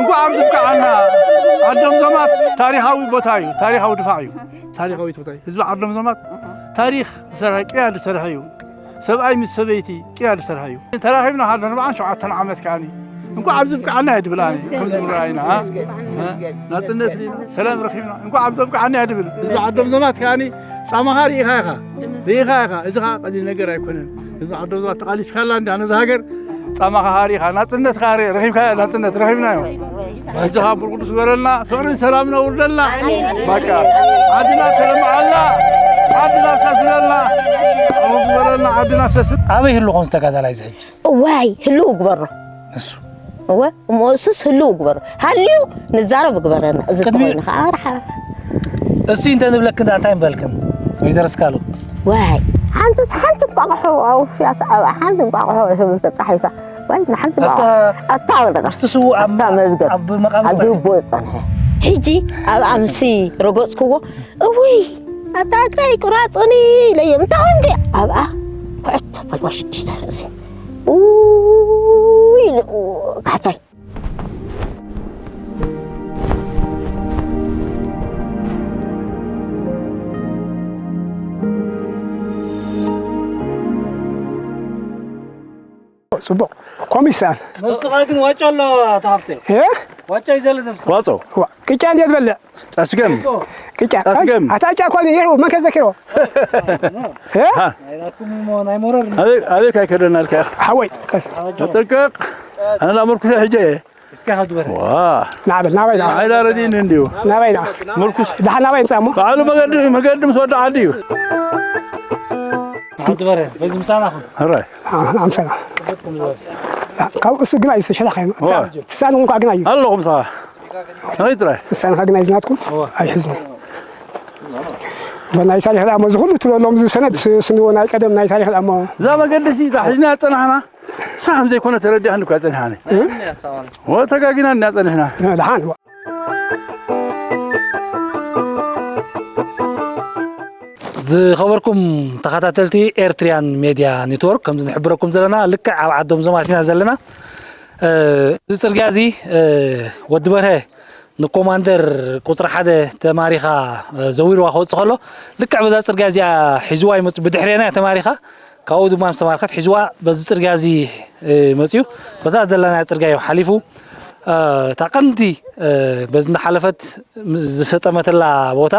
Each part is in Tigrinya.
እንኳዕ ኣብዚ ብቅዓና። ዓዶም ዘማት ታሪኻዊ ቦታ እዩ፣ ታሪኻዊ ድፋዕ እዩ፣ ታሪኻዊ ቦታ እዩ። ህዝቢ ዓዶም ዘማት ታሪኽ ዝሰርሐ፣ ቅያ ዝሰርሐ እዩ። ሰብኣይ ምስ ሰበይቲ ቅያ ዝሰርሐ እዩ። ተራኺብና ካብ ኣርባዓን ሸውዓተን ዓመት ከዓኒ እንኳዕ ኣብዚ ብቅዓና እየ ድብል ኣነ። ከምዚ ምረኣይና፣ እ? ናጽነት ዲና፣ ሰላም ረኺብና፣ እንኳዕ ኣብዚ ብቅዓና እየ ድብል። ህዝቢ ዓዶም ዘማት ከዓኒ ጻማኻ ርኢኻ ኢኻ፣ ርኢኻ ኢኻ። እዚ ኸዓ ቀሊል ነገር ኣይኮነን። ህዝቢ ዓዶም ዘማት ተቓሊስካላ እንዳ ነዚ ሃገር ጻማኻ ርኢኻ፣ ናጽነት ኸዓ ርኢኻ፣ ረኺብካ ናጽነት ረኺብናዮ። ሕጂ ኸዓ ብርቁ ስበረልና፣ ፍቕርን ሰላምን ኣውርደልና። በቃ ዓድና ተለምዓልና፣ ዓድና ሰስነልና፣ ኣውርድ ዝበለልና ዓድና ሰስን። ኣበይ ህሉ ኾንስ ተጋዳላይ እዚ ሕጂ? እዋይ ህልው ግበሮ። እሱ እወ እሞ እሱስ ህልው ግበሮ። ሃልዩ ንዛረብ ግበረና። እዚ ቅድሚ ተኾይኑ ኸዓ ኣርሓ እሱ እንተ ንብለክን እንታይ ምበልክን? ወይዘሮ ስካሉ። ዋይ ሓንትስ ሓንቲ እንቋቑሖ ኣውፍያስ ኣብ ሓንቲ እንቋቑሖ ስብል ተጻሒፋ። ዋይ ንሓንቲ ኣታ እንቋቑሖ ኣታ ወደቐ። ምስቲ ስዉእ ኣብ ኣታ መዝገብ ኣብ መቓብር ኣብ ጻድቕ። ድቦ ጸንሐ። ሕጂ ኣብ ኣምሲ ረገጽክዎ እውይ ኣታ እግረይ ቁራጽኒ ኢለዮም። እንታይ ኾንኪ? ኣብኣ ኩዕት ተበል ወሽዲ ተርእሲ። እውይ ኢሉ ካሕሳይ። ጽቡቕ። ኮሚሳን። ነብስኻ ግን ዋጮ ኣሎ ኣቶ ሃብተ። እ? ዋጮ እዩ ዘሎ ነብስኻ። ዋጾ። ዋ፣ ቅጫ እንዴት በልዕ? ጫስገም። ቅጫ። ጫስገም። ኣታ ጫ ኮኒ ይሩ መን ከዘኪሮ? እ? ሃ። ናይ ናትኩም እሞ ናይ ሞረር። ኣበይ፣ ኣበይ ካይ ከደና ልካ ኢኻ? ሓወይ፣ ቀስ። ተጠንቀቕ። ኣነ ላመርኩሰ ሕጀ። እስከ ሃዱ በረ። ዋ። ናበል፣ ናበይ ዳ? ኣይዳ ረዲን እንዲዩ። ናበይ ዳ? ምርኩስ። ዳሕ ናበይ እንጻሞ? ባዕሉ መገዲ፣ መገዲ ምስ ወደ ዓዲ እዩ። ሃዱ በረ፣ በዚ ምሳና ኹን። ሕራይ። ኣምሰና። ጽቡቅ ኩም ዝበረ። ካብ እሱ ግና እዩ ሸላኸ። ዋ። ትሳን እንኳ ግና እዩ። ኣለኹም ሳ። ኣይ ጥራይ። ትሳን ግና እዩ ዝናትኩም? ዋ። ኣይሕዝኒ። በናይ ታሪኽ ዳሞ ዝኹሉ ትብለሎም ዝሰነድ ስንዎ ናይ ቀደም ናይ ታሪኽ ዳሞ። እዛ መገዲ ሲ ሒዝና ጸናሕና። ሳህ ዘይኮነ ተረዲኣኒ እኳ ጸኒሓኒ። እ? ወተጋጊና እና ጸኒሕና። ደሓን። ዝኸበርኩም ተኸታተልቲ ኤርትሪያን ሜድያ ኔትወርክ፣ ከምዚ ንሕብረኩም ዘለና ልክዕ ኣብ ዓዶም ዘማት ኢና ዘለና። እ፣ እዚ ጽርግያ እዚ፣ እ፣ ወዲ በርሀ ንኮማንደር ቁጽሪ ሓደ ተማሪኻ፣ እ፣ ዘዊርዋ ክወጽእ ከሎ ልክዕ በዛ ጽርግያ እዚኣ ሒዝዋ ይመጽእ። ብድሕሬና እያ ተማሪኻ። ካብኡ ድማ ምስ ተማርከት ሒዝዋ በዚ ጽርግያ እዚ፣ እ፣ መጽዩ። በዛ ዘለናያ ጽርግያ እዩ ሓሊፉ። እ፣ እታ ቀንዲ፣ እ፣ በዚ እናሓለፈት ም-፣ ዝሰጠመትላ ቦታ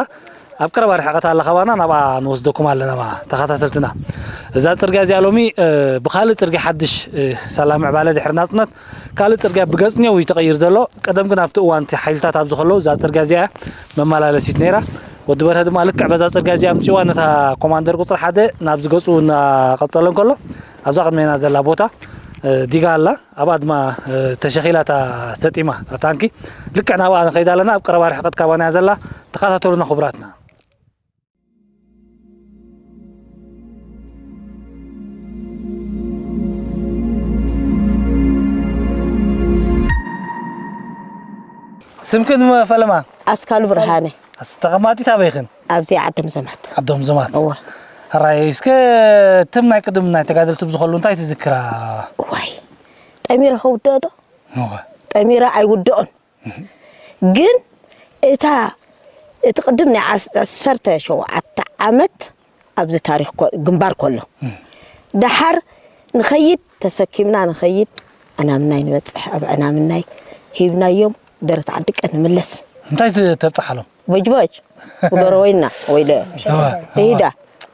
ኣብ ቀረባ ርሕቀት ኣላ ካባና፣ ናብኣ ንወስደኩም ኣለና ማ-፣ ተኸታተልትና። እዛ ጽርግያ እዚኣ ሎሚ፣ እ፣ ብኻልእ ጽርግያ ሓድሽ፣ እ፣ ሳላ ምዕባለ ድሕሪ ናጽነት ካልእ ጽርግያ ብገጽ ኔው እዩ ተቐይር ዘሎ። ቀደም ግን ኣብቲ እዋን እቲ ሓይልታት ኣብዚ ከለዉ እዛ ጽርግያ እዚኣ መመላለሲት ነይራ። ወዲ በርሀ ድማ ልክዕ በዛ ጽርግያ እዚኣ ኣምጺዋ ነታ ኮማንደር ቁጽሪ ሓደ ናብ ዝገጹ እናቐጸለ እንከሎ ኣብዛ ቅድሜና ዘላ ቦታ፣ እ፣ ዲጋ ኣላ። ኣብኣ ድማ፣ እ፣ ተሸኺላ እታ ሰጢማ እታ ታንኪ። ልክዕ ናብኣ ንኸይድ ኣለና። ኣብ ቀረባ ርሕቀት ካባና እያ ዘላ። ተኸታተሉና ክቡራትና። ስምክን ፈለማ? ኣስካሉ ብርሃነ። ኣስ-፣ ተቐማጢት ኣበይኽን? ኣብዚ ዓዶም ዘማት። ዓዶም ዘማት። እወ። ሕራይ፣ እስከ እቶም ናይ ቅድም ናይ ተጋደልቲ ብዝኸሉ እንታይ ትዝክራ? እዋይ፣ ጠሚረ ከውድኦ ዶ? እወ። ጠሚረ ኣይውድኦን። ግን እታ፣ እቲ ቅድም ናይ ዓስ-፣ ዓሰርተ ሸውዓተ ዓመት ኣብዚ ታሪኽ ኮ-፣ ግንባር ከሎ። እም። ደሓር ንኸይድ፣ ተሰኪምና ንኸይድ፣ ዕናምናይ ንበጽሕ፣ ኣብ ዕናምናይ ሂብናዮም፣ ደረት ዓዲ ቀ ንምለስ። እንታይ ት-፣ ተብጽሓሎም? ቦጅቦጅ፣ ብገረወይና፣ ወይለ፣ እዋ፣ እዋ። ሂዳ፣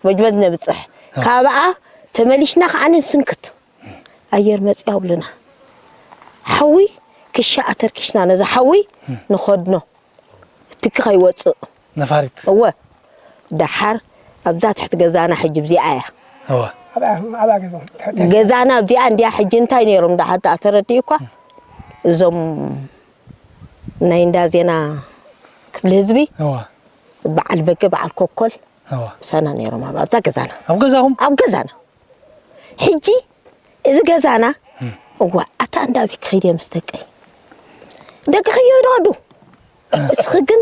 ቦጅቦጅ ነብጽሕ። እዋ። ካብኣ ተመሊሽና ከኣ ንስንክት። ኣየር መጽያ ኣብሉና። ሓዊ ክሻ ኣተርኪሽና ነዛ ሓዊ ንኸድኖ። ትኪ ከይወጽእ። ነፋሪት። እወ። ደሓር ኣብዛ ትሕቲ ገዛና ሕጂ ኣብዚኣ እያ። እወ። ኣብኣ፣ ኣብኣ ገዛ። ገዛና ኣብዚኣ እንድያ። ሕጂ እንታይ ነይሮም ደሓር ደኣ ተረዲኡኳ? እዞም ናይ እንዳ ዜና ክፍሊ ህዝቢ፣ እወ። በዓል በገ፣ በዓል ኮኮል፣ እወ። ምሳና ነይሮም ኣብ ኣብዛ ገዛና። ኣብ ገዛኹም? ኣብ ገዛና። ሕጂ እዚ ገዛና፣ እም። እዋ፣ ኣታ እንዳ ኣበይ ክኸይድ እየ ምስ ደቀይ? ደቂ ከይሄዱ ኣዱ። እስኺ ግን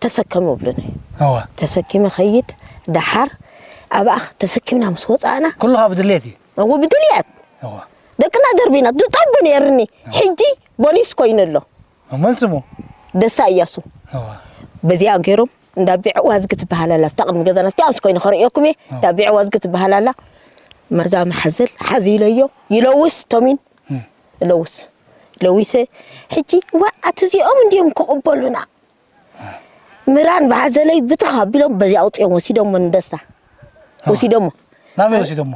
ተሰከሚ ብሉኒ። እዋ። ተሰኪመ ኸይድ፣ ደሓር ኣብኣ ተሰኪምና ምስ ወጻእና። ኩሉ ካብ ድሌት እዩ። እዎ፣ ብድልየት። እዋ። ደቅና ደርቢና፣ ዝጠቡ ነይርኒ። እዋ። ሕጂ ቦሊስ ኮይኑ ኣሎ። መን ስሙ? ደሳ እያሱ። እዋ። በዚኣ ገይሮም እንዳ ቢዕ ዋዝጊ ትበሃል ኣላ፣ ኣብታ ቅድሚ ገዛና ኣብቲኣ ምስ ኮይነ ከርእየኩም እየ። እንዳ ቢዕ ዋዝጊ ትበሃል ኣላ። መርዛ መሓዘል ሓዚ ኢለዮ ይለውስ ቶሚን። ለውስ ለዊሰ። ሕጂ ዋ ኣቲ እዚኦም እንዲዮም ክቕበሉና፣ ምራን ብሓዘለይ ብትኽ ኣቢሎም በዚ ኣውፅኦም ወሲዶሞ ንደስታ። ወሲዶሞ ናበይ ወሲዶሞ?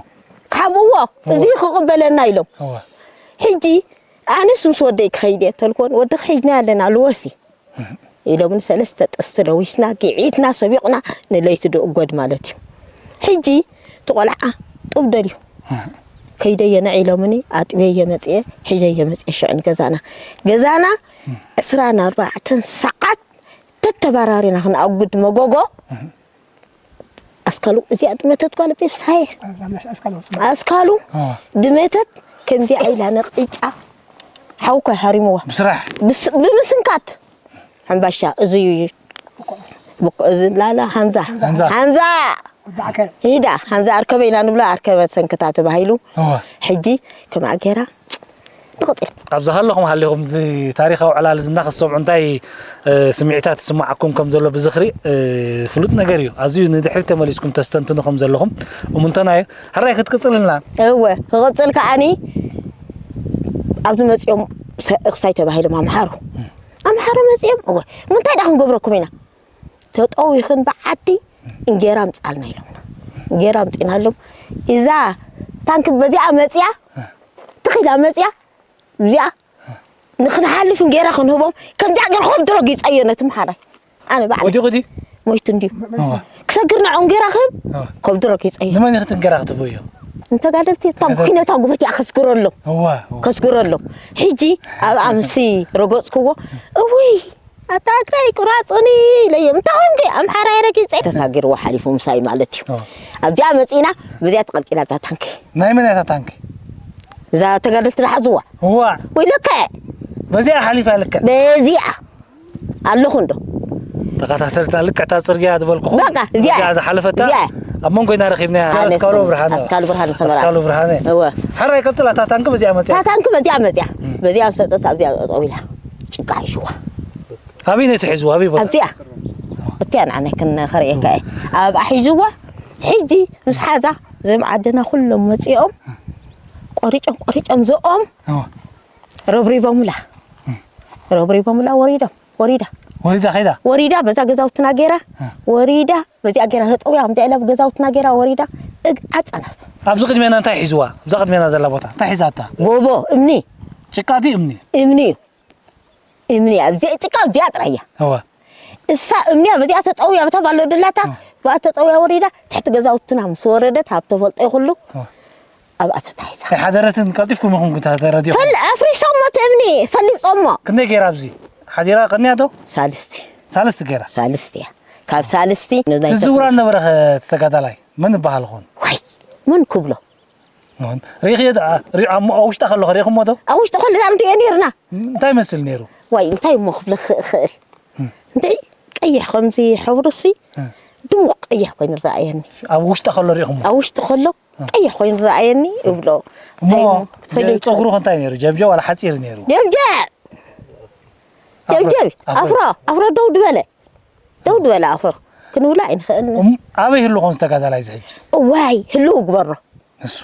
ካብዎ፣ እዚ ክቕበለና ኢሎም። ሕጂ ኣነስ ምስ ወደይ ክኸይድ እየ ተልኮን፣ ወዲ ክሒዝና ኣለና ልወሲ ኢሎምኒ። ሰለስተ ጥስቲ ለዊስና፣ ጊዒትና ሰቢቕና፣ ንለይቲ ድእጎድ ማለት እዩ። ሕጂ እቲ ቆልዓ ጡብ ደልዩ ከይደየ ነዕ ኢሎምኒ። ኣጥበየ መፅየ፣ ሒዘየ መፅየ ሽዑ ንገዛና። ገዛና ዕስራን ኣርባዕተን ሰዓት ተተባራሪና ክንኣጉድ መጎጎ። ኣስካሉ እዚኣ ድመተት ጓል ቤብሳየ ኣስካሉ ድመተት ከምዚኣ ኢላ ነቒጫ ሓውኳ ሃሪምዋ ብስራሕ ብምስንካት። ሓምባሻ እዚ እዩ። እዚ ላላ ሃንዛ ሃንዛ ሂዳ ሃንዛ ኣርከበ ኢና ንብላ። ኣርከበ ሰንክታ ተባሂሉ። ሕጂ ከምኣ ገይራ ንቕፅል። ኣብዚ ሃለኹም ሃሊኹም እዚ ታሪኻዊ ዕላል እዚ እናኸሰምዑ እንታይ ስምዒታት ይስምዓኩም ከም ዘሎ ብዝኽሪ ፍሉጥ ነገር እዩ። ኣዝዩ ንድሕሪት ተመሊስኩም ተስተንትኑ ከም ዘለኹም እሙንተና እዩ። ሕራይ ክትቅፅልና። እወ ክቕፅል ከዓኒ ኣብዚ መፂኦም እኽሳይ ተባሂሎም ኣምሓሩ ኣምሓሩ መፂኦም እወ ምንታይ ዳ ክንገብረኩም ኢና ተጠዊኽን ብዓዲ እንጌራ ኣምፅኣልና ኢሎምና። እንጌራ ኣምፂእናሎም። እዛ ታንክ በዚኣ መፅያ ትኺላ መፅያ እዚኣ ንክንሓልፍ እንጌራ ክንህቦም ከምዚኣ ገር ሆብድሮ ጊፀዮ ነቲ ምሓራይ ኣነ ባዕለ ወዲቑ ድዩ? ሞይቱ እንድዩ ክሰግር ንዖ እንጌራ ክህብ ከብድሮ ጊፀዮ ንመን ኢኽቲ እንጌራ ክትህቦ እዮ? ንተጋደልቲ እታ ኩነታ ጉብርቲ እያ ከስግረሎም እዋ እዋ። ከስግረሎም ሕጂ ኣብኣ ምሲ ረገፅክዎ እውይ ኣታ እግረይ ቁራፁኒ ኢለዮም እንታይ ኮንኪ ኣምሓራይ ረጊፀ ተሳጊርዎ ሓሊፉ ምሳይ ማለት እዩ ኣብዚኣ መፂና በዚኣ ተቐልቂላ እዛ ታንኪ ናይ መን እያ እታ ታንኪ እዛ ተጋደልቲ ዝሓዝዋ እዋ ወይለከ በዚኣ ሓሊፋ ልክዕ በዚኣ ኣለኹ እንዶ ተኸታተልትና ልክዕታ ፅርግያ ዝበልኩኹም በቃ እዚኣ እያ። እዚኣ ዝሓለፈታ እዚኣ እያ። ኣብ መንጎ ኢና ረኺብናያ ኣነ ኣስካሉ ስም- ብርሃነ ኣስካሉ ብርሃነ ሰመራ። ኣስካሉ ብርሃነ እወ ሓራይ ቀፅላ እታ ታንኪ በዚኣ መፅያ ታታ እንክ በዚኣ መፅያ በዚኣ ምስ ተፀሳ ኣብዚኣ ጠጠው ኢላ ጭቃ ሒዝዋ ኣበይ ነቲ ሒዝዋ ኣበይ ቦታ ኣብዚኣ እቲኣ ንዓነ ክንኸርእየካ እየ ኣብኣ ሒዝዋ ሕጂ ምስ ሓዛ እዞም ዓድና ኩሎም መፂኦም ቆሪጮም ቆሪጮም ዘኦም እወ ረብሪቦምላ ረብሪቦምላ ወሪዶም ወሪዳ ወሪዳ ከይዳ ወሪዳ በዛ ገዛውትና ገይራ ወሪዳ በዚኣ ገይራ ተጠውያ ከምዚኣ ኢላ ገዛውትና ገይራ ወሪዳ እግ ዓፀናብ ኣብዚ ቅድሜና እንታይ ሒዝዋ ኣብዛ ቅድሜና ዘላ ቦታ እንታይ ሒዛታ ጎቦ እምኒ ጭቃ ድዩ እምኒ እምኒ እዩ እምኒ እያ እዚኣ ጭቃ እዚኣ ጥራይ እያ እወ እሳ እምኒ እያ በዚኣ ተጠውያ በታ ባሎ ደላታ ብኣ ተጠውያ ወሪዳ ትሕቲ ገዛውትና ምስ ወረደት ኣብ ተፈልጦ ይኹሉ ኣብኣ ተታሒዛ ኣይሓደረትን ቀልጢፍኩም ኢኹም ተረዲኹም ፈል ኣፍሪሶሞ እቲ እምኒ ፈሊጾሞ ክንደይ ገይራ ኣብዚ ሓዲራ ቀኒያ ዶ ሳልስቲ ሳልስቲ ገይራ ሳልስቲ እያ ካብ ሳልስቲ ንናይ ዝውራ ነበረ ተጋዳላይ መን ይበሃል ኾን ዋይ መን ክብሎ ሪእኽዮ ኣብ ውሽጣ ከለኹ ሪእኹሞ ዶ ኣብ ውሽጢ ከለና ንሪኦ ነርና እንታይ መስል ነይሩ ዋይ እንታይ እሞ ክብለ ክእል እንታይ ቀይሕ ከምዚ ሕብሩ ሲ ድሙቕ ቀይሕ ኮይኑ ረኣየኒ ኣብ ውሽጣ ከሎ ሪእኹሞ ኣብ ውሽጢ ከሎ ቀይሕ ኮይኑ ረኣየኒ እብሎ እሞ ጸጉሩ ከንታይ ነይሩ ጀብጀብ ዋላ ሓጺር ነይሩ ጀብጀብ ጀብጀብ ኣፍሮ ኣፍሮ ደው ድበለ ደው ድበለ ኣፍሮ ክንብላ ኣይንኽእልን ኣበይ ህሉ ኾን ዝተጋዳላይ ዝሕጂ እዋይ ህልው ግበሮ እሱ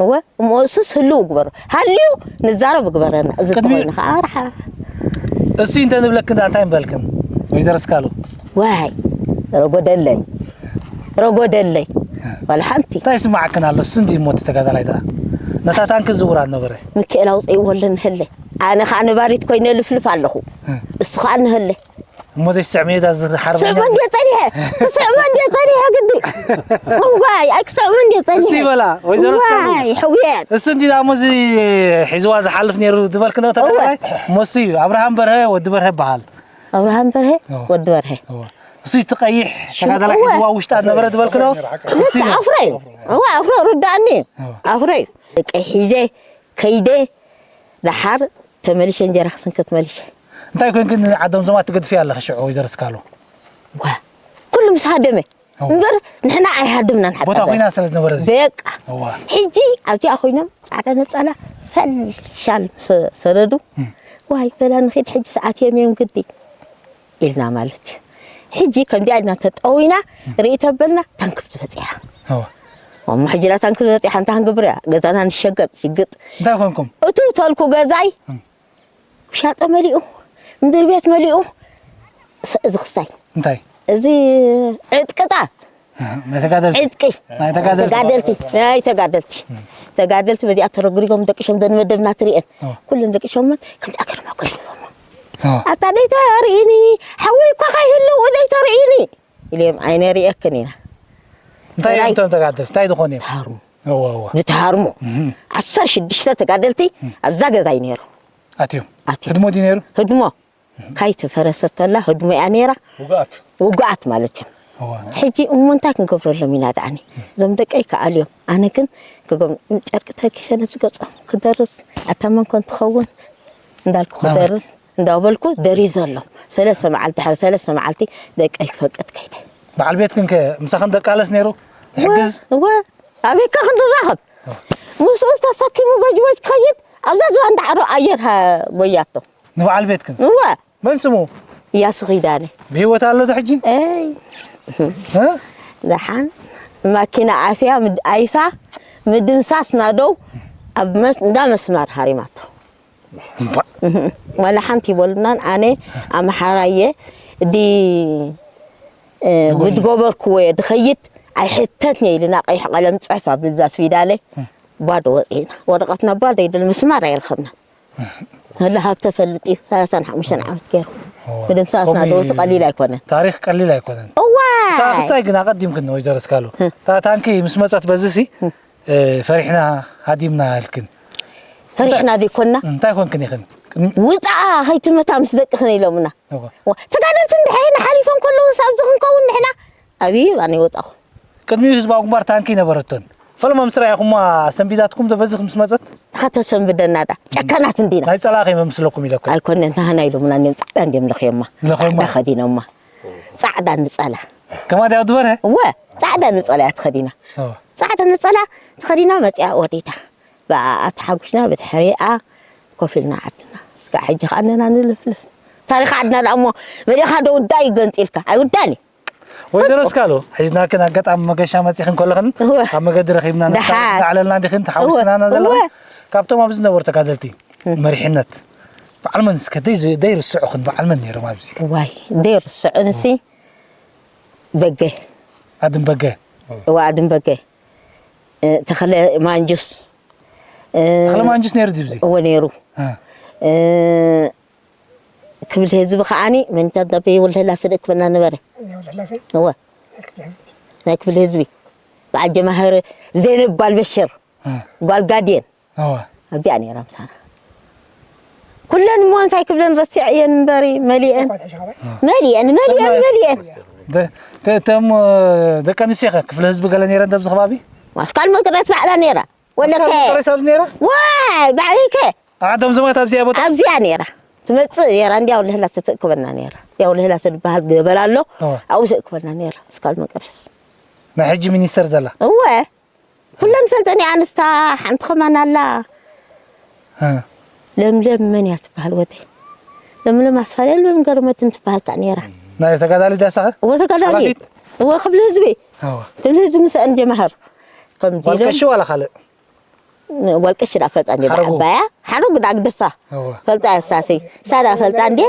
እወ እሞ እሱስ ህልው ግበሮ ሃልዩ ንዛረብ ግበረና እዚ ቅድሚ- ተኾይኑ ከዓ ርሓ እሱ እንተ ንብለክን ዳ እንታይ ንበልክን ወይዘሮ ስካሉ ዋይ ረጎደለይ ረጎደለይ ዋላ ሓንቲ እንታይ ስማዕክን ኣሎ እሱ እንዲ ሞት ተጋዳላይ ዳ ነታ ታንክ ዝውራ ነበረ ምክኤል ኣውፅእዎ ኣለንህለ ኣነ ከዓ ነባሪት ኮይነ ልፍልፍ ኣለኹ እሱ ከዓ ንህለ እሞ ዘይስዕ ሜዳ ዝሓርበኛ ስዕሞ እንድየ ጸኒሐ ስዕሞ እንድየ ጸኒሐ ግዲ ዋይ ኣይክስዕሞ እንድየ ጸኒሐ እሲ በላ ወይዘሮ ስታሊ ዋይ ሕውየት እሲ እንዲ ዳሞ እዚ ሒዝዋ ዝሓልፍ ነይሩ ዝበልክ ነው ተጋዳላይ ሞሲ እዩ ኣብርሃም በርሀ ወዲ በርሀ ይበሃል ኣብርሃም በርሀ ወዲ በርሀ እሱ እቲ ቀይሕ ተጋዳላይ ሒዝዋ ውሽጣ ነበረ ዝበልክ ነው ኣፍረይ እዋ ኣፍረ ርዳእኒ ኣፍረይ ቀይ ሒዘ ከይደ ደሓር ተመሊሸ እንጀራ ክስንክት መሊሸ እንታይ ኮይንክን ዓዶም ዞማ ትገድፍያ ኣለኺ ሽዑ ወይዘሮ ስካሎ ጓ ኩሉ ምስ ሃደመ እምበር ንሕና ኣይሃድምናን ሓታ ቦታ ኮይና ስለ ዝነበረ እዚ በቃ እዋ ሕጂ ኣብዚኣ ኮይኖም ፃዕዳ ነፃላ ፈልሻል ምስ ሰደዱ እም። ዋይ በላ ንኺድ ሕጂ ሰዓት እዮም እዮም ግዲ ኢልና ማለት እዩ። ሕጂ ከምዚኣ ኢልና ተጠዊና ርኢ ተበልና ታንክብ ዝበፂሓ። እወ። እሞ ሕጂ ላ ታንክብ ዝበፂሓ እንታይ ክንገብር እያ? ገዛና ንሸገጥ ሽግጥ። እንታይ ኮንኩም? እቱ ተልኩ ገዛይ እም። ውሻጠ መሊኡ፣ ምድሪ ቤት መሊኡ፣ ስ- እዚ ክስታይ እንታይ? እዚ ዕጥቅታት ናይ ተጋደልቲ ዕጥቂ ናይ ተጋደልቲ ተጋደልቲ ናይ ተጋደልቲ ተጋደልቲ በዚኣ ተረግሪጎም ደቂሾም ዘንመደብና ትሪኤን ኦ። ኩለን ደቂሾምን ከምዚ ኣገርማ ጎልቢቦሞ ኦ። ኣታ ደይተርእኒ ሓወይ እኳ ከይህልው ደይተርእኒ ኢልዮም ኣይነርእየክን ኢና እንታይ እዮም ራይ- እቶም ተጋደልቲ እንታይ ዝኾኑ እዮም? ተሃርሙ እወ እወ ዝተሃርሙ እህም። ዓሰርተ ሽዱሽተ ተጋደልቲ ኣብዛ ገዛ እዩ ነይሩ ኣትዮም ኣትዮም። ህድሞ ድዩ ነይሩ? ህድሞ ካይተፈረሰት ከላ ህድሞ እያ ነይራ ውግኣት ውግኣት ማለት እዮም እወ ሕጂ እሞ እንታይ ክንገብረሎም ኢና ደኣኒ እዞም ደቀይ ከኣልዮም ኣነ ግን ክገም ጨርቂ ተኪሰ ነዚ ገጾም ክደርስ ኣታ መን ኮን ትኸውን እንዳልኩ ክደርስ እንዳበልኩ ደሪዘሎም ሰለስተ መዓልቲ ድሕሪ ሰለስተ መዓልቲ ደቀይ ክፈቅድ ከይደ በዓል ቤትክን ከ ምሳኽን ደቃለስ ነይሩ? ይሕግዝ? እወ ኣበይካ ክንራኸብ ምስኡ ተሰኪሙ በጅበጅ ክኸይድ ኣብዛ ዝባን ዳዕሮ ኣየር ጎያቶ ንበዓል ቤትክን እወ መን ስሙ? እያሱ ኺዳነ ብህይወት ኣሎ ዶ ሕጂ? እይ እ? ደሓን ማኪና ኣፍያ ምድ- ኣይፋ ምድምሳስ ናደው ኣብ መስ- እንዳ መስማር ሃሪማቶ እምባ። ዋላ ሓንቲ ይበሉናን ኣነ ኣምሓራየ ዲ እ፣ ብዝገበርክዎ እየ ድኸይድ ኣይሕተትኒ ኢልና ቀይሕ ቀለም ፅሕፍ ኣብዛ ስዊዳለ ባዶ ወፂእና ወረቐትና ባዶ ይደል ምስማር ኣይረኸብና ህለ ሃብተ ፈልጥ እዩ ሰላሳን ሓሙሽተን ዓመት ገይሩ ምድምሳስና ከምኡ ደውሲ እዩ። ቀሊል ኣይኮነን ታሪክ ቀሊል ኣይኮነን። እዋ እታ ክስታይ ግን ኣቐዲምክን ወይዘሮ ስካሉ እታ ታንኪ ምስ መፀት በዚ ሲ እ፣ ፈሪሕና ሃዲምና ኢልክን ፈሪሕና ዘይኮንና እንታይ ኮንክን ኢኽን? ውፃኣ ከይትመታ ምስ ደቅኽን ኢሎምና እወ። ዋ፣ ተጋደልቲ እንድሕር ሓሊፎም ከለውስ ኣብዚ ክንከውን ንሕና ኣብይ ባነ ይወፃኹ ቅድሚኡ ህዝባዊ ግንባር ታንኪ ነበረቶን ፈለማ ምስ ረኣኹማ ሰንቢዳትኩም ዶ በዚ ምስ መፀት ተኸተሰንብደና ዳ ጨካናት እንዲና ናይ ፀላእ ከይመምስለኩም ኢለኩም ኣይኮነን ናህና ኢሎምና እንዲም ፃዕዳ እንዲም ለኽዮማ ለኽዮማ። ፃዕዳ ከዲኖማ ፃዕዳ ንፀላ ከማድያ ድበረ እወ ፃዕዳ ንፀላ እያ ተኸዲና እወ። ፃዕዳ ነፀላ ተኸዲና መፅያ ወዲታ ብኣኣ ተሓጒስና ብድሕሪኣ ኮፍ ኢልና ዓድና እስካ ሕጂ ከዓነና ንልፍልፍ ታሪክ ዓድና ደኣ እሞ መሊእካ ዶ ውዳእ እዩ ገንፂልካ ኣይውዳእን እዩ ወይዘሮ እስካሉ ሒዝናክን ኣጋጣሚ መገሻ መፂኽን ከለኽን እወ። ኣብ መገዲ ረኺብና ደሓን። ናዕለልና እንዲኽን ተሓዊስናና እወ፣ ዘለኽን እወ። ካብቶም ኣብዚ ዝነበሩ ተጋደልቲ መሪሕነት በዓል መን እስከ ደይ- ደይርስዑኽን በዓል መን ነይሮም ኣብዚ ዋይ ደይርስዑንሲ በገ ኣድም በገ እዋ ኣድም በገ እ፣ ተኸለ ማንጁስ እ፣ ተኽለ ማንጁስ ነይሩ ድዩ ኣብዚ እወ ነይሩ እ፣ እ፣ ክብል ህዝቢ ከዓኒ መንታት ዳበይ ወልደላ ስደቅበና ነበረ እወ ናይ ክብል ህዝቢ በዓል ጀማህር ዘይነብ ጓል በሽር እ፣ ጓል ጋድየን እወ። ኣብዚኣ ነይራ ምሳና ኩለን እሞ እንታይ ክብለን ረሲዐየን እምበሪ መሊአን መሊአን መሊአን መሊአን ደ- ደ- እቶም እ፣ ደቂ ኣንስትዮ ከ ክፍለ ህዝቢ ገለ ነይረን ኣብዚ ከባቢ ማስካል መቅደስ ባዕላ ነይራ ወለከ ሬስ ኣብዚ ነይራ ዋይ ባዕልከ ኣቶም ዘማት ኣብዚኣ ቦታ ኣብዚኣ ነይራ ትመፅእ ነይራ እንዲያ ውልህላ ተትእክበና ነይራ እንዲያ ውልህላ ተድበሃል ገበል ኣሎ እወ። ኣብኡ ተእክበና ነይራ ስካል መቅደስ ናይ ሕጂ ሚኒስተር ዘላ እወ ኩለን ፈልጠን እያ ኣንስታ ሓንቲ ከማን ኣላ እ፣ ለምለም መን እያ ትበሃል ወደይ ለምለም ኣስፋልያ ለምለም ገርመትን ትበሃል ከዓ ነይራ ናይ ተጋዳሊ ዳሳኸ እወ ተጋዳሊ ሓላፊት? እወ ክብሊ ህዝቢ እወ። ክብሊ ህዝቢ ምስአን ጀማሃር ከምዚ ኢሎም ዋልቀሺ ዋላ ካልእ ወልቀሽ ዳ ፈልጣ እንዲ ሓረጉ። ዓባያ ሓረጉ ዳግደፋ እወ። ፈልጣ ያሳሲ ሳዳ ፈልጣ እንዲ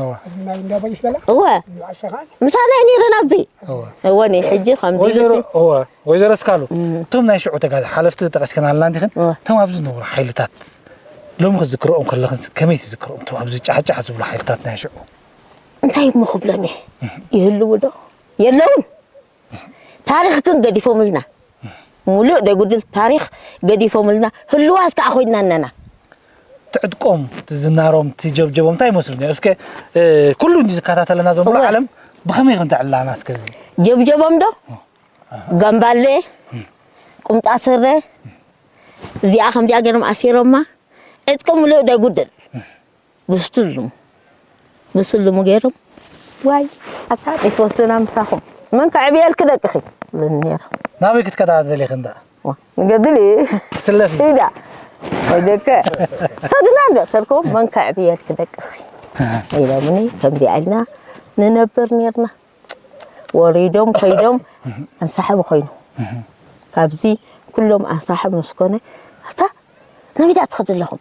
እወ። እዚ ናይ እንዳ ፖሊስ በላ እወ ንባዕሰኻ ምሳና ነይረን ኣብዚ እወ። እወ ናይ ሕጂ ከምዚ ወይዘሮ ኢሉሲ እወ፣ ወይዘሮ እስካሉ እቶም ናይ ሽዑ ተጋደ ሓለፍቲ ጠቀስከን ኣለና እንዲኽን እወ። እቶም ኣብዚ ዝነበሩ ሓይልታት ሎሚ ክዝክርኦም ከለኽን ከመይ ትዝክርኦም እቶም ኣብዚ ጫሕጫሕ ዝብሉ ሓይልታት ናይ ሽዑ እንታይ እሞ ክብሎም እየ ይህልው ዶ የለውን ታሪክ ግን ገዲፎምልና ሙሉእ ደጉድል ታሪክ ገዲፎምልና ህልዋት ከዓ ኮይና ኣለና ትዕጥቆም ትዝናሮም ትጀብጀቦም እንታይ ይመስሉ ነይሩ እስከ እ፣ ኩሉ እንዲ ዝከታተለና ዘሎ እወ። ዓለም ብኸመይ ከም ተዕላና እስከ እዚ ጀብጀቦም ዶ ጋምባሌ ቁምጣ ስረ እዚኣ ከምዚኣ ገይሮም ኣሲሮማ ዕጥቂ ሙሉእ ደጉድል ብስትልሙ ብስልሙ ገይሮም ዋይ ኣታ ዘይትወስዱና ምሳኹም መን ከዕብየልኪ ደቅኺ ብለኒ ነይሮም ናበይ ክትከዳ ደሊኽን ዳ ንገድል እዩ ትስለፊ ኢዳ ደቀ ሰድና እንደ ሰርኮ መንካዕ ብየልክ ደቅኺ ኢሎምኒ። ከምዚኣ ኢልና ንነብር ነርና። ወሪዶም ከይዶም ኣንሳሕብ ኮይኑ ካብዚ ኩሎም ኣንሳሕብ ምስ ኮነ ኣታ ናበይ ደኣ ትኸዱ ኣለኹም?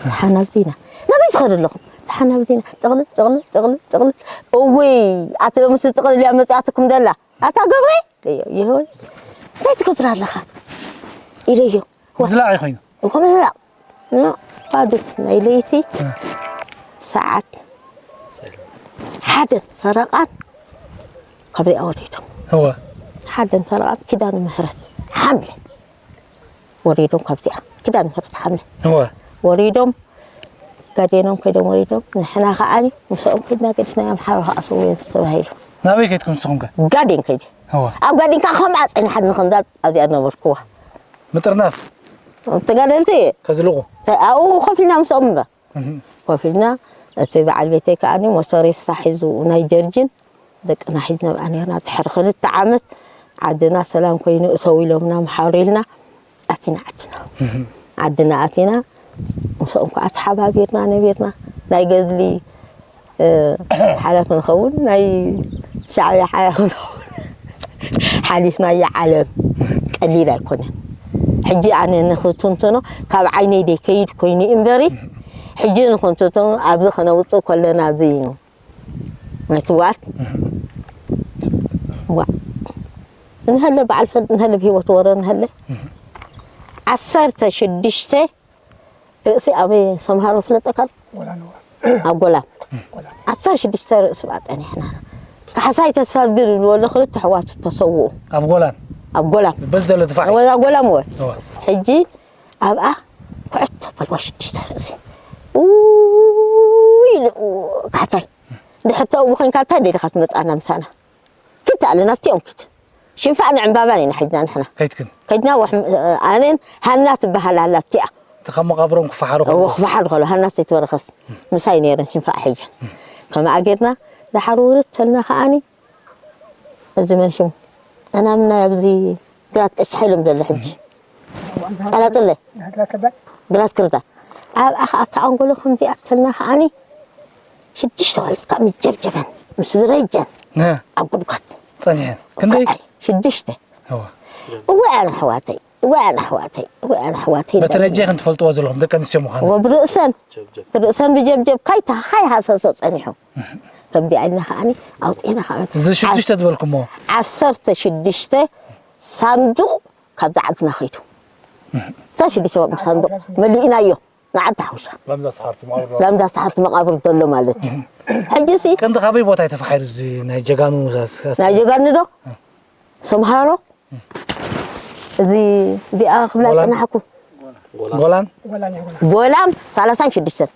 ደሓን ኣብዚ ኢና። ናበይ ትኸዱ ኣለኹም? ደሓን ኣብዚ ኢና። ጥቕልል ጥቕልል ጥቕልል ጥቕልል። እውይ ኣቲ ሎምስ ጥቕልል እያ መፂኣትኩም ደላ ኣታ ገብረ ይሆይ እንታይ ትገብር ኣለኻ ኢለዮ። ዝላዕ ኮይኑ ይኹን ዝላዕ ባዱስ ናይ ለይቲ ሰዓት ሓደን ፈረቓን ካብዚኣ ወሪዶም እወ ሓደን ፈረቓን ኪዳነ ምህረት ሓምለ ወሪዶም ካብዚኣ ኪዳነ ምህረት ሓምለ እወ ወሪዶም ጋዴኖም ከይዶም ወሪዶም ንሕና ከዓኒ ምስኦም ከይድና ገዲፍናዮም ሓራ ከኣ ሰውዮም ተባሂሉ ናበይ ከይድኩም ንስኹም ከ ጋዴን ከይደ እወ ኣብ ጋዴን ከኣ ከምኣ ጸኒሓኒ ከምዛ ኣብዚኣ ነበርኩዋ ምጥርናፍ ተጋደልቲ ከዝልቑ ኣብኡ ኮፍ ኢልና ምስኦም እምበር ኮፍ ኢልና እቲ በዓል ቤተይ ከዓኒ ሞተር ይሳሕ ሒዙ ናይ ጀርጅን ደቅና ሒዝና ኣብኣ ነርና ድሕሪ ክልተ ዓመት ዓድና ሰላም ኮይኑ እተው ኢሎምና ምሓሩ ኢልና ኣቲና ዓድና ዓድና ኣቲና ምስኦም ከዓ ተሓባቢርና ነቢርና ናይ ገድሊ ሓላፊ ንኸውን ናይ ሻዕብያ ሓላፊ ንኸውን ሓሊፍናዮ ዓለም ቀሊል ኣይኮነን ሕጂ ኣነ ንክትንትኖ ካብ ዓይነይ ደይ ከይድ ኮይኑ እምበሪ ሕጂ ንክንትንትኖ ኣብዚ ከነውፅእ ከለና ዝይኑ ናይ ትዋት ዋ እንሀለ በዓል ፈልጥ እንሀለ ብሂወት ወረ እንሀለ ዓሰርተ ሽዱሽተ ርእሲ ኣበይ ሰምሃሮ ፍለጠካል ኣብ ጎላም ዓሰርተ ሽዱሽተ ርእሲ ብኣ ጠኒሕና ካሕሳይ ተስፋ ዝግድ ዝብልዎ ኣሎ ክልተ ኣሕዋቱ ተሰውኡ ኣብ ጎላም ኣብ ጎላም በዚ ዘሎ ትፋዕ ወዛ ጎላም ወ ሕጂ ኣብኣ ኩዕት ተበልዋ ሽዱሽተ ርእሲ ውይ ካሕሳይ ድሕር ተእዊ ኮይንካ እንታይ ደሊኻ ትመፅኣና ምሳና ኪድ ኣለ ናብቲኦም ኪድ ሽንፋዕ ንዕምባባን ኢና ሒዝና ንሕና ከይትክን ከይድና ኣነን ሃና ትበሃል ኣላ ኣብቲኣ እቲ ካብ መቓብሮም ክፈሓሩ እዎ ክፈሓር ከሎ ሃና ዘይትበረኸስ ምሳይ ነይረን ሽንፋዕ ሒዘን ከምኣ ጌርና ዳሓር ውርድ ተልና ከዓኒ እዚ መን ሽሙ ኣናምና ኣብዚ ግራት ቀሻሕ ኢሎም ዘሎ ሕጂ ጸላጽለ ግራት ክርዳት ኣብኣ ከዓ ኣብቲ ኣንጎሎ ከምዚኣ ተልና ከዓኒ ሽዱሽተ ቆልዑት ካብ ምስ ጀብጀበን ምስ ብረጀን ኣብ ጉድጓድ ፀኒሐን ክንደይ ሽዱሽተ እወ ኣነ ኣሕዋተይ እወ ኣነ ኣሕዋተይ እወ ኣነ ኣሕዋተይ በተለጀ ከም ትፈልጥዎ ዘለኹም ደቂ ኣንስትዮ ምዃኑ እወ ብርእሰን ብርእሰን ብጀብጀብ ካይታ ሃይሃሰሶ ፀኒሑ ከምዚኣ ኢልና ከዓኒ ኣውፂእና ከዓ እዚ ሽዱሽተ ዝበልኩሞ ዓሰርተ ሽዱሽተ ሳንዱቕ ካብዛ ዓድና ከይዱ እዛ ሽዱሽተ ሳንዱቕ መሊእናዮ ንዓዲ ሓውሻ ላምዳ ሰሓርቲ መቓብር ዘሎ ማለት እዩ ሕጂ ሲ ከምዚ ካበይ ቦታ እዩ ተፋሒሩ እዚ ናይ ጀጋኑ ናይ ጀጋኑ ዶ ሰምሃሮ እዚ እዚኣ ክብላ ፀናሕኩ ጎላን ጎላም ሰላሳን ሽዱሽተን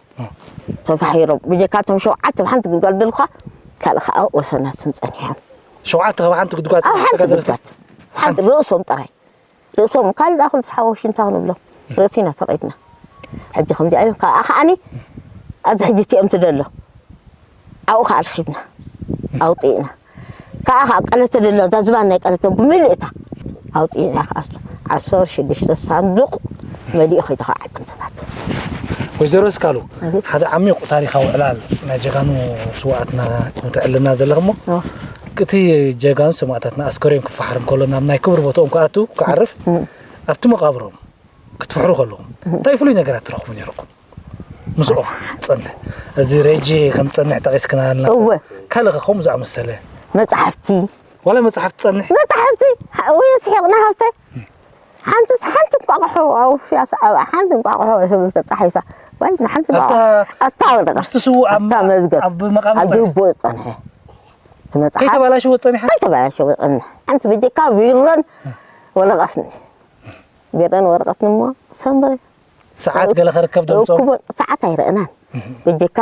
ተፋሒሮም ብጀካ እቶም ሸውዓተ ብሓንቲ ጉድጓድ ደልኳ ካልእ ከዓ ወሰናትን ፀኒሖም ሸውዓተ ካብ ሓንቲ ጉድጓድ ኣብ ሓንቲ ጉድጓድ ሓንቲ ርእሶም ጥራይ ርእሶም ካልእ ዳኣ ክልተ ሓወሽንታ ክንብሎም ርእሲና ፈቒድና ሕጂ ከምዚኣ ኢሎም ከዓ ከዓኒ ኣብዚ ሕጂ እቲኦም ትደሎ ኣብኡ ከዓ ኣርኪብና ኣውፂእና ከዓ ከዓ ቀለተ ደሎ እዛ ዝባን ናይ ቀለተ ብምልእታ ኣውፂእና ከዓ ዓሰርተ ሽዱሽተ ሳንዱቕ መሊኡ ከይዱ ከዓ ዓቅምትናት ወይዘሮ እስካሉ ሓደ ዓሚቕ ታሪኻዊ ዕላል ናይ ጀጋኑ ስዋኣትና ትዕልና ዘለኽሞ እቲ ጀጋኑ ሰማእታትና ኣስከሬን ክፈሓር እንከሎ ናብ ናይ ክብሪ ቦትኦም ክኣቱ ክዓርፍ ኣብቲ መቓብሮም ክትፍሕሩ ከለኹም እንታይ ፍሉይ ነገራት ትረኽቡ ነይርኩም? ምስኦም ትጸንሕ እዚ ሬጂ ከም ትጸንሕ ጠቒስክናልና እወ ካልእ ከ ከምኡ ዝኣመሰለ መጽሓፍቲ ዋላ መጽሓፍ ትጸንሕ መጽሓፍቲ ወይ ስሒቕና ሃብተ ሓንቲ ሓንቲ እንቋቑሖ ኣውፍያ ሰዓባ ሓንቲ እንቋቑሖ ተጻሒፋ ወይ ንሓንቲ ኣታ ወረቐት ምስቲ ስዉእ ኣብ መዝገብ ኣብ መቓብር ኣብ ድቦ ዝጸንሐ መጽሓፍ ከይተባላሸወ ጸኒሓ ከይተባላሸወ ጸኒሐ ሓንቲ በጀካ ቢሮን ወረቐትን ቢሮን ወረቐትን እሞ ሰንበረ ሰዓት ገለ ከርከብ ደምጾ ሰዓት ኣይረእናን በጀካ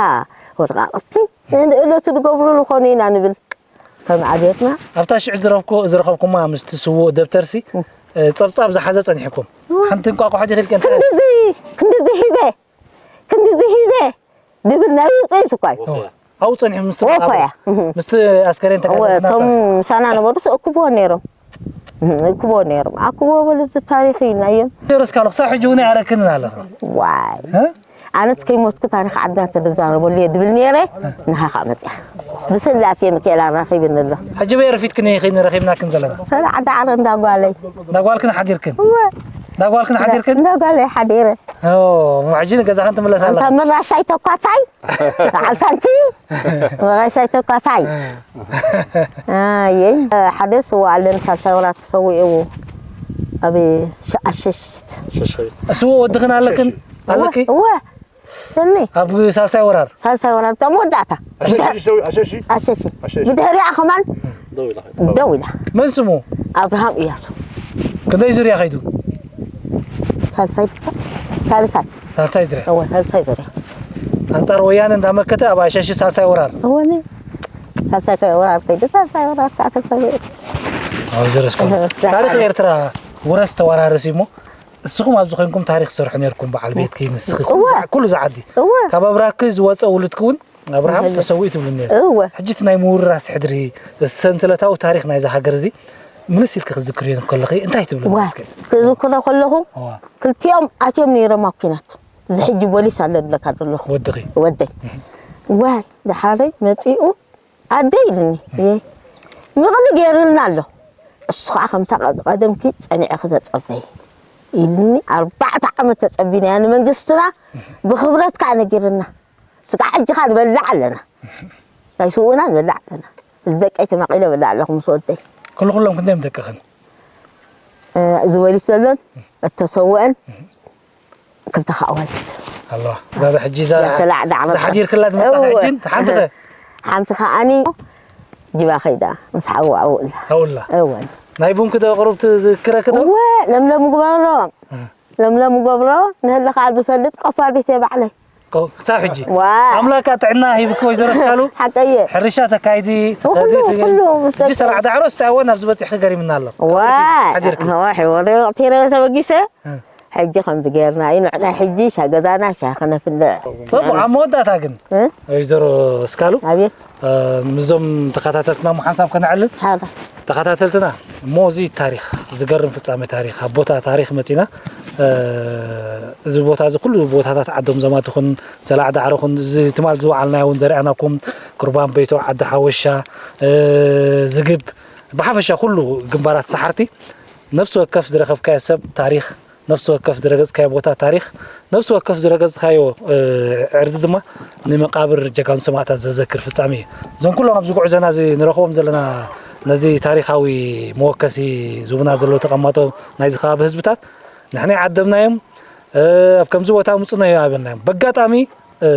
ወረቓቕቲ እለቱ ዝገብሩ ዝኾኑ ኢና ንብል ከም ዓብየትና ኣብታ ሽዑ ዝረብኩ ዝረኸብኩማ ምስቲ ስዉእ ደብተርሲ ጸብጻብ ዝሓዘ ጸኒሕኩም ሓንቲ እንቋቑሖ ዲኺልከ ክንድዚ ክንድዚ ሂበ ክንድዚ ሂበ ድብል ናይ ውፅኢት እኳ እዩ ኣብኡ ጸኒሑ ምስቲ ወኮያ ምስቲ ኣስከሬን ተጋደልትና እቶም ምሳና ነበሩ ተእክብዎ ነይሮም እክቦ ነይሮም። ኣክቦ በሉ፣ እዚ ታሪኽ ኢልናዮም። ደረስካ ኣሎ፣ ክሳብ ሕጂ እውን ኣይኣረክንን ኣለኻ። ዋይ። እ? ኣነስ ከይሞትኩ ታሪኽ ዓድና ተደዛረበሉ እየ ድብል ነይረ። ንሃኻ መፅያ። ብስላሴ ሚካኤል ኣራኺብኒ ኣሎ። ሕጂ በይ ረፊድክን ኢኺ ንረኺብናክን ዘለና። ሰላዕ ዳዕሮ እንዳጓለይ። እንዳጓልክን ሓዲርክን? እወ። እንዳጓልክን ሓዲርክን? እንዳጓለይ ሓዲረ። ኦ፣ ሕጂ ንገዛኽን ትምለሳ ኣለኻ? ኣንታ መራሻይ ተኳሳይ። በዓል ታንኪ። መራሻይ ተኳሳይ። ኣየይ፣ ሓደ ስዋ ኣለን ሳልሳይ ወራር ተሰዊኡ። ኣብ ሸ-፣ ኣሸሽት። ስዋ ወድኽን ኣለክን? ኣለኪ? እወ፣ እወ። ሰኒ። ኣብ ሳልሳይ ወራር? ሳልሳይ ወራር፣ እቶም ወዳእታ። ኣሸሺ፣ ኣሸሺ። ኣሸሺ። ኣሸሺ። ብድሕሪኣ ከማን ደው ኢላ። ደው ኢላ። መን ስሙ? ኣብርሃም እያሱ። ክንደይ ዙርያ ከይዱ? ሳልሳይ፣ ሳልሳይ። ሳልሳይ ዙርያ። እወ፣ ሳልሳይ ዙርያ። ኣንጻር ወያነ እንዳመከተ ኣብ ኣሸሺ ሳልሳይ ወራር። እወ፣ ኒ-፣ ሳልሳይ ከ-፣ ወራር ከይዱ፣ ሳልሳይ ወራር ከዓ ተሰዊኡ። ኣብ ዘረስኩም። እህ፣ ታሪኽ ኤርትራ ውረስ ተወራረስ እዩ እሞ፣ እስኹም ኣብዚ ኮይንኩም ታሪኽ ትሰርሑ ነርኩም፣ በዓል ቤትኪ፣ ንስኺ፣ ኩሉ እወ። ዝዓ-፣ ኩሉ ዝዓዲ። እወ። ካብ ኣብራክኪ ዝወፀ ውሉድኪ እውን ኣብርሃም እወ። ተሰዊኡ ትብሉ ነይሩ። እወ። ሕጂ እቲ ናይ ምውርራስ ሕድሪ፣ እቲ ሰንሰለታዊ ታሪኽ ናይዛ ሃገር እዚ ምልስ ኢልኪ ክትዝክርዮ ከለኺ እንታይ ትብሉ ዋ፣ እስከ? ክዝክሮ ከለኹ እዋ። ክልቲኦም ኣትዮም ነይሮም ኣብ ኲናት። እዚ ሕጂ ፖሊስ ኣሎ ዝብለካ ዘለኹ። ወድኺ? ወደይ። እህ። ዋይ፣ ደሓረይ መጺኡ ኣደይ ኢሉኒ። እህ። ይሄ ምቕሊ ገይሩልና ኣሎ። እሱ ከዓ ከምታ ቀ-፣ ቀደምኪ ጸኒዕኺ ተጸበዪ ኢሉኒ። ኣርባዕተ ዓመት ተጸቢናያ ንመንግስትና እህ። ብኽብረት ከዓ ነጊርና። ስጋዕ ሕጂ ኸኣ ንበልዕ ኣለና። ናይ ስውእና ንበልዕ ኣለና። እዚ ደቀይ ተማቒለ እበልዕ ኣለኹ ምስ ወደይ። ኩሉ ኩሎም ክንደይ እዮም ደቅኽን? እ፣ እዚ ወሊድ ዘሎን እተሰወአን ክልተ ኸዓ ኣዋልድ። ኣለዋ። እዛ ዶ ሕጂ እዛ እዛ ሰላዕ ዳዕመ እዛ ሓዲርክላ ትመጻ እወ። ሕጂ ሓንቲ ኸ? ሓንቲ ኸኣኒ ጅባ ኸይዳ ምስ ሓው ኣብኡ ኣላ። ኣብኡ ኣላ። እወ። ናይ ቡንኪ ዶ ቁሩብ ትዝክረኪ ዶ? እወ፣ ለምለም ግበሮ። እ። ለምለም ገብሮ ንህሊ ከዓ ዝፈልጥ ቆፋር ቤት እየ ባዕለይ። ቆ-፣ ክሳብ ሕጂ? ዋ። ኣምላክ ጥዕና ሂብኪ ወይዘሮ እስካሉ? ሓቀየ። ሕርሻ ተካይዲ፣ ኩሉ፣ ትኸዲ፣ ትገ-፣ ኩሉ ምስ ሕጂ ተካይዲ። ሰላዕ ዳዕሮ እስቲ እወ ናብዚ በፂሕኪ ገሪምና ኣሎ። ዋ። ሓዲርኪ? እወ፣ ሕወረ ወቕቲ ረ ተበጊሰ። እ። ሕጂ ከምዚ ገይርና እዩ፣ ንዕና ሕጂ ሻ ገዛና ሻሂ ከነፍልሕ። ፅቡቕ፣ ኣብ መወዳእታ ግን እ? ወይዘሮ እስካሉ፣ ኣቤት። እ፣ ምስዞም ተኸታተልትና እሞ ሓንሳብ ከነዕልል። ሓራ። ተኸታተልትና፣ እሞ እዚ ታሪኽ፣ ዝገርም ፍጻሜ ታሪኽ፣ ኣብ ቦታ ታሪኽ መጺና፣ እ፣ እዚ ቦታ እዚ ኩሉ ቦታታት ዓዶም ዘማት ይኹን፣ ሰላዕ ዳዕሮ ይኹን፣ እዚ ትማል ዝወዓልናዮ እውን ዘርኣናኩም፣ ቁርባን በይቶ፣ ዓዲ ሓወሻ፣ እ፣ ዝግብ፣ ብሓፈሻ ኩሉ ግንባራት ሰሓርቲ፣ ነፍሲ ወከፍ ዝረኸብካዮ ሰብ ታሪኽ፣ ነፍሲ ወከፍ ዝረገጽካዮ ቦታ ታሪኽ፣ ነፍሲ ወከፍ ዝረገጽካዮ፣ እ፣ ዕርዲ ድማ ንመቃብር ጀጋኑ ሰማእታት ዘዘክር ፍጻሜ እዩ። እዞም ኩሎም ኣብዚ ጉዕዞና እዚ ንረኽቦም ዘለና ነዚ ታሪኻዊ መወከሲ ዝቡና ዘለዉ ተቐማጦ ናይዚ ከባቢ ህዝብታት ንሕና ይዓደምናዮም፣ እ፣ ኣብ ከምዚ ቦታ ምጹ ናይ ኣይበልናዮም። በጋጣሚ እ፣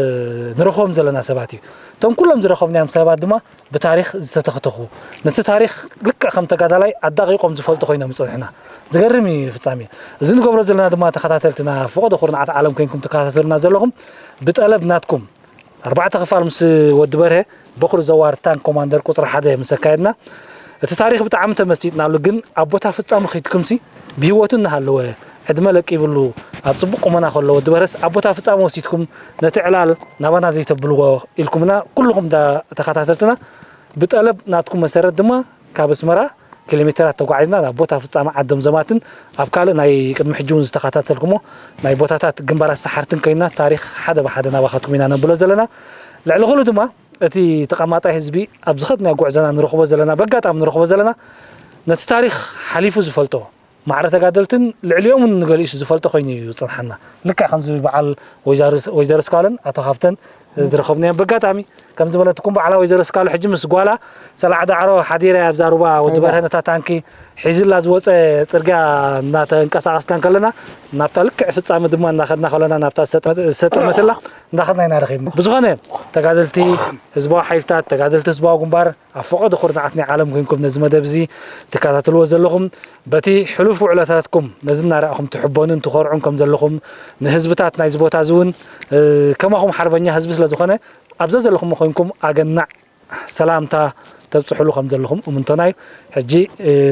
ንረኽቦም ዘለና ሰባት እዩ። እቶም ኩሎም ዝረኸብናዮም ሰባት ድማ ብታሪኽ ዝተተኽተኹ፣ ነቲ ታሪኽ ልክዕ ከም ተጋዳላይ ኣዳቒቖም ዝፈልጡ ኮይኖም ይጸንሑና። ዝገርም እዩ ፍጻሜ። እዚ ንገብሮ ዘለና ድማ ተኸታተልትና፣ ፈቐዶ ኩርናዓት ዓለም ኮይንኩም ትከታተሉና ዘለኹም፣ ብጠለብ ናትኩም ኣርባዕተ ክፋል ምስ ወዲ በርሀ፣ በኹሪ ዘዋር ታንክ ኮማንደር ቁጽሪ ሓደ ምስ ኣካየድና፣ እቲ ታሪኽ ብጣዕሚ ተመሲጥናሉ፣ ግን ኣብ ቦታ ፍጻመ ከይድኩምሲ ብህይወቱ እናሃለወ፣ ዕድመ ለቂብሉ፣ ኣብ ጽቡቕ ቁመና ከሎ፣ ወዲ በርሀስ ኣብ ቦታ ፍጻመ ወሲድኩም፣ ነቲ ዕላል ናባና ዘይተብልዎ ኢልኩምና፣ ኩልኹም እንዳ ተኸታተልትና፣ ብጠለብ ናትኩም መሰረት ድማ ካብ ኣስመራ ኪሎ ሜተራት ተጓዒዝና ናብ ቦታ ፍጻመ ዓዶም ዘማትን ኣብ ካልእ ናይ ቅድሚ ሕጂ እውን ዝተኸታተልኩሞ ናይ ቦታታት ግንባራት ሰሓርትን ኮይንና ታሪኽ ሓደ ብሓደ ናባኻትኩም ኢና ነብሎ ዘለና። ልዕሊ ኩሉ ድማ እቲ ተቐማጣይ ህዝቢ ኣብ ዝኸድናዮ ጉዕዞና ንረኽቦ ዘለና፣ በጋጣሚ ንረኽቦ ዘለና፣ ነቲ ታሪኽ ሓሊፉ ዝፈልጦ፣ ማዕረ ተጋደልትን ልዕሊኦምን ንገሊኡስ ዝፈልጦ ኮይኑ እዩ ዝጸንሓና። ልክዕ ከምዚ በዓል ወይዘሮ፣ ወይዘሮ ስካለን ኣቶ ሃብተን ዝረኸብናዮም በጋጣሚ፣ ከም ዝበለትኩም በዓላ ወይዘሮ ስካሉ ሕጂ ምስ ጓላ ሰላዕ ዳዕሮ ሓዲረ ኣብዛ ሩባ ወዲ ኣይዋ። በርሀ ነታ ታንኪ ሒዝላ ዝወጸ ጽርግያ እናተንቀሳቐስና እንከለና፣ ናብታ ልክዕ ፍጻመ ድማ እናኸድና ከለና ናብታ ዝሰጠመት-፣ ዝሰጠመትላ እናኸድና ኢና ረኺብና። ብዝኾነ ተጋደልቲ ህዝባዊ ሓይልታት፣ ተጋደልቲ ህዝባዊ ግንባር፣ ኣብ ፈቐዶ ኩርናዓት ናይ ዓለም ኮይንኩም ነዚ መደብ እዚ ትከታተልዎ ዘለኹም፣ በቲ ሕሉፍ ውዕለታትኩም ነዚ እናረኣኹም ትሕበኑን ትኾርዑን ከም ዘለኹም፣ ንህዝብታት ናይዚ ቦታ እዚ እውን፣ እ፣ ከማኹም ሓርበኛ ህዝቢ ስለ ዝኾነ፣ ኣብ ዘዘለኹም ኮይንኩም ኣገናዕ ሰላምታ ተብጽሕሉ ከም ዘለኹም እምንቶና እዩ። ሕጂ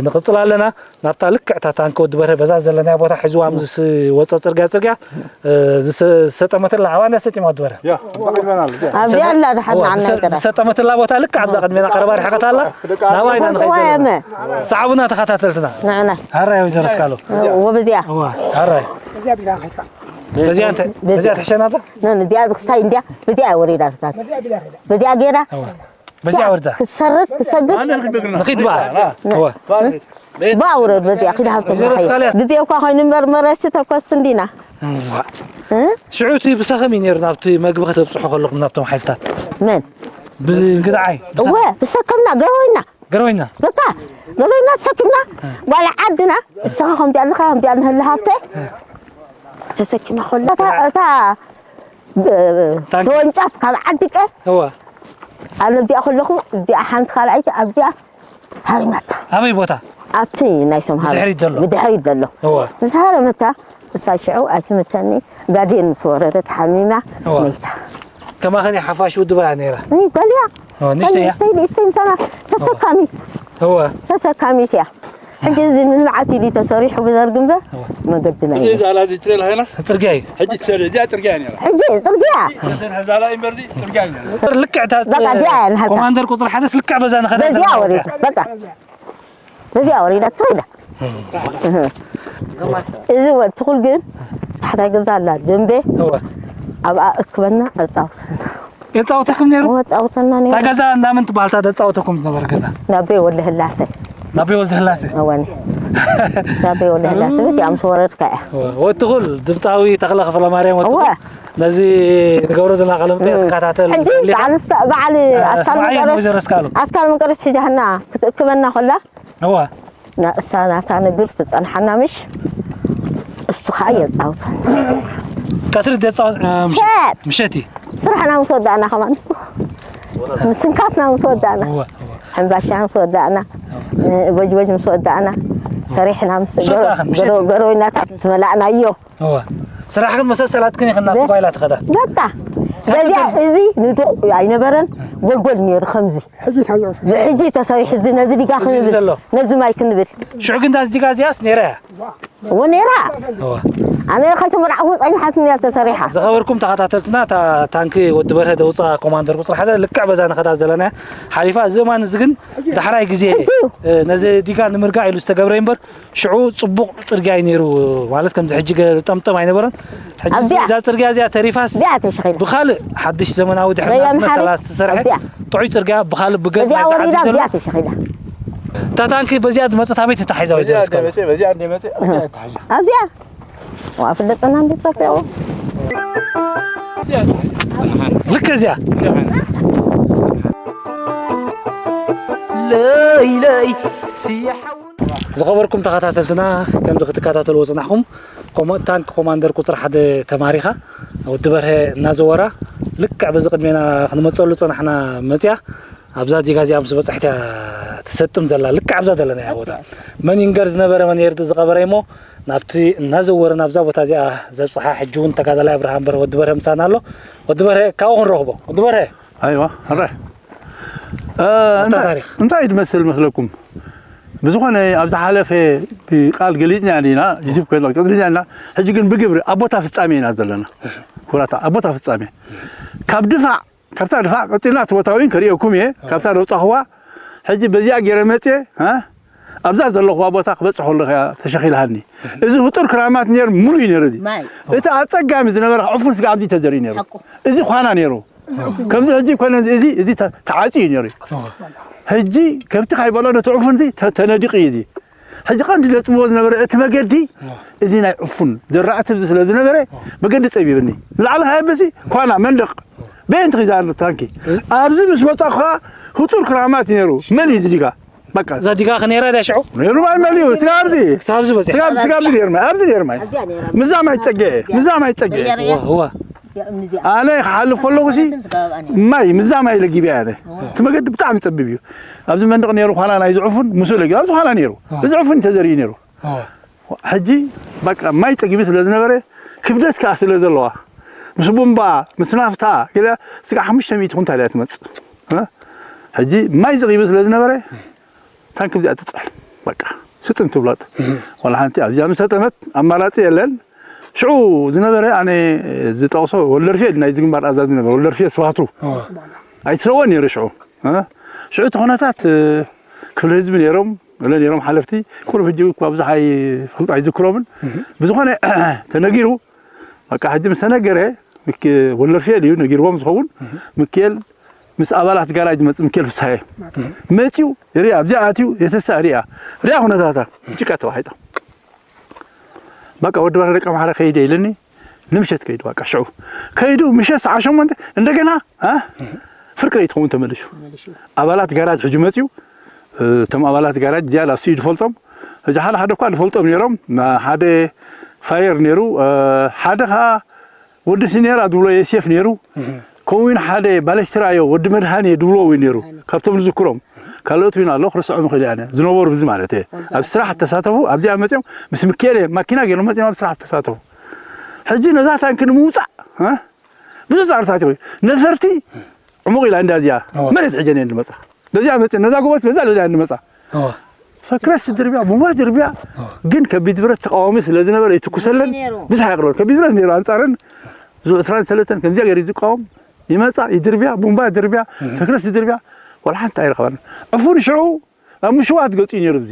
ንቕጽል ኣለና። ናብታ ልክዕታ ታንኪ ወዲ በርሀ በዛ ዘለናያ ቦታ ሒዝዋ ምስ ዝወጸ ጽርግያ ጽርግያ ዝሰጠመተላ ዓባና ሰጢማ ወዲ በርሀ ኣብዚኣ ኣላ ድሓን ንዓና ይጠራ ዝሰጠመተላ ቦታ ልክዕ ኣብዛ ቅድሜና ቀረባ ርሕቐት ኣላ። ናባይ ኢና ንኸይድ ዘለና። ሰዓቡና ተኸታተልትና። ንዕና ኣራይ ወይዘሮ እስካሎ ወበዚኣ ኣራይ በዚኣ ትሕሸናታ እዚኣ ክስታይ እንዲያ በዚኣ ወሪዳ ትታት በዚኣ ገይራ በዚኣ ወርዳ ክትሰርት ክሰግድ ንኺድ በኣ በኣ ውረድ በዚኣ ኪድ ሃብቶም ግዜ እኳ ኮይኑ እምበር መረሲ ተኮስ እንዲና ሽዑ እቲ ብሰኸም እዩ ነይሩ ናብቲ መግቢ ከተብፅሑ ከለኹም ናብቶም ሓይልታት መን ብግድዓይ እወ ብሰከምና ገሮይና ገሮይና በቃ ገሮይና ሰኪምና ጓል ዓድና እስኻ ከምዚኣ ኣለኻ ከምዚኣ ንህሊ ሃብተ ተሰኪማ ከላ እታ ተወንጫፍ ካብ ዓዲቀ እወ ኣነ ኣብዚኣ ከለኹ እዚኣ ሓንቲ ካልኣይቲ ኣብዚኣ ሃሪማታ ኣበይ ቦታ ኣብቲ ናይ ሶምሃ ብድሕሪት ዘሎ? ብድሕሪት ዘሎ እወ ምስ ሃረመታ እሳ ሽዑ ኣይትምተኒ ጋዴን ምስ ወረደት ሓሚማ እወ መይታ ከማኸን ሓፋሽ ውድባ እያ ነይራ እይ ጓልያ እወ ንእሽተይ እያ ንእሽተይ ንእሽተይ ምሳና ተሰካሚት እወ ተሰካሚት እያ ሕጂ እዚ ንልምዓት ኢሉ ተሰሪሑ ብደርጊ እምበር እወ መገዲ ናይ እዚ ዛላ እዚ ትሪኢ ኣለኻ ዮናስ? ፅርግያ እዩ ሕጂ ትሰሪ እዚኣ ፅርግያ እያ ነይራ ሕጂ ፅርግያ ተሰርሐ ዛላ እዩ እምበር እዚ ፅርግያ እዩ ነይራ ልክዕ እታ በቃ እዚኣ እያ ንሃልካ ኮማንደር ቁፅሪ ሓደስ ልክዕ በዛ ንኸዳ በዚኣ ወሪዳ በቃ በዚኣ ወሪዳ ትኸይዳ እዚ ወ- ትኹል ግን ታሕታይ ገዛ ኣላ ደንቤ እወ ኣብኣ እክበና ኣፃውተና የፃውተኩም ነይሩ? እወ ኣፃውተና ነይሩ እታ ገዛ እንዳመን ትበሃል እታ ዘፃወተኩም ዝነበረ ገዛ? ናቤ ወልደ ህላሰ ናቤ ወልደ ህላሰ እወኒ ናቤ ወልደ ህላሰ በዚኣ ምስ ወረድካ እያ እወ ወትኹል ድምፃዊ ተኽለ ክፍለ ማርያም እወ ወትኹል ነዚ ንገብሮ ዘለና ቃለ መጠይቅ ትከታተል ሕጂ በዓል እስካ- በዓል ኣስካል ስማዓይ መቀረስ ወይዘሮ እስካሉ ኣስካል መቀረስ ሒዛህና ክትእክበና ኮላ እወ እሳ ናታ ንግር ትጸንሓና ምሽ እሱ ከዓ የጻውተን ቀትሪ ደጻወት ምሸት እዩ ስራሕና ምስ ወዳእና ከማን እሱ ምስንካትና ምስ ወዳእና ሕምባሻ ምስ ወዳእና በጅበጅ ምስ ወዳእና ሰሪሕና ምስ ገሮይናታት ምስ መላእናዮ ስራሕ ግን መሰሰላት ግን ይኽና ጓይላ ትኸዳ በቃ በዚያ እዚ ንዱቕ ኣይነበረን ጎልጎል ነይሩ ከምዚ ሕጂ ተሰሪሑ እዚ ነዚ ዲጋ ክንብል ነዚ ማይ ክንብል ሽዑ ግን ዳዚ ዲጋ እዚያስ ነይራ እያ እወ ነይራ ኣነ ከይተመርዓኹ ጸኒሓትኒ እያ ተሰሪሓ ዝኸበርኩም ተኸታተልትና እታ ታንኪ ወዲ በርሀ ደውፃ ኮማንደር ቁፅሪ ሓደ ልክዕ በዛ ንኸዳ ዘለና ሓሊፋ እዚ እማን እዚ ግን ዳሕራይ ግዜ ነዚ ዲጋ ንምርጋእ ኢሉ ዝተገብረ እምበር ሽዑ ጽቡቕ ጽርግያ እዩ ነይሩ ማለት ከምዚ ሕጂ ገ- ጠምጠም ኣይነበረን። ሕጂ ኣብዚ እዚኣ- እዛ ጽርግያ እዚኣ ተሪፋስ እዚኣ ተሸኺላ። ብኻልእ ሓድሽ ዘመናዊ ድሕሪ ረያ ናስመ መሓሪ። ሰላሳ ዝተሰርሐ ኣብዚኣ። ጥዑይ ጽርግያ ብኻልእ ብገጽ እዚኣ ናይ ሰዓት ወሪዳ ዘሎ። እዚኣ ተሸኺላ። እታ ታንኪ በዚኣ ዝመጸት ኣበይ ተታሒዛ ወይ እዚኣ ዘረስካ? እንደ መጸ በዚኣ እንደ መጸ ኣብዚኣ ተታሒዛ። ኣብዚኣ። ዋ ፍለጠና እንደ ጸፊያዎ። ልክ እዚኣ። ለይ ለይ ስያሓ ዝኸበርኩም ተኸታተልትና ከምዚ ክትከታተልዎ ዝጸናሕኩም ታንክ ኮማንደር ቁፅሪ ሓደ ተማሪኻ ወዲ በርሀ እናዘወራ ልክዕ በዚ ቅድሜና ክንመፀሉ ዝፀናሕና መፅያ ኣብዛ ዲጋ እዚኣ ምስ በፃሕት እያ ትሰጥም ዘላ ልክዕ ኣብዛ ዘለናያ ቦታ መን ይንገር ዝነበረ መን የርዲ ዝቐበረ እሞ ናብቲ እናዘወረ ናብዛ ቦታ እዚኣ ዘብፅሓ ሕጂ እውን ተጋዳላይ ኣብርሃም በርሀ ወዲ በርሀ ምሳና ኣሎ ወዲ በርሀ ካብኡ ክንረኽቦ ወዲ በርሀ ኣይዋ ሕራይ እንታይ ድመስል መስለኩም ብዝኾነ ኣብ ዝሓለፈ ብቃል ገሊፅና ዲና ዩቱብ ኮይና ቀፅልና ኢና ሕጂ ግን ብግብሪ ኣብ ቦታ ፍፃሜ ኢና ዘለና ኩራታ ኣብ ቦታ ፍፃሜ ካብ ድፋዕ ካብታ ድፋዕ ቀፂልና እቲ ቦታ እውን ከርእየኩም እየ ካብታ ደውፃኽዋ ሕጂ በዚኣ ገይረ መፅየ ኣብዛ ዘለኹዋ ቦታ ክበፅሕ ከለኹ እያ ተሸኺልሃኒ እዚ ህጡር ክራማት ነይሩ ሙሉእ እዩ ነይሩ እዚ እቲ ኣፀጋሚ ዝነበረ ዕፉን ስጋ ኣብዚ ተዘሪኡ ነይሩ እዚ ኳና ነይሩ ከምዚ ሕጂ ይኮነ እዚ እዚ ተዓፂ እዩ ነይሩ ሕጂ ከብቲ ካይበሎ ነቲ ዕፉን እዚ ተነዲቑ እዩ እዚ ሕጂ ቀንዲ ደፅብዎ ዝነበረ እቲ መገዲ እዚ ናይ ዕፉን ዘራእቲ እዚ ስለ ዝነበረ መገዲ ፀቢብኒ ዝለዓለ ካየበሲ ኳና መንደቕ በየንቲ ኺዛ ኣሎ ታንኪ ኣብዚ ምስ መፃኹ ከዓ ህጡር ክራማት እዩ ነይሩ መን እዩ እዚ ዲጋ በቃ እዛ ዲጋ ከ ነይራ ድያ ሽዑ? ነይሩ ማይ መሊኡ ስጋብ እዚ ክሳብ እዚ በፂሑ ስጋብ ስጋብ እዚ ነይሩ ማይ ኣብዚ ነይሩ ማይ ኣብዚኣ ነይራ። ምዛ ማይ ፀገ ምዛ ማይ ፀገ እዋ እዋ እዚኣ እዚኣ ኣነ ክሓልፍ ከለኹ ሲ ሓለትን ስጋብ ኣነ። ማይ ምዛ ማይ ለጊበ ኣነ እቲ መገዲ ብጣዕሚ ፀቢብ እዩ ኣብዚ መንደቕ ነይሩ ኳና ናይ ዝዕፉን ምስኡ ለጊበ ኣብዚ ኳና ነይሩ እዚ ዕፉን ተዘሪኡ ነይሩ እዋ ሕጂ በቃ ማይ ፀጊቢ ስለ ዝነበረ ክብደት ከዓ ስለ ዘለዋ ምስ ቡምባ ምስ ናፍታ ገለ ስጋ ሓሙሽተ ሚእቲ ኩንታል እያ ትመፅእ እ? ሕጂ ማይ ዝቕይብ ስለ ዝነበረ ታንክ ብዚኣ ትፅዕል በቃ ስጥም ትብላጥ ዋላ ሓንቲ ኣብዚኣ ምስ ሰጠመት ኣማራፂ የለን። ሽዑ ዝነበረ ኣነ ዝጠቕሶ ወልደርፌ ናይዚ ግንባር ኣዛዚ ዝነበረ ወልደርፌ ስብሃቱ ኣይትሰወን ነይሩ ሽዑ ሽዑ እቲ ኩነታት ክፍለ ህዝቢ ነይሮም ገለ ነይሮም ሓለፍቲ ቁሩብ ሕጂ እኳ ብዙሕ ኣይፈልጡ ኣይዝክሮምን ብዝኾነ ተነጊሩ በቃ ሕጂ ምስ ተነገረ ወልደርፌል እዩ ነጊርዎም ዝኸውን ምክኤል ምስ ኣባላት ጋራጅ መጽእ ምክኤል ፍስሃየ መጽዩ ሪኣ ኣብዚኣ ኣትዩ የተሳ ሪኣ ሪኣ ኩነታታ ጭቃ ተዋሒጣ በቃ ወዲ በርሀ ደቂ ኣምሓራ ከይደ ኢለኒ ንምሸት ከይዱ በቃ ሽዑ ከይዱ ምሸት ሰዓ ሸሞንተ እንደገና ፍርቂ ለይቲ ኸውን ተመልሹ ኣባላት ጋራጅ ሕጂ መፅዩ እቶም ኣባላት ጋራጅ ዝያዳ እሱ እዩ ዝፈልጦም ሕጂ ሓደ ሓደ እኳ ዝፈልጦም ነይሮም ሓደ ፋየር ነይሩ ሓደ ከዓ ወዲ ሲኔራ ዝብሎ የሴፍ ነይሩ ከምኡ እውን ሓደ ባለስትራዮ ወዲ መድሃኔ ዝብሎ እውን ነይሩ ካብቶም ዝዝክሮም ካልኦት እውን ኣሎ ክርስዖም ይኽእል እየ ዝነበሩ ብዚ ማለት እየ ኣብ ስራሕ ተሳተፉ ኣብዚኣ መፅኦም ምስ ምክኤል ማኪና ገይሮም መፅኦም ኣብ ስራሕ ተሳተፉ ሕጂ ነዛ ታንክ ንምውፃእ ብዙ ፃዕርታት ይኸ ነፈርቲ ዕሙቕ ኢላ እንዳ እዚኣ መሬት ሕጀን እየን ዝመፃ በዚኣ መፅእ ነዛ ጎቦት በዛ ልዕሊያ እንመፃ ፈክረስ ድርብያ ቡንባ ድርብያ ግን ከቢድ ብረት ተቃዋሚ ስለ ዝነበረ ይትኩሰለን ብዙሕ ኣይቅረበን ከቢድ ብረት ነይሩ ኣንፃረን ዙ ዕስራን ሰለስተን ከምዚኣ ገይሩ ዝቃወም ይመፃ ይድርብያ ቡንባ ድርብያ ፈክረስ ድርብያ ዋላ ሓንቲ ኣይረኸባን ዕፉን ሽዑ ኣብ ምሽዋት ገፁ እዩ ነይሩ እዚ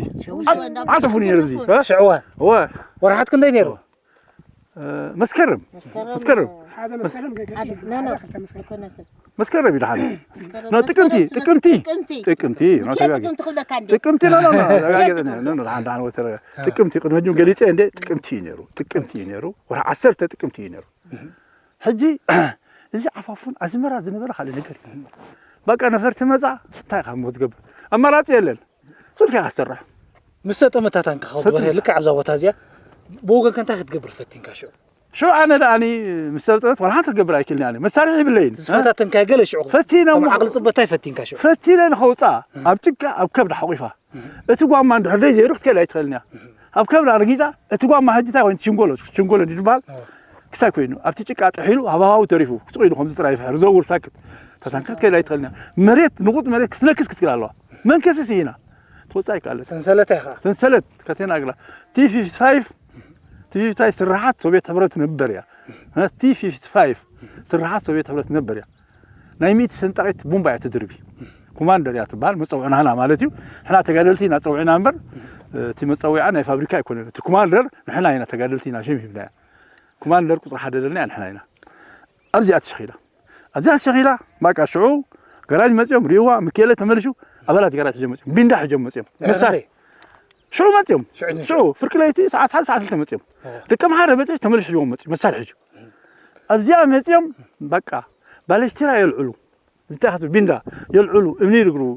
ዓጠፉን እዩ ነይሩ እዚ ሽዕዋ ወ ወርሓት ክንደይ ነይሩ መስከረም መስከረም መስከረም እዩ ደሓን ኖ ጥቅምቲ ጥቅምቲ ጥቅምቲ ጥቅምቲ ኖ ተጋጊ ጥቅምቲ ኖ ኖ ኖ ደጋጊ ኖ ኖ ደሓን ደሓን ወተረ ጥቅምቲ ቅድመ ጅም ገሊጸ እንደ ጥቅምቲ እዩ ነይሩ ጥቅምቲ እዩ ነይሩ ወርሒ ዓሰርተ ጥቅምቲ እዩ ነይሩ ሕጂ እዚ ዓፋፉን ኣዝመራ ዝነበረ ካልእ ነገር እዩ በቃ ነፈርቲ መጻ እንታይ ኢኻ እሞ ትገብር ኣማራጺ የለን ስልኪ ኢኻ ትሰርሕ ምስ ሰጠመታታን ክኸብር ልክዕ ኣብዛ ቦታ እዚኣ ብወገንካ እንታይ ክትገብር ፈቲንካ ሽዑ ሽዑ ኣነ ደኣኒ ምስ ሰብጠመት ዋላ ሓንቲ ክገብር ኣይክእልን ኣነ መሳርሒ ይብለይን ዝፈታተንካዮ ገለ ሽዑ ፈቲነ እሞ ዓቕሊ ፅበት እንታይ ፈቲንካ ሽዑ ፈቲነ ንኸውፃ ኣብ ጭቃ ኣብ ከብዲ ሓቑፋ እቲ ጓማ እንድሕር ደይ ዘይሩ ክትከይድ ኣይትኽእልን እያ ኣብ ከብዲ ኣርጊፃ እቲ ጓማ ሕጂ እንታይ ኮይኑ ሽንጎሎ ሽንጎሎ እንዲ ዝበሃል ክሳይ ኮይኑ ኣብቲ ጭቃ ጥሒሉ ሃባሃው ተሪፉ ስቕ ኢሉ ከምዚ ጥራይ ይፍሕር ዘውር ሳክት እታ ታንኪ ክትከይድ ኣይትኽእልን እያ መሬት ንቑጥ መሬት ክትነክስ ክትክእል ኣለዋ መንከስስ ኢና ትወፅእ ኣይከኣለት ሰንሰለት ኢኻ ሰንሰለት ከተናግላ ቲ ፊፍቲ ፋይቭ ቲ ፊፍቲ ፋይቭ ስርሓት ሶቪየት ሕብረት ነበር እያ ቲ ፊፍቲ ፋይቭ ስርሓት ሶቪየት ሕብረት ነበር እያ ናይ ሚእቲ ሰንጣቂት ቡምባ እያ ትድርቢ ኮማንደር እያ ትበሃል መፀውዕናና ማለት እዩ ሕና ተጋደልቲ ኢና ፀውዕና እምበር እቲ መፀዊዓ ናይ ፋብሪካ ኣይኮነን እቲ ኮማንደር ንሕና ኢና ተጋደልቲ ኢና ሽም ሂብናያ ኮማንደር ቁፅሪ ሓደ ዘለና እያ ንሕና ኢና ኣብዚኣ ተሸኺላ ኣብዚኣ ተሸኺላ ባቃ ሽዑ ገራጅ መፅኦም ሪእዋ ምክኤለ ተመልሹ ኣባላት ገራጅ ሕጆም መፅኦም ቢንዳ ሕጆም መፅኦም መሳርሒ ሽዑ መፅኦም ሽዑ ፍርቂ ለይቲ ሰዓት ሓደ ሰዓት ክልተ መፅኦም ደቂ ምሓረ በፂሑ ተመልሹ ሕጅዎም መፅኡ መሳርሒ ሕጁ ኣብዚኣ መፅኦም በቃ ባለስቲራ የልዕሉ እንታይ ቢንዳ የልዕሉ እምኒ ይርግርጉ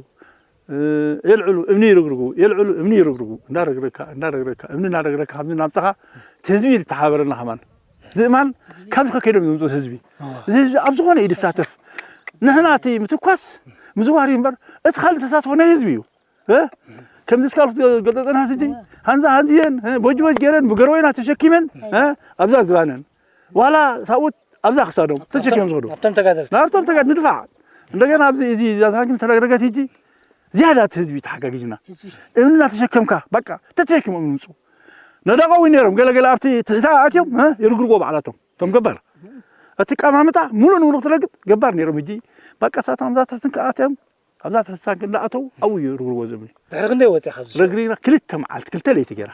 የልዕሉ እምኒ ይርግርጉ የልዕሉ እምኒ ይርግርጉ እንዳረግረካ እንዳረግረካ እምኒ እናረግረካ ከምዚ እናምፀኻ እቲ ህዝቢ ዝተሓበረና ከማን ዝእማን ካብዚ ከከይዶም ዘምፅኡ ህዝቢ እዚ ህዝቢ ኣብ ዝኾነ እዩ ዝሳተፍ ንሕና እቲ ምትኳስ ምዝዋር እዩ እምበር እቲ ካልእ ተሳትፎ ናይ ህዝቢ እዩ ከምዚ እስካልኩ ዝገልፀ ፅንሓት ሕጂ ሃንዛ ሃንዝየን ቦጅቦጅ ገይረን ብገረወይና ተሸኪመን ኣብዛ ዝባነን ዋላ ሳብኡት ኣብዛ ክሳዶም ተሸኪሞም ዝኸዱ ኣብቶም ተጋደልቲ ናብቶም ተጋድ ንድፋዕ እንደገና ኣብዚ እዚ እዛ ሳንቲም ተረግረገት ሕጂ ዝያዳ እቲ ህዝቢ ተሓጋጊዝና እምኒ እናተሸከምካ በቃ ተተሸኪሞም ይምፁ ነዳቐዊ ነይሮም ገለገለ ኣብቲ ትሕታ ኣትዮም ይርግርዎ ባዕላቶም እቶም ገባር እቲ ቀማምጣ ሙሉእ ንሙሉእ ክትረግጥ ገባር ነይሮም ሕጂ በቃ ሳቶም ኣብዛ ትሕትን ከኣትዮም ኣብዛ ተስፋ እንዳኣተው ኣብኡ እዩ ርግርጎ ዝብል ድሕሪ ክንደይ ወፂኣ ካብዚ ሽዑ? ረግሪግና ክልተ መዓልቲ ክልተ ለይቲ ገይራ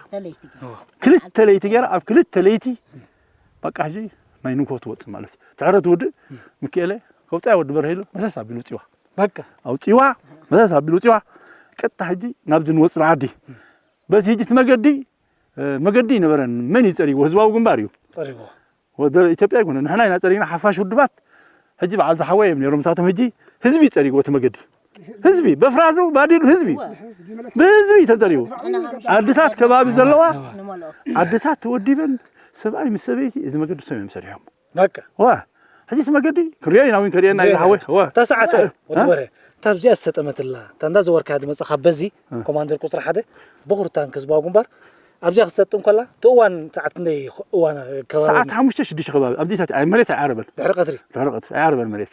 ክልተ ለይቲ ገይራ ኣብ ክልተ ለይቲ በቃ ሕጂ ናይ ንግሆ ትወፅእ ማለት እዩ ትዕረት ውድእ ምክኤለ ከውፅያ ወዲ በርሄሉ መሰስ ኣቢሉ ውፅዋ በቃ ኣውፅዋ መሰስ ኣቢሉ ውፅዋ ቀጥታ ሕጂ ናብዚ ንወፅና ዓዲ በዚ ሕጂ እቲ መገዲ መገዲ ይነበረን መን እዩ ፀሪግዎ ህዝባዊ ግንባር እዩ ፀሪግዎ ወደ ኢትዮጵያ ይኮነ ንሕና ኢና ጸሪግና ሓፋሽ ውድባት ሕጂ በዓል ዝሓወ እዮም ነይሮም ሳቶም ሕጂ ህዝቢ ጸሪግዎ እቲ መገዲ ህዝቢ በፍራዙ ባዲሉ ህዝቢ ብህዝቢ ተጸሪቡ ዓድታት ከባቢ ዘለዋ ዓድታት ተወዲበን ሰብኣይ ምስ ሰበይቲ እዚ መገዲ ሰም እዮም ሰሪሖም በቃ ዋ ሕጂ እቲ መገዲ ክሪኦ ኢና እውን ከሪኤና ኢና ሓወ ዋ ተሰዓተ ወዲ ወረ ታብዚኣ ዝሰጠመትላ ታንዳ ዘወርካ ድመጽኻ በዚ ኮማንደር ቁጽሪ ሓደ በኹርታን ከዝባው ግንባር ኣብዚኣ ክሰጥም ከላ እቲ እዋን ሰዓት ክንደይ እዋን ከባቢ ሰዓት ሓሙሽተ ሽዱሽተ ከባቢ ኣብዚታት ኣይ መሬት ኣይዓረበን ድሕሪ ቀትሪ ድሕሪ ቀትሪ ኣይዓረበን መሬት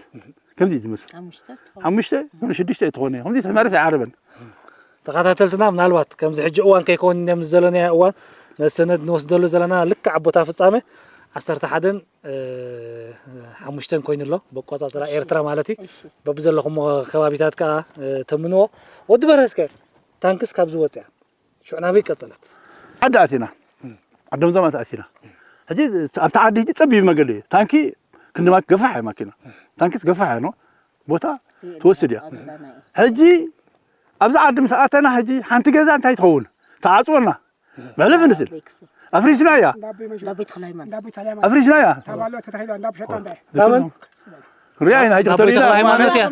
ከምዚ እዩ ዝመስል። ሓሙሽተ ትኸውን። ሓሙሽተ፣ ሽዱሽተ ትኾን እያ። ከምዚ ማለት ኣይዓረበን። ተኸታተልትና፣ ምናልባት ከምዚ ሕጂ እዋን ከይከውን እኒኦ ምስ ዘለናዮ እዋን፣ ነቲ ሰነድ ንወስደሉ ዘለና ልክዕ ኣብ ቦታ ፍጻመ ዓሰርተ ሓደን ሓሙሽተን ኮይኑ ኣሎ፣ በቆጻጽራ ኤርትራ ማለት እዩ። እሺ። በብዘለኹም ከባቢታት ከኣ፣ እ፣ ተምንዎ። ወዲ በርሀ፣ እስከ ታንክስ ካብ ዝወጽያ ሽዑ ናበይ ቀጸለት? ዓዲ ኣቲና። ዓዶም ዘማት ኣቲና። ሕጂ ኣብቲ ዓዲ ሕጂ ጸቢብ መገዲ እዩ። ታንኪ ክንዲ ማኪ ገፋሕ እያ ማኪና። ታንኪስ ገፋሕ እያ ነው። ቦታ ትወስድ እያ። ሕጂ ኣብዚ ዓዲ ምስ ኣተና፣ ሕጂ ሓንቲ ገዛ እንታይ ትኸውን? ተዓጽወና። መሕለፊ ንስል። ኣፍሪስና እያ። እንዳቦይ ተክለ ሃይማኖት። ኣፍሪስና እያ። ተባሎ ተታሂሎ እንዳብ ሸጣ እንዳይ። ሳምን? ሪኣይና፣ ሕጂ እንዳቦይ ተክለ ሃይማኖት እያ።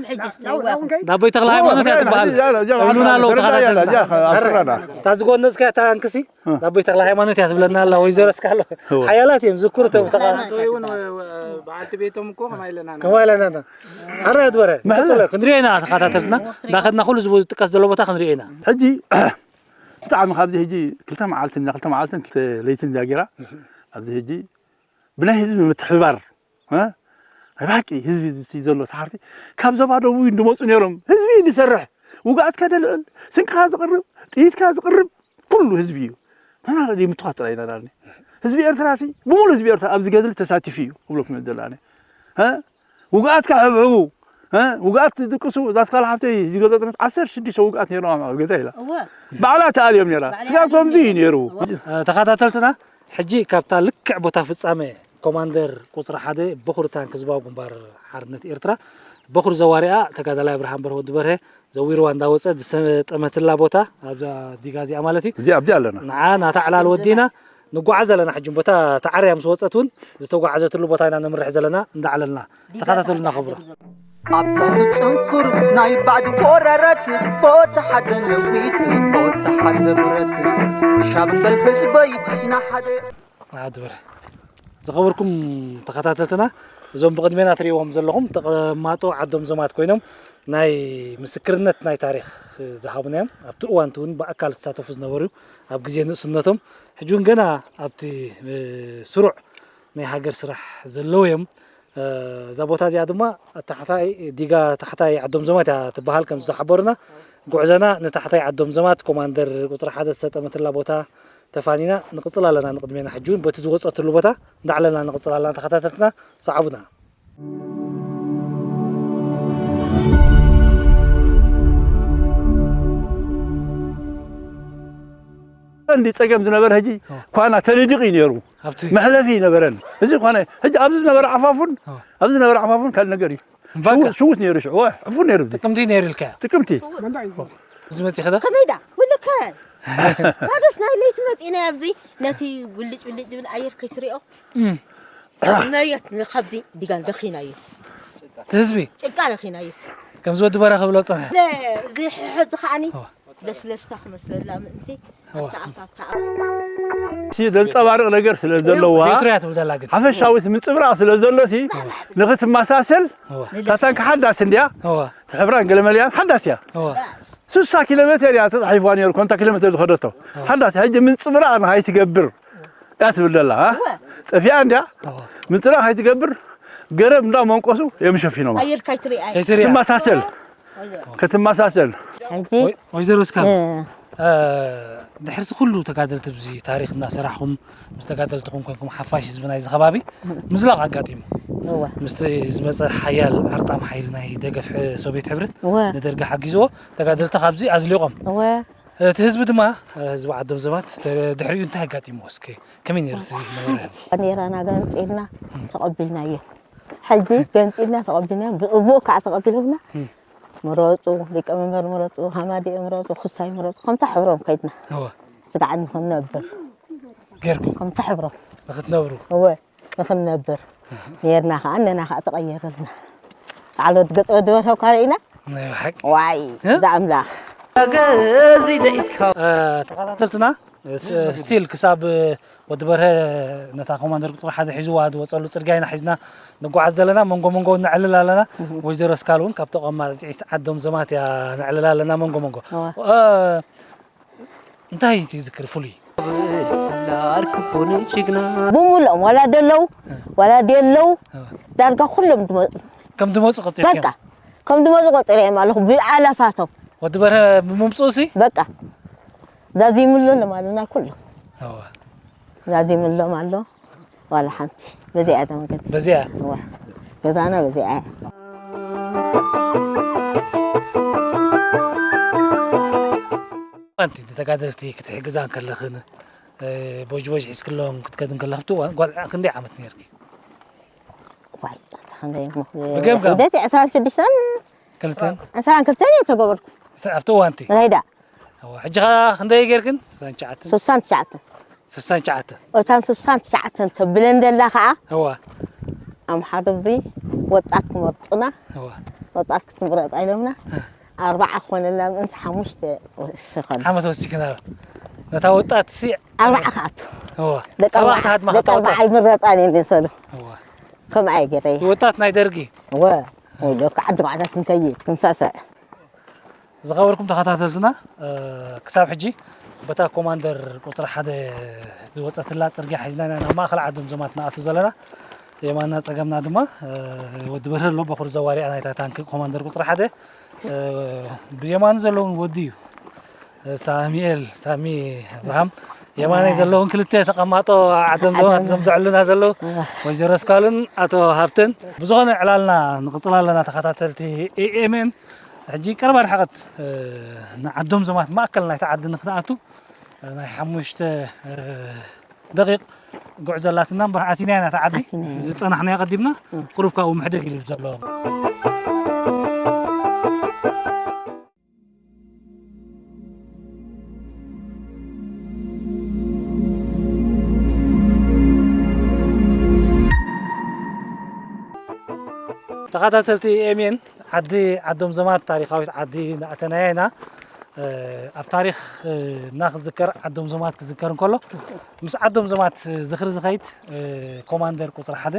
እንዳቦይ ተክለ ሃይማኖት እያ ትበሃል። እብሉና ኣለዉ ተኸታተልቲ። እታ ዝጎነጽካ እታ እንክሲ እንዳቦይ ተክለ ሃይማኖት እያ ትብለና ኣላ። ወይዘሮ እስካሎ እወ። ሓያላት እዮም ዝኩር ተብተኻ። ሃይማኖት እውን በዓልቲ ቤቶም እኮ ከማይ ኢለና ኢና። ከማይ ኢለና ኢና። ኣረ ኣትበረ። መሕዘ። ቀጽሎ፣ ክንሪኦ ኢና ተኸታተልትና። እንዳኸድና ኩሉ ዝጥቀስ ዘሎ ቦታ ክንሪኦ ኢና። ሕጂ ብጣዕሚ ካብዚ ሕጂ ክልተ መዓልትን ክልተ መዓልትን ክልተ ለይትን እያ ጌራ። ኣብዚ ሕጂ ብናይ ህዝቢ ምትሕብባር፣ እ? ናይ ብሓቂ ህዝቢ እዚ ዘሎ ሰሓርቲ ካብ ዞባ ደቡብ እዩ ዝመፁ ነይሮም። ህዝቢ እዩ ዝሰርሕ፣ ውግኣትካ ደልዕል፣ ስንቅኻ ዝቕርብ፣ ጥይትካ ዝቕርብ ኩሉ ህዝቢ እዩ። ንሕና ደ ምትኳት ጥራይ ኢና ዳርኒ። ህዝቢ ኤርትራ ሲ ብሙሉ ህዝቢ ኤርትራ ኣብዚ ገድሊ ተሳቲፉ እዩ ክብለኩም እየ ዘላኒ። እ? ውግኣትካ ሕብሕቡ፣ እ? ውግኣት ትድቅሱ፣ እዛ ኣስካል ሓብተይ ዝገጠጥነት ዓሰርተ ሽዱሽተ ውግኣት ነይሮም ኣብ ገዛ ኢላ። እወ። ባዕላ ተኣልዮም ነይራ። ባዕላ ስጋብ ከምዚ እዩ ነይሩ። እወ። እ፣ ተኸታተልትና፣ ሕጂ ካብታ ልክዕ ቦታ ፍጻመ ኮማንደር ቁጽሪ ሓደ በኹሪ ታንክ ህዝባዊ ግንባር ሓርነት ኤርትራ በኹሪ ዘዋሪኣ ተጋዳላይ ኣብርሃም በርሀ ወዲ በርሀ ዘዊርዋ እንዳወጸ ዝሰጠመትላ ቦታ ኣብዛ ዲጋ እዚኣ ማለት እዩ። እዚኣ ኣብዚ ኣለና። ንዓ ናታ ዕላል ወዲና ንጓዓዝ ኣለና። ሕጂ ቦታ ተዓርያ ምስ ወጸት እውን ዝተጓዓዘትሉ ቦታ ኢና ንምርሕ ዘለና እንዳዕለልና። ተኸታተሉና ክቡራት። ኣብ ትሕቲ ጽንኩር ናይ ባዕዲ ወራራት ቦታ ሓደ ነዊት ቦታ ሓደ ብረት ሻብ በል ህዝበይ ንሓደ ዓዲ በረ። ዝኸበርኩም ተኸታተልትና፣ እዞም ብቕድሜና ትርእይዎም ዘለኹም ተቐማጦ ዓዶም ዞማት ኮይኖም ናይ ምስክርነት ናይ ታሪኽ ዝሃቡና እዮም። ኣብቲ እዋንቲ እውን ብኣካል ዝሳተፉ ዝነበሩ እዮም። ኣብ ግዜ ንእስነቶም፣ ሕጂ እውን ገና ኣብቲ፣ እ፣ ስሩዕ ናይ ሃገር ስራሕ ዘለዉ እዮም። እ፣ እዛ ቦታ እዚኣ ድማ ታሕታይ ዲጋ ታሕታይ ዓዶም ዞማት እያ ትበሃል ከም ዝሓበሩና። ጉዕዞና ንታሕታይ ዓዶም ዞማት ኮማንደር ቁጽሪ ሓደ ዝሰጠመትላ ቦታ ተፋኒና ንቕጽል ኣለና። ንቕድሜና ሕጂ እውን በቲ ዝወጸትሉ ቦታ እንዳዕለልና ንቕጽል ኣለና። ተኸታተልትና ሰዓቡና። እንዲ ጸገም ዝነበረ ሕጂ ኦ። ኳና ተልዲቕ እዩ ነይሩ። ኣብቲ መሕለፊ ይነበረን። እዚ ኳና ሕጂ ኣብዚ ዝነበረ ዓፋፉን ኦ። ኣብዚ ዝነበረ ዓፋፉን ካልእ ነገር እዩ። በቃ። ሽውት፣ ሽውት ነይሩ ሽዑ። ዋ፣ ዕፉን ነይሩ እዚ። ጥቅምቲ ነይሩ ኢልካ። ጥቅምቲ። እዚ መጺኻ ዶ? ከመይ ዳ? ውልከ። ባዶስ ናይ ለይቲ መጺእና ኣብዚ ነቲ ውልጭ ውልጭ ዝብል ኣየር ከይትሪኦ። እም። መሬት ካብዚ ዲጋን ደኺናዮ። እቲ ህዝቢ? ጭቃ ደኺናዮ። ከምዚ ወዲ በራ ክብሎ ጸንሐ። ለ-፣ እዚ ሕሕዚ ከዓኒ ኦ። ለስለስታ ክመስለላ ምእንቲ እዋ። ኣብታ ኣፍ፣ ኣብታ ኣፍ። ሲ ዘንጸባርቕ ነገር ስለ ዘለዋ፣ ቤትሮ እያ ትብል ዘላ ግን። ሓፈሻዊ ሲ ምንጽብራቕ ስለ ዘሎ ሲ፣ እዋ። ንኽትመሳሰል፣ እዋ። እታ ታንኪ ሓዳስ እንድያ፣ እዋ። እቲ ሕብራን ገለመልያን ሓዳስ እያ። እዋ። ስሳ ኪሎ ሜተር እያ ተጻሒፍዋ ነይሩ፣ ኮንታ ኪሎ ሜተር ዝኸደቶ። እዋ። ሓዳስ እያ፣ ሕጂ ምንጽብራቕ ንኸይትገብር እያ ትብል ዘላ፣ እ? እዋ። ጠፊኣ እንድያ፣ እዋ። ምንጽብራቕ ከይትገብር ገረብ እንዳ መንቆሱ እዮም ሸፊኖማ። ኣየር ከይትርኢ ኣይ። ከይትርኢ። ክትመሳሰል። ክትመሳሰል። ሕጂ ወይ-፣ ወይዘሮ እስካብ፣ እ። እ፣ ድሕሪ እቲ ኩሉ ተጋደልቲ ኣብዚ ታሪኽ እናሰራሕኩም፣ ምስ ተጋደልትኹም ኮንኩም ሓፋሽ ህዝቢ ናይዚ ከባቢ ምዝላቕ ኣጋጢሙ። እወ። ምስቲ ዝመጸ ሓያል ዓርጣም ሓይሊ ናይ ደገፍ ሕ-፣ ሶቪየት ሕብረት እወ። ንደርጊ ሓጊዝዎ፣ ተጋደልቲ ካብዚ ኣዝሊቖም። እወ። እቲ ህዝቢ ድማ፣ እ፣ ህዝቢ ዓዶም ዘማት፣ ተ-፣ ድሕሪኡ እንታይ ኣጋጢምዎ እስከ? ከመይ ነይሩ እቲ ዝነበረ? ነይራና ገንጺልና እም። ተቐቢልናዮ። ሕጂ ገንጺልና ተቐቢልና፣ ብጽቡቕ ከዓ ተቐቢሎምና። እም። ምረጹ፣ ሊቀመንበር ምረጹ፣ ሃማዲኤ ምረጹ፣ ክሳይ ምረጹ፣ ከምታ ሕብሮም ከይድና። እወ። ስጋዕ ንኽንነብር። ጌርኩም? ከምታ ሕብሮም። ንኽትነብሩ? እወ፣ ንኽንነብር። እህ። ነይርና ከዓ፣ እነና ከዓ ተቐየረልና። በዓል ወዲ ገጸ ወዲ በርሀ እኳ ርኢና። ናይ ብሓቂ? ዋይ፣ እ? እዛ ኣምላኽ። እ፣ ተኸታተልትና፣ ስ-፣ ስቲል ክሳብ ወዲ በርሀ ነታ ኮማንደር ቁጽሪ ሓደ ሒዝዋ ዝወጸሉ ጽርግያ ኢና ሒዝና ንጓዓዝ ዘለና። መንጎ መንጎ ነዕልል ኣለና። እህ። ወይዘሮ እስካል እውን ካብ ተቐማጢት ዓዶም ዘማት እያ ነዕልል ኣለና መንጎ መንጎ። እዋ። እ፣ እንታይ ትዝክር ፍሉይ? ብሙሉኦም ዋላ ደለዉ፣ እ። ዋላ ደለዉ፣ እ። ዳርጋ ኩሎም ድመ-፣ ከም ዝመፁ ቆፂርክዮም? በቃ ከም ዝመፁ ቆፂረዮም ኣለኹ ብኣላፋቶም። ወዲ በርሀ ብምምፅኡ ሲ? በቃ ዛዚሙሎ ለማሉና ኩሉ። እዋ። ዛዚሙሎም ኣሎ። ዋላ ሓንቲ በዚኣ እያ ተመልከት። በዚኣ? እዋ። ገዛና በዚኣ እያ። ኣንቲ ተጋደልቲ ክትሕግዛ እንከለኽን፣ እ፣ ቦጅ ቦጅ ሒዝክሎም ክትከድ እንከለኽ፣ ኣብቲ እዋን ጓል ክንደይ ዓመት ነይርኪ? ዋይ፣ ኣታ ክንደይ እሞ፣ ብገምጋም። ሒደት ዕስራን ሽዱሽተን፣ ክልተን? ዕስራን ክልተን እየ ተገበርኩ። እስተ-፣ ኣብቲ እዋንቲ? ራይዳ። እዋ፣ ሕጂ ኸ ክንደይ ጌርክን? ስሳን ትሽዓተን። ስሳን ትሽዓተን? ስሳን ትሽዓተን። እታን ስሳን ትሽዓተን ተብለን ዘላ ኸዓ፣ እዋ። ኣምሓሩ እዚ ወጣት ክመርጡና፣ እዋ። ወጣት ክትምረጣ ኢሎምና፣ እ። ኣርባዓ ክኾነልና ምእንቲ ሓሙሽተ ወሲኸሉ። ዓመት ወሲኽና። ነታ ወጣት ሲ ኣርባዓ ክኣቱ። እዋ። ደቂ ኣርባዓ፣ ኣርባዕተ ሃድማ ደቂ ኣርባዓ ክተወጣ። ኣይምረጣን እየን ዝመሰሉ። እዋ። ከምኣ እየ ገይረ። ወጣት ናይ ደርጊ። እወ። ወይለካ ዓዲ ባዕዳ ክንከይድ፣ ክንሳሳዕ። ዝኸበርኩም ተኸታተልትና፣ እ፣ ክሳብ ሕጂ በታ ኮማንደር ቁጽሪ ሓደ ዝወጸትላ ጽርግያ ሒዝና ኢና ናብ ማእከል ዓዶም ዘማት ንኣቱ ዘለና። የማንና ጸገምና ድማ፣ እ፣ ወዲ በርሀ ኣሎ፣ በኹሪ ዘዋሪኣ ናይታ ታንኪ ኮማንደር ቁጽሪ ሓደ። እ፣ ብየማኑ ዘሎ እውን ወዲ እዩ። እ፣ ሳሚኤል፣ ሳሚ ኣብርሃም። የማነይ ዘለውን ክልተ ተቐማጦ ዓዶም ዘማት ዓዶም። እዞም ዘዕሉና ዘለዉ እዋ። ወይዘሮ እስካሉን ኣቶ ሃብተን። ብዝኾነ ዕላልና ንቕጽል ኣለና ተኸታተልቲ ኤ ኤም ኤን። ሕጂ ቀረባ ርሕቐት፣ እ፣ ንዓዶም ዘማት ማእከል ናይቲ ዓዲ ንክንኣቱ፣ እ፣ ናይ ሓሙሽተ፣ እ፣ ደቂቕ ጉዕዞ ኣላትና እምበር ኣቲና ኢና ናይቲ ዓዲ። ኣቲና ኢና። ዝጸናሕናዮ ቀዲምና፣ እ። ቁሩብ ካብኡ ምሕደግ ኢሉ ዘሎ። ተኸታተልቲ ኤም ኤን፣ ዓዲ ዓዶም ዘማት ታሪኻዊት ዓዲ እናኣተናያ ኢና። እ፣ ኣብ ታሪኽ፣ እ፣ እና ክዝከር ዓዶም ዘማት ክዝከር እንከሎ፣ ምስ ዓዶም ዘማት ዝኽሪ ዝኸይድ፣ እ፣ ኮማንደር ቁጽሪ ሓደ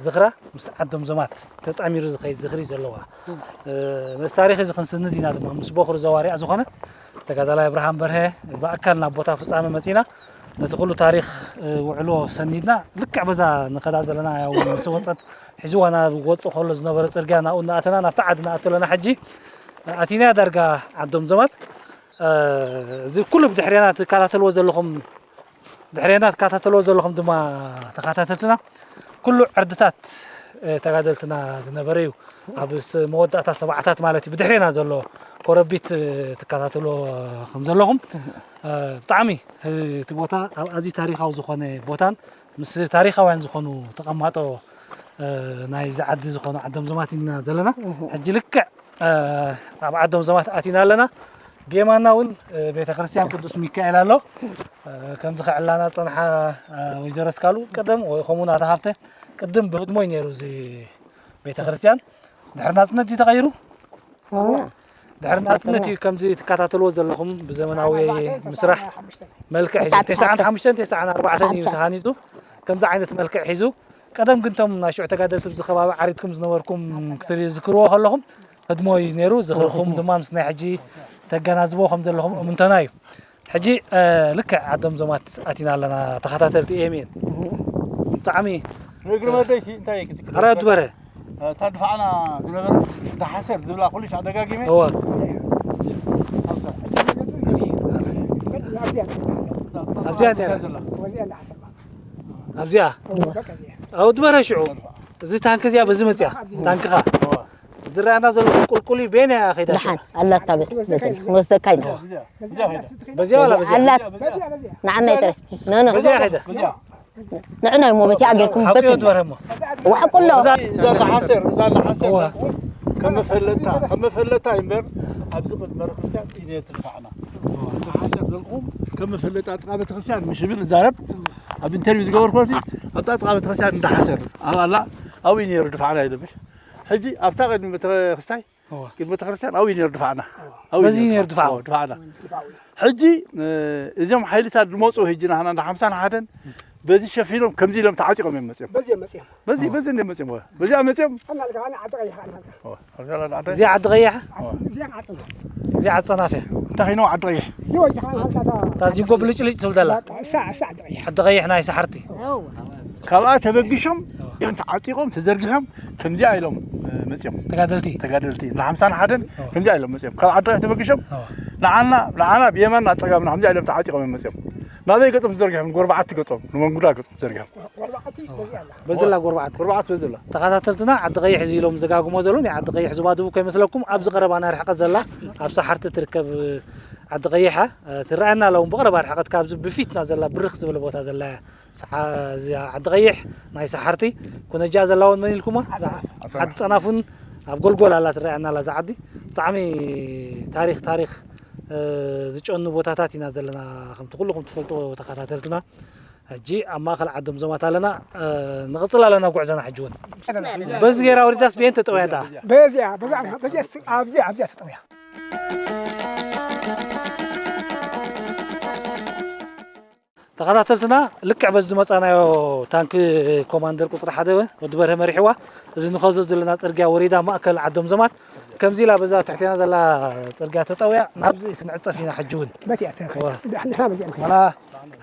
ዝኽራ ምስ ዓዶም ዘማት ተጣሚሩ ዝኸይድ ዝኽሪ ዘለዋ። እ፣ ነዚ ታሪኽ እዚ ክንስንድ ኢና ድማ ምስ በኹሪ ዘዋሪኣ ዝኾነ ተጋዳላይ ኣብርሃም በርሀ ብኣካል ናብ ቦታ ፍጻመ መጺና ነቲ ኩሉ ታሪኽ፣ እ፣ ውዕሎ ሰኒድና ልክዕ በዛ ንኸዳ ዘለና ያው ምስ ወጸት ሒዝዋ ናብ ወጽእ ከሎ ዝነበረ ጽርግያ ናብኡ እናኣተና ናብቲ ዓዲ ንኣቱ ኣለና። ሕጂ ኣቲና ዳርጋ ዓዶም ዘማት። እ፣ እዚ ኩሉ ብድሕሬና ትከታተልዎ ዘለኹም፣ ድሕሬና ትከታተልዎ ዘለኹም ድማ ተኸታተልትና፣ ኩሉ ዕርድታት፣ እ፣ ተጋደልትና ዝነበረ እዩ። ኣብ ስ-፣ መወዳእታ ሰብዓታት ማለት እዩ። ብድሕሬና ዘሎ ኮረቢት፣ እ፣ ትከታተልዎ ከም ዘለኹም፣ እ፣ ብጣዕሚ፣ እ፣ እቲ ቦታ ኣብ ኣዝዩ ታሪኻዊ ዝኾነ ቦታን ምስ ታሪኻውያን ዝኾኑ ተቐማጦ፣ እ፣ ናይዚ ዓዲ ዝኾኑ ዓዶም ዘማት ኢና ዘለና። ሕጂ ልክዕ እ፣ ኣብ ዓዶም ዘማት ኣቲና ኣለና። ብየማንና እውን፣ እ፣ ቤተ ክርስቲያን ቅዱስ ሚካኤል ኣሎ። እ፣ ከምዚ ከዕላና ዝጸንሓ፣ እ፣ ወይዘሮ እስካሉ ቀደም ወይ ከምኡ ናታ ሃብተ ቅድም ብህድሞ እዩ ነይሩ እዚ ቤተ ክርስቲያን። ድሕሪ ናጽነት ድዩ ተቐይሩ? እዋ። ድሕሪ ናጽነት እዩ ከምዚ ትከታተልዎ ዘለኹም ብዘመናዊ ምስራሕ መልክዕ ሒዙ። ተስዓን ሓሙሽተን፣ ተስዓን ኣርባዕተን እዩ ተሃኒጹ። ከምዚ ዓይነት መልክዕ ሒዙ። ቀደም ግን እቶም ናይ ሽዑ ተጋደልቲ ኣብዚ ከባቢ ዓሪድኩም ዝነበርኩም ክትዝክርዎ ከለኹም ህድሞ እዩ ነይሩ። ዝኽርኹም ድማ ምስ ናይ ሕጂ ተገናዝቦ ከም ዘለኹም እምንቶና እዩ። ሕጂ፣ እ፣ ልክዕ ዓዶም ዘማት ኣቲና ኣለና ተኸታተልቲ ኤም ኤን። ብጣዕሚ ንእግሪ መደይሲ እንታይ እዩ ክትክእል? ኣረ ድበረ። እታ ድፋዕና ዝነበረት እንዳ ሓሰር ዝብላ ኩሉ ሻዕ ደጋጊመ። እወ። ኣብዛ። ኣብዚኣ ነይራ። ዘላ። ኣብዚኣ። በቃ እዚኣ። ኣብኡ ድበረ ሽዑ። እዚ ታንክ እዚኣ በዚ መፅያ። ታንክኻ። እወ። ዝረኣና ዘሎ ቁልቁል እዩ፣ በየናይ እያ ከይዳ ሽዑ? ደሓን ኣላታ በዚ፣ በዚ፣ ወስደካ ኢና። እዚኣ፣ እዚኣ ከይዳ። በዚኣ ዋላ በዚኣ? ኣላት። ንዓናይ ጥራይ። ኖ፣ ኖ። በዚኣ ከይዳ። በዚኣ። ንዕና እሞ በቲኣ ጌርኩም ሓቂዮ በትል። ትበርሀ እሞ። ዋሕቁሎ። እዛ እዛ እንዳ ሓሰር፣ እዛ እንዳ ሓሰር እዋ። ከም መፈለጥታ፣ ከም መፈለጥታ እዩ እምበር፣ ኣብዚ ቅድሚ ቤተክርስትያን እዩ ነቲ ድፋዕና። እዋ። እንዳ ሓሰር ደልኩም ከም መፈለጥታ ጥቓ ቤተክርስትያን ምሽ ይብል እዛረብ። ኣብ ኢንተርቪው ዝገበርኩ ሲ፣ ኣብታ ጥቓ ቤተክርስትያን እንዳ ሓሰር። ኣብ ኣላ፣ ኣብኡ እዩ ነይሩ ድፋዕና ይብል። ሕጂ ኣብታ ቅድሚ ቤተክርስትያን እዋ። ግን ቤተክርስትያን ኣብኡ ነይሩ ድፋዕና። ኣብኡ በዚ ነይሩ ነይሩ ድፋዕ። ድፋዕ። ድፋዕና። ሕጂ፣ እ፣ እዞም ሓይልታት ዝመፁ ሕጂ ናህና እንዳ ሓምሳን ሓደን በዚ ሸፊኖም ከምዚ ኢሎም ተዓጢቖም እዮም መፅኦም። በዚ እዮም መፅኦም። በዚ፣ እዋ። በዚ እዮም መፅኦም። በዚኣ መፅኦም። ኣናልካ፣ ኣና ዓዲ ቀይሕ፣ ኣናልካ። እዋ። እዚኣ ዓዲ ቀይሕ? እዋ። እዚኣ ዓዲ ቀይሕ። እዚኣ ዓዲ ጸናፍ እያ። እንታይ ኮይኖም ዓዲ ቀይሕ? ይወይ፣ ተኻ፣ ኣናልካ፣ እታ እታ ዚንጎ ብልጭልጭ ትብል ዘላ? እሳ፣ እሳ ዓዲ ቀይሕ። ዓዲ ቀይሕ ናይ ሳሕርቲ። እዋ። ካብኣ ተበጊሾም እዋ። እዮም ተዓጢቖም ተዘርጊሖም ከምዚኣ ኢሎም መፅዮም። ተጋደልቲ ተጋደልቲ ንሓምሳን ሓደን ከምዚኣ ኢሎም መፅዮም። ካብ ዓዲ ተበጊሾም ንዓና ንዓና ብየማን ናፀጋምና ከምዚኣ ኢሎም ተዓጢቖም እዮም መፅዮም። ናበይ ገፆም ተዘርጊሖም? ጎርባዓቲ ገፆም ንመንጉዳ ገፆም ተዘርጊሖም። በዘላ ጎርባዓቲ ጎርባዓት በዘላ ተኸታተልትና ዓዲ ቀይሕ እዚ ኢሎም ዘጋግሞ ዘለዉ ናይ ዓዲ ቀይሕ ዝባድቡ ከይመስለኩም ኣብዚ ቀረባ ናይ ርሕቀት ዘላ ኣብ ሳሓርቲ ትርከብ ዓዲ ቀይሕ ትረኣየና ኣለውን ብቀረባ ርሕቀት ካብዚ ብፊትና ዘላ ብርኽ ዝብል ቦታ ዘላ ሰሓ- እዚኣ ዓዲ ቀይሕ ናይ ሰሓርቲ ኩነጃ ዘላውን መን ኢልኩማ ዓዲ ፀናፉን ኣብ ጎልጎል ኣላ ትረኣየና ኣላ እዛ ዓዲ ብጣዕሚ ታሪክ ታሪክ ዝጨኑ ቦታታት ኢና ዘለና ከምቲ ኩልኩም ትፈልጡ ተኸታተልትና ሕጂ ኣብ ማእከል ዓዶም ዞማት ኣለና ንቕፅል ኣለና ጉዕዞና ሕጂ እውን በዚ ገይራ ወሪዳስ ብየን ተጠውያ ደኣ በዚኣ በዛ በዚኣ ኣብዚኣ ኣብዚኣ ተጠውያ ተኸታተልትና ልክዕ በዚ ዝመፃናዮ ታንክ ኮማንደር ቁፅሪ ሓደ ወዲ በርሀ መሪሕዋ እዚ ንኸዞ ዘለና ፅርግያ ወሪዳ ማእከል ዓዶም ዘማት ከምዚ ኢላ በዛ ትሕቴና ዘላ ፅርግያ ተጠውያ ናብዚ ክንዕፀፍ ኢና ሕጂ እውን በቲያ ተኸ ዋ። ንሕና በዚኣ ንኸ ዋላ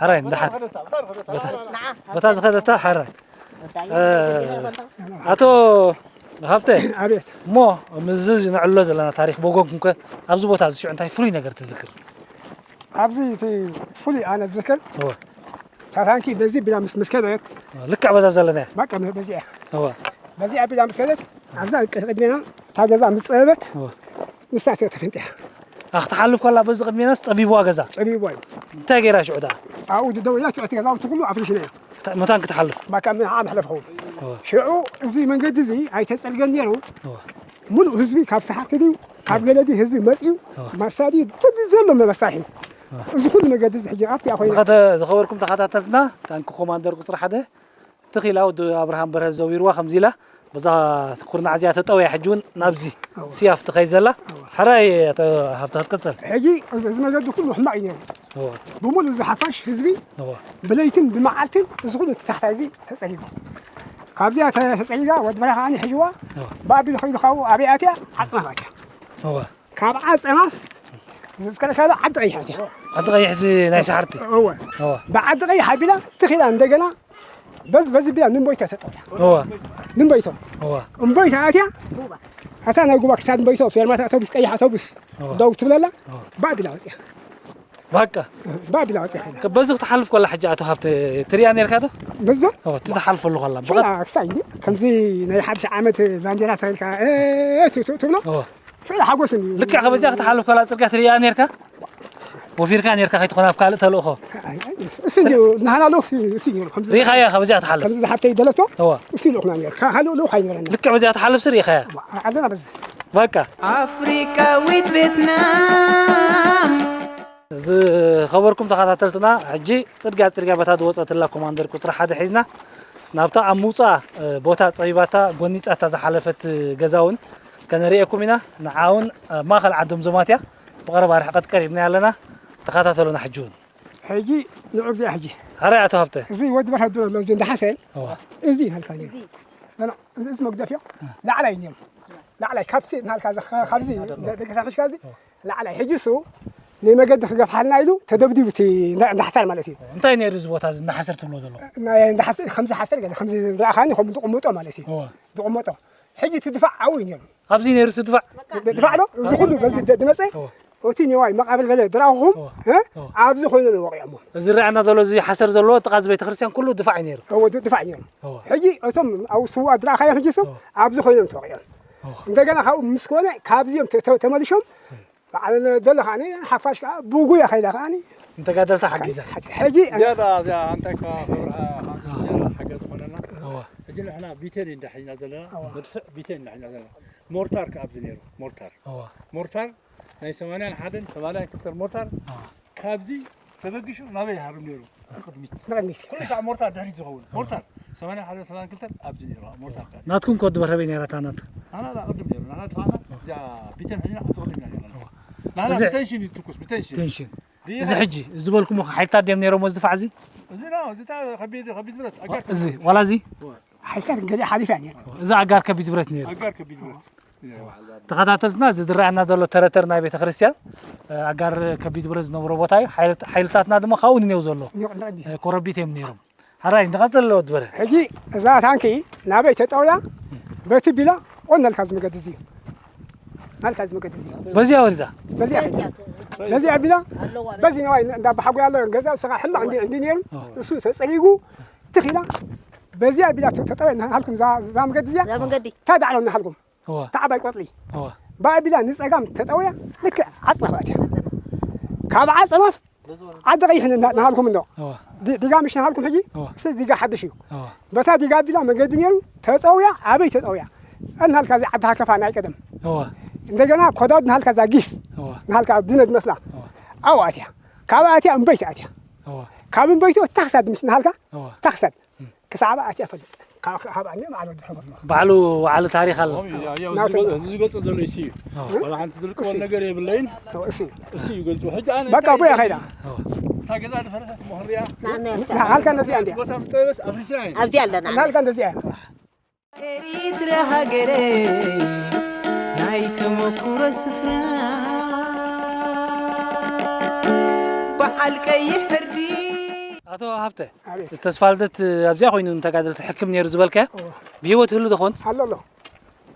ሓራይ ንደሓን በታ- በታ ዝኸደታ ሓራይ እ፣ ኣቶ ሃብተ ኣቤት እሞ ምስዚ ነዕሎ ዘለና ታሪክ በጎንኩም ከ ኣብዚ ቦታ እዚ ሽዑ እንታይ ፍሉይ ነገር ትዝክር ኣብዚ እቲ ፍሉይ ኣነ ዝዝክር እወ። ታታንኪ በዚ ቢላ ምስ ምስ ከደት ልክዕ በዛ ዘለና እያ በቃ በዚኣ እወ። በዚኣ ቢላ ምስ ከደት ኣብዛ ቅድሜና እታ ገዛ ምስ ፀበበት እወ። ንሳ እቲኣ ተፈንጢያ ኣኽትሓልፍ ከላ በዚ ቅድሜናስ ፀቢብዋ ገዛ ፀቢብዋ እዩ እንታይ ገይራ ሽዑ ደኣ ኣብኡ ደው ኢላ እቲ ገዛውቲ ኩሉ ኣፍሪሽና እያ መታን ክትሓልፍ በቃ ንዓ መሕለፍ ኸውን እወ። ሽዑ እዚ መንገዲ እዚ ኣይተፀልገን ነይሩ እወ። ሙሉእ ህዝቢ ካብ ሰሓቲ ድዩ ካብ ገለዲ ህዝቢ መፅዩ መሳዲ ትዲ ዘሎ መበሳሒ እዚ ኩሉ መገዲ እዚ ሕጂ ኣብቲ ኣኾይና ዝኸተ- ዝኸበርኩም ተኸታተልትና ታንኪ ኮማንደር ቁፅሪ ሓደ ትኺላ ወዲ ኣብርሃም በርሀ ዘዊርዋ ከምዚ ኢላ በዛ ኩርናዕ እዚኣ ተጠውያ ሕጂ እውን ናብዚ ስያፍ ትኸይ ዘላ ሓራይ ኣቶ ሃብተ ክትቅፅል ሕጂ እዚ እዚ መገዲ ኩሉ ሕማቕ እዩ ነይሩ እዎ ብምሉእ እዚ ሓፋሽ ህዝቢ እዎ ብለይትን ብመዓልትን እዚ ኩሉ እቲ ታሕታይ እዚ ተፀሊጉ ካብዚኣ ተ- ተፀሊጋ ወዲ በርሀ ከዓኒ ሕጅዋ እዎ ብኣቢሉ ከይዱ ካብኡ ኣበይ ኣትያ ዓፅና ኣትያ እዎ ካብ ዓፀናፍ ዝፅከለካዶ ዓዲ ቀይሕ ኣትያ ዓዲ ቀይሕ እዚ ናይ ሰሓርቲ እወ እዎ ብዓዲ ቀይሕ ኣቢላ ትኺላ እንደገና በዚ በዚ ቢላ ንንቦይቶ ተጠውያ እዎ ንንቦይቶ እዎ እምቦይቶ ኣትያ ኣታ ናይ ጉባ ክሳድ ንቦይቶ ፌርማታ ኣውቶቡስ ቀይሕ ኣውቶቡስ እዎ ደው ትብለላ እዎ ባቢላ ወፅያ ባቃ ባቢላ ወፅያ ከይዳ በዚ ክትሓልፍ ከላ ሕጂ ኣቶ ሃብተ ትሪኣ ነርካ ዶ በዞ እዎ እቲ ትሓልፈሉ ከላ ብቐጥ ሽላ ክሳይ እንዲ ከምዚ ናይ ሓድሽ ዓመት ባንዴራ ተኸልካ እ፣ እ፣ ቱ- ቱ- ትብሎ እዎ ሽላ ሓጎስ እንዲ ልክዕ ከበዚኣ ክትሓልፍ ከላ ፅርግያ ትሪኣ ነርካ ወፊርካ ነርካ ከይትኾን ኣብ ካልእ ተልእኾ እሱ እንዲ ናህና ሎ እሱ እሱ ነይሩ ከምዚ ሪኻያ ከበዚኣ ትሓልፍ ከምዚ ዝሓብተይ ደለቶ እዎ እሱ ልኡኽና ነይሩ ካልእ ልኡኽ ኣይነበረና ልክዕ በዚኣ ትሓልፍ ስር ሪኻያ ኣለና በዚ በቃ ኣፍሪቃዊት ቤትናም ዝኸበርኩም ተኸታተልትና ሕጂ ፅርግያ ፅርግያ በታ ዝወፀትላ ኮማንደር ቁፅሪ ሓደ ሒዝና ናብታ ኣብ ምውፃ ቦታ ፀቢባታ ጎኒፃታ ዝሓለፈት ገዛ እውን ከነርእየኩም ኢና ንዓ እውን ኣብ ማእኸል ዓዶም ዞማት እያ ብቐረባ ርሕቀት ቀሪብና ኣለና ተኸታተሉና ሕጂ እውን ሕጂ ንዑ ብዚኣ ሕጂ ሓራይ ኣቶ ሃብተ እዚ ወዲ በርሀ ድሮ ኣሎ እዚ እንዳሓሰ እዋ እዚ ሃልካ ነይሩ እዚ መግደፍዮ ላዕላይ ነይሩ ላዕላይ ካብቲ ናልካ ካብዚ ደገሳ ፍሽካ እዚ ላዕላይ ሕጂ እሱ ንመገዲ ክገፍሓልና ኢሉ ተደብዲቡ እቲ እንዳሕሳር ማለት እዩ እንታይ ነይሩ እዚ ቦታ እዚ እንዳሓሰር ትብሎ ዘሎ ከምዚ ሓሰር ገለ ከምዚ ዝረኣኻኒ ከምኡ ዝቕምጦ ማለት እዩ ዝቕመጦ ሕጂ እቲ ድፋዕ ዓብኡ እዩ ነይሩ ኣብዚ ነይሩ እቲ ድፋዕ ድፋዕ ዶ እዚ ኩሉ በዚ ድመፀ እቲ ኒዋይ መቃብር ገለ ዝረኣኹኹም ኣብዚ ኮይኖም እዮም ወቂዖሞ እዚ ረኣና ዘሎ እዚ ሓሰር ዘለዎ ጥቓ እዚ ቤተክርስትያን ኩሉ ድፋዕ እዩ ነይሩ ድፋዕ እዩ ነይሩ ሕጂ እቶም ኣብ ስውኣት ዝረኣኻዮም ሕጂ እሶም ኣብዚ ኮይኖም ተወቂዖም እንደገና ካብኡ ምስ ኮነ ካብዚኦም ተመሊሾም በዓል ዘሎ ከዓ ሓፋሽ ከዓ ብጉያ ከይዳ ከዓ ንተጋደልታ ሓጊዛ ሕጂ ዝያዳ እዚኣ ኣንታይ ከ ክብርሃ ሓገዝ ዝኾነና ሕጂ ንሕና ቢቴን ኢና ሒዝና ዘለና መድፍዕ ቢቴን ኢና ሒዝና ዘለና ሞርታር ከ ኣብዚ ነይሩ ሞርታር ሞርታር ናይ ሰማንያን ሓደን ሰማንያን ክልተን ሞርታር ካብዚ ተበጊሹ ናበይ ይሃርም ነይሩ ንቅድሚት ንቅድሚት ኩሉ ሳዕ ሞርታር ድሕሪት ዝኸውን ሞርታር ሰማንያን ሓደን ሰማንያን ክልተን ኣብዚ ነይሩ ሞርታር ከ ናትኩም ከ ወዲ በርሀበይ ነይራ እታ ናት ኣና ዳ ቅድም ነይሩ ናና ድፋዕና እዚኣ ቢተን ሕዚና ኣብ ዝቅድም ኢና ነይርና ናና ብተንሽን እዩ ትኩስ ብተንሽን ተንሽን እዚ ሕጂ ዝበልኩሞ ሓይልታት ድዮም ነይሮሞ ዝድፋዕ እዚ እዚ ና እዚ ታ ከቢድ ከቢድ ብረት ኣጋር እዚ ዋላ እዚ ሓይልታት ገሊኣ ሓሊፋ እያ ነይራ እዚ ኣጋር ከቢድ ብረት ነይሩ ኣጋር ከቢድ ብረት ተኸታተልትና እዚ ዝረኣየና ዘሎ ተረተር ናይ ቤተ ክርስቲያን ኣጋር ከቢድ ብረት ዝነበሮ ቦታ እዩ ሓይልታትና ድማ ካብኡ ንኔው ዘሎ ኮረቢት እዮም ነይሮም ሕራይ ንቐጽል ኣለዎ ዝበረ። ሕጂ እዛ ታንኪ ናበይ ተጠውያ? በቲ ቢላ ኦን ናልካ ዝመገዲ እዚ እዩ። ናልካ ዝመገዲ እዚ እዩ። በዚያ ወሪዳ። በዚያ ኸይዳ። በዚያ ቢላ በዚ ነዋይ እንዳ ባሓጎ ያለው ገዛ ስኻ ሕማቕ እንዲ እንዲ ነይሩ። እሱ ተጸሪጉ ትኺላ በዚያ ቢላ ተጠውያ እናሃልኩም ዛ ዛ መገዲ እዚያ እዛ መገዲ ታዳዕሎ እናሃልኩም እዋ። ታዕባይ ቆጽሊ እዋ። ባቢላ ንጸጋም ተጠውያ ልክዕ ዓጽናፍ ኣትያ። ካብ ዓጽናፍ ዓዲ ቀይሕ ና- ናሃልኩም እንዶ እዋ። ዲ- ዲጋ ምሽ ናሃልኩም ሕጂ እዋ። ስ ዲጋ ሓድሽ እዩ። እዋ። በታ ዲጋ ቢላ መገዲ ነይሩ ተጸውያ ኣበይ ተጸውያ እናሃልካ እዚ ዓዲ ሃከፋ ናይ ቀደም እዋ። እንደገና ኮዳድ ናሃልካ እዛ ጊፍ እዋ። ናሃልካ ድነግ መስላ እዋ። ኣብኡ ኣትያ ካብ ኣትያ እምበይቲ ኣትያ እዋ። ካብ እምበይቲ ታክሳድ ምስ ናሃልካ እዋ። ታክሳድ ክሳዕባ ኣትያ ፈልጥ ካብ ካብ ኣነ ማዕሎ ድሕር ባዕሉ ባዕሉ ታሪኽ ኣሎ። ናቱ። ዝገልጾ ዘሎ እሱ እዩ። ኣዎ። ዋላ ሓንቲ ዝልቅወል እሱ እዩ። ነገር የብለይን። ኣዎ፣ እሱ እዩ። እሱ እዩ ገልጹ። ሕጂ ኣነ በቃ እንታይ ቡያ ይብል? ኸይዳ። ኣዎ። እታ ገዛ ዝፈረሰት መኽርያ። ናዓመ። ናዓልካ ነዚኣ እንዲያ። ቦታ ምጸበስ ኣፍሪስና ኢና። ኣብዚ ኣለና። ናልካ እንደዚኣ። ኤሪትራ ሃገረ ናይ ተመኩሮ ስፍራ በዓል ቀይሕ ሕርዲ። ኣቶ ሃብተ፣ ኣቤት። ተስፋ ልደት ኣብዚኣ ኮይኑ ንተጋደልቲ ሕክም ነይሩ ዝበልካዮ? እዎ። ብህይወት ህሉ ዶ ኾንስ? ኣሎ፣ ኣሎ።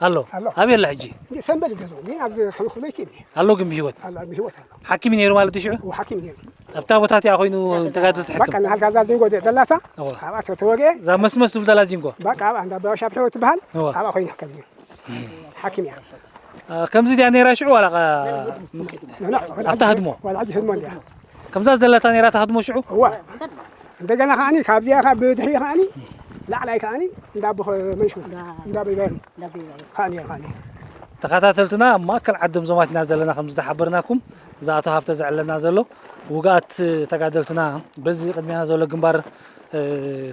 ኣሎ? ኣሎ። ኣበይ ኣሎ ሕጂ? እንዴ፣ ሰንበል ይገዝኡ። ግን ኣብዚ ክንክሎ ይክእል። ኣሎ ግን ብህይወት? ኣሎ፣ ብህይወት ኣሎ። ሓኪም ነይሩ ማለት እዩ ሽዑ? እዎ፣ ሓኪም ነይሩ። ኣብታ ቦታ እቲኣ ኮይኑ ተጋደልቲ ሕክም? በቃ፣ ንሃልካ እዛ ዚንጎ ደ-፣ ደላታ፣ እዎ። ኣብኣ ተተወግአ። እዛ መስመስ ዝብል ደላ ዚንጎ? በቃ፣ ኣብኣ እንዳ ኣባሻ ፍሬው ትበሃል። እዎ። ኣብኣ ኮይኑ ሕከም ነይሩ። ሓኪም እያ። አ፣ ከምዚ ድያ ነይራ ሽዑ ዋላ ኸ-፣ ኖ፣ ኖ፣ ኣብታ ህድሞ? ዋላ ሕጂ ህድሞ እንድያ። ከምዛ ዘለታ ነይራ እታ ህድሞ ሽዑ? እዋ። እንደገና ከዓኒ ካብዚኣ ካብ ብድሕሪ ከዓኒ ላዕላይ ከዓኒ እንዳ ኣቦ መንሹ፣ እንዳ በይባይሩ ከዓኒ እያ ከዓኒ። ተኸታተልትና ኣብ ማእከል ዓዶም ዞማት ኢና ዘለና ከም ዝተሓበርናኩም፣ እዛ ኣቶ ሃብተ ዘዕለና ዘሎ ውግኣት ተጋደልትና በዚ ቅድሚያና ዘሎ ግንባር፣ እ፣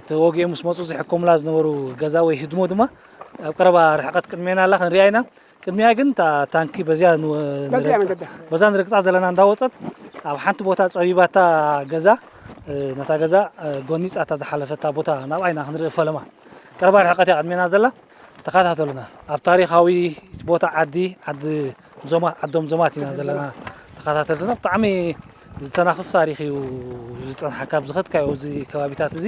ተወጊኦም ምስ መጹ ዝሕከሙላ ዝነበሩ ገዛ ወይ ህድሞ ድማ ኣብ ቀረባ ርሕቀት ቅድሜና ኣላ ክንሪኣ ኢና። ቅድሚያ ግን እታ ታንኪ በዚያ ን-፣ በዚያ ንረግጻ-፣ መንገዳ። በዛ ንረግጻ ዘለና እንዳወጸት ኣብ ሓንቲ ቦታ ጸቢባታ ገዛ፣ እ፣ ነታ ገዛ፣ እ፣ ጎኒጻታ ዝሓለፈታ ቦታ ናብኣ ኢና ክንርኢ ፈለማ። ቀረባ ርሕቀት እያ ቅድሜና ዘላ። ተኸታተሉና። ኣብ ታሪኻዊ ቦታ ዓዲ፣ ዓዲ ዞማ-፣ ዓዶም ዞማት ኢና ዘለና ተኸታተልትና። ብጣዕሚ ዝተናኽፍ ታሪኽ እዩ ዝጸንሓካ ኣብ ዝኸድካዮ እዚ ከባቢታት እዚ።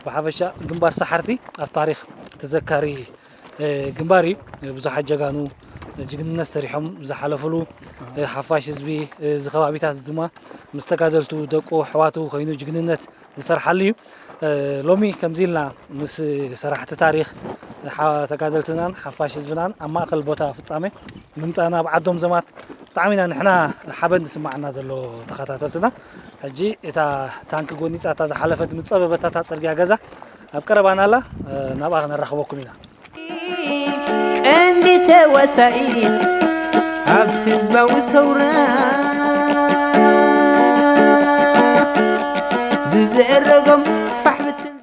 ብሓፈሻ ግንባር ሰሓርቲ ኣብ ታሪኽ ተዘካሪ እ፣ ግንባር እዩ። ብዙሓት ጀጋኑ ጅግንነት ሰሪሖም ዝሓለፉሉ፣ እ፣ ሓፋሽ ህዝቢ፣ እ፣ እዚ ከባቢታት ድማ ምስ ተጋደልቱ ደቁ ኣሕዋቱ ኮይኑ ጅግንነት ዝሰርሓሉ እዩ። እ፣ ሎሚ ከምዚ ኢልና ምስ ሰራሕቲ ታሪኽ፣ ሓ-፣ ተጋደልትናን ሓፋሽ ህዝብናን ኣብ ማእከል ቦታ ፍጻሜ ምምጻእና ኣብ ዓዶም ዘማት ብጣዕሚ ኢና ንሕና ሓበን ዝስማዓና ዘሎ ተኸታተልትና። ሕጂ እታ ታንኪ ጎኒጻ እታ ዝሓለፈት ምስ ጸበበታ እታ ጽርግያ ገዛ ኣብ ቀረባና ኣላ፣ እ፣ ናብኣ ክነራኽበኩም ኢና። ቀንዲ ተዋሳኢ ኣብ ህዝባዊ ሰውራ ዝዘረጎም ፋሕብትን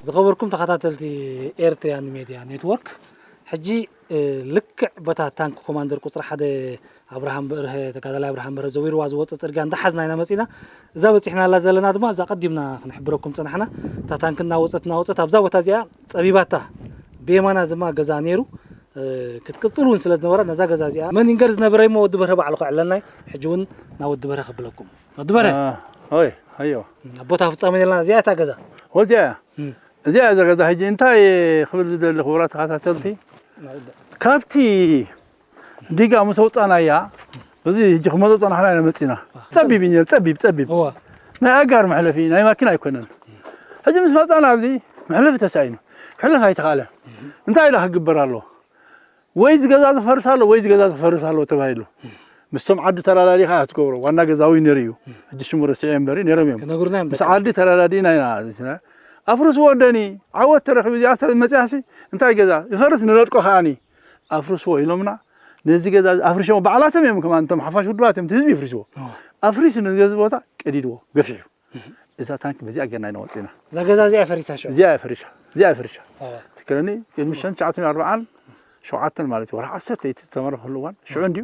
ዝኸበርኩም ተኸታተልቲ ኤርትርያን ሜድያ ኔትወርክ፣ ሕጂ፣ እ፣ ልክዕ በታ ታንክ ኮማንደር ቁጽሪ ሓደ ኣብርሃም በርሀ፣ ተጋዳላይ ኣብርሃም በርሀ ዘዊርዋ ዝወጸ ጽርግያ እንዳሓዝና ኢና መጺና። እዛ በጺሕናላ ዘለና ድማ እዛ ቀዲምና ክንሕብረኩም ጸናሕና። እታ ታንክ እናወጸት እናወጸት ኣብዛ ቦታ እዚኣ ጸቢባታ ብየማና ድማ ገዛ ነይሩ። እ፣ ክትቅጽል እውን ስለ ዝነበራ ነዛ ገዛ እዚኣ መን ይንገር ዝነበረ እሞ ወዲ በርሀ ባዕሉ ከዕለልና እዩ። ሕጂ እውን ናብ ወዲ በርሀ ከብለኩም። ወዲ በርሀ። አ፣ ኦይ፣ ኣዮ። ኣብ ቦታ ፍጻሜ ዘለና እዚኣ እታ ገዛ። ወዚኣ እያ። እም። እዚኣ እያ እዛ ገዛ። ሕጂ እንታይ ክብል ዝደሊ ክቡራት ተኸታተልቲ፣ ናውደ። ካብቲ ዲጋ ምስ ኣውጻናያ፣ በዚ ሕጂ ክመጾ ጸናሕና ኢና መጺና። አ፣ ጸቢብ እዩ ነይሩ፣ ጸቢብ፣ ጸቢብ። እዋ። ናይ ኣጋር መሕለፊ፣ ናይ ማኪና ኣይኮነን። ሕጂ ምስ መጻና ኣብዚ መሕለፊ ተሳኢኑ። ክሕለፍ ኣይተኻእለን። እንታይ ኢላ ክግበር ኣለዎ? ወይ እዚ ገዛ ዝፈርስ ኣሎ፣ ወይ እዚ ገዛ ዝፈርስ ኣሎ ተባሂሉ። ምስቶም ዓዲ ተላላሊኻ እያ ትገብሮ። ዋና ገዛዊ ነይሩ እዩ። ሕጂ ሽሙ ረሲዐ እምበሪ ነይሮም እዮም። ክነግሩና እዮም ምስ በቃ። ዓዲ ተላላዲእና ኢና። ኣፍርስዎ ወደኒ፣ ዓወት ተረኺቡ፣ እዚኣ ሰብ መፅያሲ፣ እንታይ ገዛ ይፈርስ ንነድቆ ከዓኒ። ኣፍርስዎ ኢሎምና፣ ነዚ ገዛ ኣፍሪሶም፣ ባዕላቶም እዮም ከማን፣ እቶም ሓፋሽ ውድባት እዮም፣ እቲ ህዝቢ ይፍርስዎ። ኦ። ኣፍሪሱ ነዚ ገዛ ቦታ ቀዲድዎ፣ ገፊሑ። እዛ ታንክ በዚኣ ጌርና ኢና ወፂና። እዛ ገዛ እዚኣ ፈሪሳ ሽዑ? እዚኣ እያ ፈሪሻ፣ እዚኣ እያ ፈሪሻ። ኣዋ። ትክረኒ፣ ቅድሚ ሽሕን ትሽዓተ ሚእትን ኣርብዓን ሸውዓተን ማለት እዩ፣ ወርሒ ዓሰርተ እቲ ዝተመረ ክህሉ እዋን፣ ሽዑ እንድዩ፣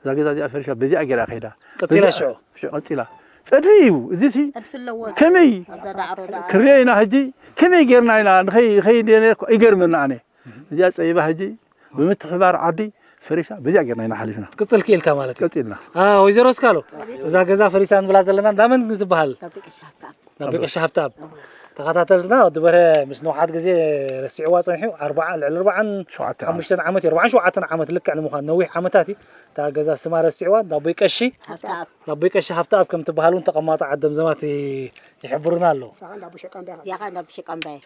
እዛ ገዛ እዚኣ ፈሪሻ፣ በዚኣ ጌራ ከይዳ። ቀፂላ በዚኣ ሽዑ? ሽዑ ቀፂላ። ፀድፊ እዩ፣ እዚ ሲ ጸድፊ ኣለዎ። ከመይ? ኣብዛ ዳዕሮ ዳዕሮ። ክሪኦ ኢና ሕጂ፣ ከመይ ጌርና ኢና፣ ንኸይ-፣ ንኸይ-፣ ይገርመና ኣነ። እዚኣ ጸቢባ ሕጂ፣ ብምትሕባር ዓዲ፣ ፈሪሳ በዚኣ ጌርና ኢና ሓሊፍና። ትቅጽል ክኢልካ ማለት እዩ። ቀጺልና። አ፣ ወይዘሮ እስካሎ፣ እዛ ገዛ ፈሪሳ ንብላ ዘለና እንዳመን ትበሃል? ካብ ደቂ ሻፍታ ናብ ደቂ ሻፍታብ። ተኸታተልትና፣ ወዲ በርሀ ምስ ነውሓት ግዜ ረሲዕዋ ጸኒሑ፣ ኣርባዓ፣ ልዕሊ ኣርባዓን ሸውዓተ ሓሙሽተን ዓመት እዩ፣ ኣርባዓን ሸውዓተን ዓመት ልክዕ ንምዃን ነዊሕ ዓመታት እዩ። እታ ገዛ ስማ ረሲዕዋ፣ እንዳ ኣቦይ ቀሺ፣ ሃብተኣብ እንዳ ኣቦይ ቀሺ ሃብተኣብ ከም ትበሃል እውን ተቐማጦ ዓደም ዘማት ይሕብሩና ኣለዉ። እዚኣ ከ እንዳ ብሸቃምባይ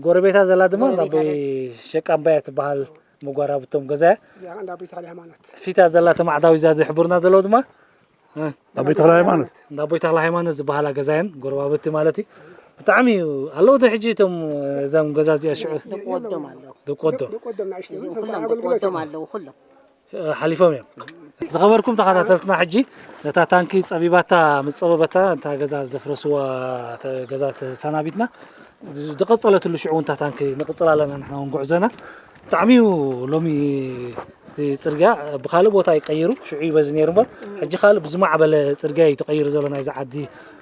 ጎረቤታ ዘላ ድማ እንዳ ኣቦይ ሸቃምባያ ትበሃል መጓራብቶም ገዛ እያ። እዚኣ ከ እንዳ ኣቦይ ተኽለ ሃይማኖት ፊታ ዘላ ተማዕዳዊ እዛ ዝሕብሩና ዘለዉ ድማ እ፣ ኣቦይ ተኽለ ሃይማኖት እንዳ ኣቦይ ተኽለ ሃይማኖት ዝበሃላ ገዛ እየን። ጎረባብቲ ማለት እዩ። ብጣዕሚ እዩ ኣለዉ ዶ ሕጂ እቶም እዞም ገዛ እዚኣ ሽዑ ደቂ ወዶም ኣለዉ ደቂ ወዶም እዚኦም ኩሎም ደቂ ወዶም ኣለዉ ኩሎም ሓሊፎም እዮም። ዝኸበርኩም ተኸታተልትና፣ ሕጂ ነታ ታንኪ ጸቢባታ ምስ ጸበበታ፣ እታ ገዛ ዘፍረስዋ ተ- ገዛ ተሰናቢትና፣ ዝቐጸለትሉ ሽዑ እውን እታ ታንኪ ንቕጽል ኣለና ንሕና እውን ጉዕዞና። ብጣዕሚ እዩ ሎሚ እቲ ጽርግያ ብኻልእ ቦታ ይቀይሩ፣ ሽዑ እዩ በዚ ነይሩ እምበር፣ ሕጂ ካልእ ብዝማዕበለ ጽርግያ እዩ ተቐይሩ ዘሎ ናይዚ ዓዲ።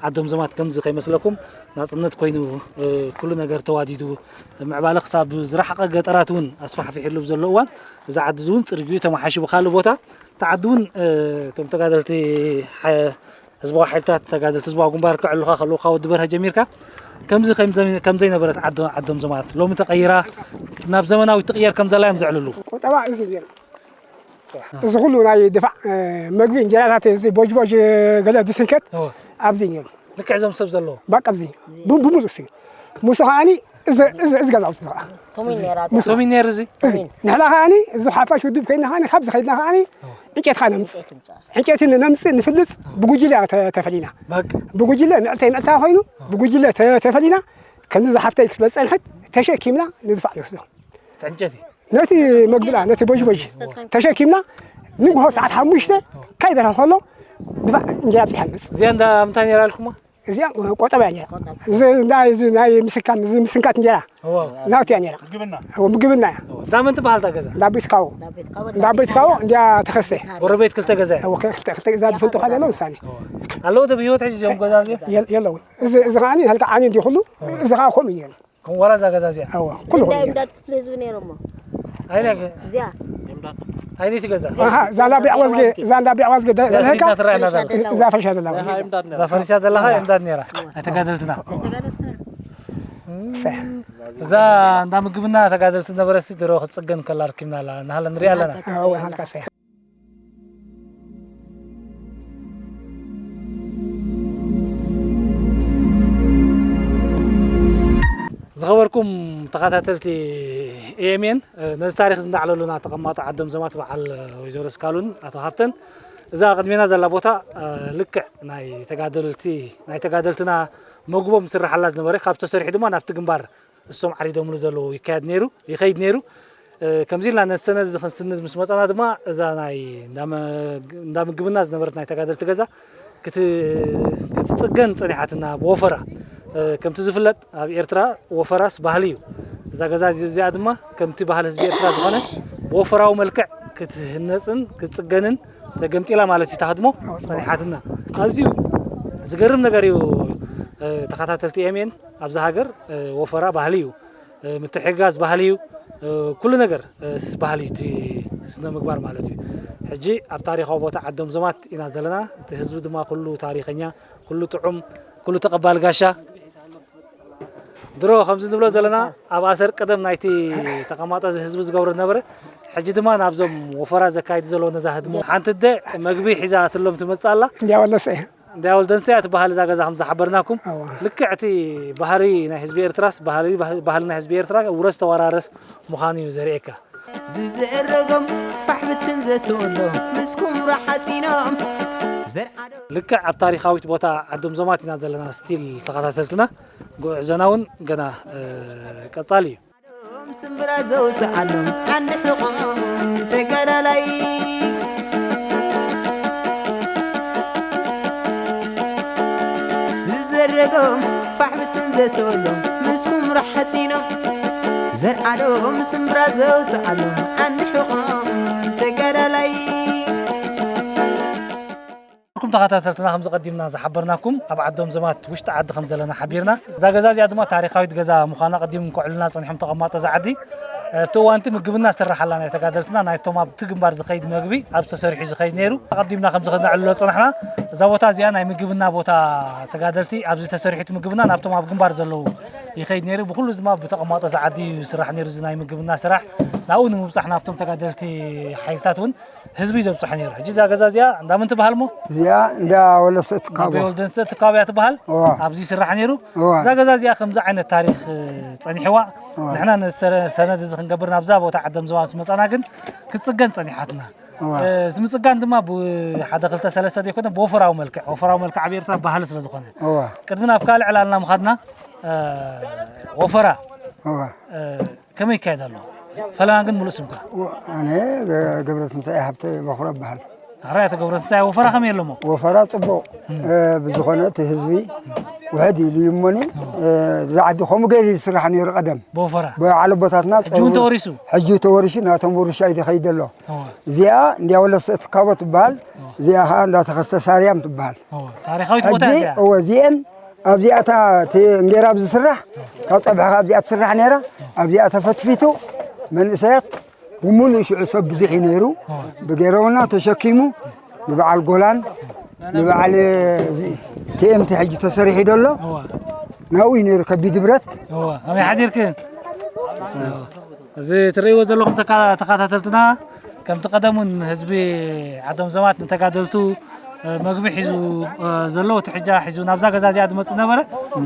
ዓዶም ዘማት ከምዚ ከይመስለኩም ናጽነት ኮይኑ፣ እ፣ ኩሉ ነገር ተዋዲዱ፣ ምዕባለ ክሳብ ዝረሓቐ ገጠራት እውን ኣስፋሕፊሕሉ ብዘሎ እዋን፣ እዚ ዓዲ እዚ እውን ጽርግዩ ተመሓይሹ ብኻልእ ቦታ፣ እቲ ዓዲ እውን፣ እ፣ እቶም ተጋደልቲ ሓ- ህዝባዊ ሓይልታት፣ ተጋደልቲ ህዝባዊ ግንባር ከዕልኻ ከለዉ ካብ ወዲ በርሀ ጀሚርካ ከምዚ ከም ዘይ- ከም ዘይነበረት ዓዶ- ዓዶም ዘማት ሎሚ ተቐይራ ናብ ዘመናዊ ትቕየር ከም ዘላ እዮም ዘዕልሉ። ቁጠባ እዚ ነይሩ። እዚ ኩሉ ናይ ድፋዕ መግቢ እንጀራታት እዚ ቦጅቦጅ ገለ ዝስንከት እወ። ኣብዚ ነይሩ። ልክዕ እዞም ሰብ ዘለዎ ባቃ ኣብዚ ቡ- ብሙሉእ እሱ እዩ። ሙሱ ከዓኒ እዚ እዚ- እዚ ገዛውቲ ከዓ ከመይ ነይራ ቶሚ ነር እዚ እዚ ንሕና ከዓኒ እዚ ሓፋሽ ውድብ ኮይና ከዓኒ ካብዚ ከይድና ከዓኒ ዕንጨትካ ነምፅእ ዕንጨይቲ ነምፅእ ንፍልፅ ብጉጅለ ተ- ተፈሊና ባቅ ብጉጅለ ምዕልተይ ምዕልታ ኮይኑ ብጉጅለ ተ- ተፈሊና ከምዚ ዝሓፍተይ ክትመፀ ንሕት ተሸኪምና ንድፋዕ ንወስዶ ዕንጨቲ ነቲ መግብና ነቲ ቦጅቦጅ ተሸኪምና ንግሆ ሰዓት ሓሙሽተ ካይበረ ከሎ ድፋዕ እንጀራ ኣብፂሓ ንመፅእ እዚኣ እንዳ ምንታይ ነራ ኣልኩማ እዚኣ ቆጠባ እያ ነራ እዚ ናይ እዚ ናይ ምስካም እዚ ምስንካት እንጀራ እዋ ናውቲ እያ ነራ ምግብና እዎ ምግብና እያ እንዳ መን ትበሃል እታ ገዛ እንዳ ቤት ካዎ እንዳ ቤት ካዎ እንዲያ ተኸስተ ጎረቤት ክልተ ገዛ እዩ እዎ ክልተ ክልተ እዛ ዝፈልጡ ሓደ ነው ውሳኔ ኣለዎ ዶ ብህይወት ሕጂ እዚኦም ገዛ እዚኦም የል- የለውን እዚ እዚ ከዓ ሃልካ ዓኒ እንዲ ኩሉ እዚ ከዓ ከምኡ እዩ ነሩ ከም ዋላ እዛ ገዛ እዚኣ እዎ ኩሉ እንታይ ከምኡ እዩ እንዳት ክፍሊ ህዝቢ ነይሮሞ ኣይነ እዚኣ ኣይነቲ ገዛ ኣሃ እዛ እንዳ ቢዕ ወዝጌ እዛ እንዳ ቢዕ ወዝጌ ደ- ደልህካ እዛ ትረኣየና ዘላ እዛ ፈሻ ዘላ ወዝጌ እዛ ፈሪሳ ዘላ እያ እንዳ ነራ እታ ተጋደልትና እሰይ እዛ እንዳ ምግብና ተጋደልቲ ነበረሲ ድሮ ክትፅገን ከላ ርኪብና ኣላ ናሃለ ንሪኣ ኣለና እዎ ሃልካ እሰይ ዝኸበርኩም ተኸታተልቲ ኤኤምኤን ነዚ ታሪክ ዝንዳዕለሉና ተቐማጦ ዓዶም ዘማት በዓል ወይዘሮ ስካሉን ኣቶ ሃብተን እዛ ቅድሜና ዘላ ቦታ ልክዕ ናይ ተጋደልቲ ናይ ተጋደልትና መጉቦም ዝስራሓላ ዝነበረ ካብ ተሰሪሑ ድማ ናብቲ ግንባር እሶም ዓሪዶምሉ ዘለዉ ይካየድ ነይሩ ይኸይድ ነይሩ። ከምዚ ኢልና ነቲ ሰነድ እዚ ክንስንድ ምስ መጻና ድማ እዛ ናይ እንዳ መ- እንዳ ምግብና ዝነበረት ናይ ተጋደልቲ ገዛ ክት- ክትጽገን ጸኒሓትና ብወፈራ። ከምቲ ዝፍለጥ ኣብ ኤርትራ ወፈራስ ባህሊ እዩ። እዛ ገዛ እዚኣ ድማ ከምቲ ባህሊ ህዝቢ ኤርትራ ዝኾነ ብወፈራዊ መልክዕ ክትህነጽን ክትጽገንን ተገምጢላ ማለት እዩ። ታህድሞ ጸኒሓትና። ኣዝዩ ዝገርም ነገር እዩ። ተኸታተልቲ ኤምኤን ኣብዛ ሃገር ወፈራ ባህሊ እዩ። ምትሕግጋዝ ባህሊ እዩ። ኩሉ ነገር ስ- ባህሊ እዩ እቲ ስነ ምግባር ማለት እዩ። ሕጂ ኣብ ታሪኻዊ ቦታ ዓዶም ዘማት ኢና ዘለና። እቲ ህዝቢ ድማ ኩሉ ታሪኸኛ፣ ኩሉ ጥዑም፣ ኩሉ ተቐባል ጋሻ። ድሮ ከምዚ ንብሎ ዘለና ኣብ ኣሰር ቀደም ናይቲ ተቐማጦ እዚ ህዝቢ ዝገብሮ ዝነበረ ሕጂ ድማ ናብዞም ወፈራ ዘካይዱ ዘለዉ ነዛ ህድሞ ሓንቲ ደ መግቢ ሒዛ ትሎም ትመጽእ ኣላ። እንዲያ ወለሰ እንዳ ወልደንሰያ ትበሃል እዛ ገዛ ከም ዝሓበርናኩም ኣዋ ልክዕ እቲ ባህሪ ናይ ህዝቢ ኤርትራስ ባህሪ ባህሊ ናይ ህዝቢ ኤርትራ ውረስ ተወራረስ ምዃኑ እዩ ዘርእየካ። ዝዝረጎም ፋሕ ብትን ዘተወሎ ምስ ኩምራ ሓፂኖም ዘርዓዶ ልክዕ ኣብ ታሪኻዊት ቦታ ዓዶም ዘማት ኢና ዘለና ስቲል ተኸታተልትና ጉዕዞና እውን ገና እ፣ ቀጻሊ እዩ። ስምብራ ዘውፅዓሎም ዓንዲ ሕቖም ተጋዳላይ ዝዘረጎም ፋሕ ብትን ዘተወሎም ምስ ኩምራ ሓፂኖም ዘርዓዶም ስምብራ ዘውፅዓሎም ዓንዲ ሕቖም ተጋዳላይ ኩም ተኸታተልትና ከም ዝቐዲምና ዝሓበርናኩም ኣብ ዓዶም ዘማት ውሽጢ ዓዲ ከም ዘለና ሓቢርና እዛ ገዛ እዚኣ ድማ ታሪኻዊት ገዛ ምዃና ቀዲም ከዕሉና ጸኒሖም ተቐማጦ እዛ ዓዲ ኣብቲ እዋንቲ ምግብና ዝስራሓላ ናይ ተጋደልትና ናይቶም ኣብቲ ግንባር ዝኸይድ መግቢ ኣብ ተሰሪሑ ዝኸይድ ነይሩ። ኣቐዲምና ከምዚ ክነዕልሎ ዝጸናሕና፣ እዛ ቦታ እዚኣ ናይ ምግብና ቦታ ተጋደልቲ ኣብዚ ተሰሪሑ እቲ ምግብና ናብቶም ኣብ ግንባር ዘለዉ ይኸይድ ነይሩ። ብኹሉ ድማ ብተቐማጦ ዝዓዲ እዩ ዝስራሕ ነይሩ። እዚ ናይ ምግብና ስራሕ ናብኡ ንምብጻሕ ናብቶም ተጋደልቲ ሓይልታት እውን ህዝቢ እዩ ዘብጽሖ ነይሩ። ሕጂ እዛ ገዛ እዚኣ እንዳ መን ትበሃል እሞ? እዚኣ እንዳ ወለሰ ትካቦ። እንዳ ወልደንሰ ትካቦ እያ ትበሃል። እዋ። ኣብዚ ይስራሕ ነይሩ። እዋ። እዛ ገዛ እዚኣ ከምዚ ዓይነት ታሪኽ፣ እ፣ ጸኒሕዋ። እዋ። ንሕና ነዚ ሰረ-፣ ሰነድ እዚ ክንገብር ናብዛ ቦታ ዓደም ዘዋ ምስ መጻና ግን ክትጽገን ጸኒሓትና። እዋ። እ፣ እቲ ምጽጋን ድማ ብሓደ ክልተ ሰለስተ ዘይኮነ ብወፈራዊ መልክዕ፣ ወፈራዊ መልክዕ ኣብ ኤርትራ ባህሊ ስለ ዝኾነ። እዋ። ቅድሚ ናብ ካልእ ዕላልና ምኻድና፣ እ፣ ወፈራ፣ እዋ። እ፣ ከመይ ይካየድ ኣሎ? ፈለማ ግን ምሉእ ስምካ። ው-፣ ኣነ ገ-፣ ገብረትንሳኤ ሃብተ በኹረ እበሃል። ሕራይ ኣቶ ገብረትንሳኤ፣ ወፈራ ከመይ ኣሎ እሞ? ወፈራ ጽቡቕ። እም። እ፣ ብዝኾነ እቲ ህዝቢ ውሕድ ኢሉ እዩ እሞኒ፣ እም። እ፣ እዚ ዓዲ ከምኡ ገይሩ ይስራሕ ነይሩ ቀደም። ብወፈራ? ብዓል ኣቦታትና ሕጂ እውን ጸውሩ-፣ ተወሪሱ? ሕጂ ተወሪሱ፣ ናቶም ውርሻ እዩ ዝኸይድ ዘሎ። እወ። እዚኣ እንድያ ወለሰ ትካቦ ትበሃል፣ እወ። እዚኣ ኸኣ እንዳ ተኸስተ ሳርያም ትበሃል። እወ። ታሪኻዊት ቦታ ሕጂ፣ እያ እዚኣ። እወ፣ እዚኤን ኣብዚኣ እታ እቲ እንጌራ ኣብ ዝስራሕ፣ ካብ ጸብሒ ኣብዚኣ ትስራሕ ነይራ። ኣብዚኣ ተፈትፊቱ መንእሰያት ብምሉእ ሽዑ ሰብ ብዙሕ እዩ ነይሩ። እወ። ብጌረውና ተሸኪሙ ንበዓል ጎላን ንበዓል እዚ ቲ ኤም ቲ ሕጂ ተሰሪሑ ደሎ እወ። ናብኡ እዩ ነይሩ ከቢድ ብረት። እወ። ከመይ ሓዲርክን? እዚ ትርእይዎ ዘለኹም ተካ-፣ ተኸታተልትና፣ ከምቲ ቀደም እውን ህዝቢ ዓዶም ዘማት ንተጋደልቱ፣ እ፣ መግቢ ሒዙ፣ እ፣ ዘሎ፣ እቲ ሕጃ ሒዙ ናብዛ ገዛ እዚኣ ዝመጽእ ነበረ።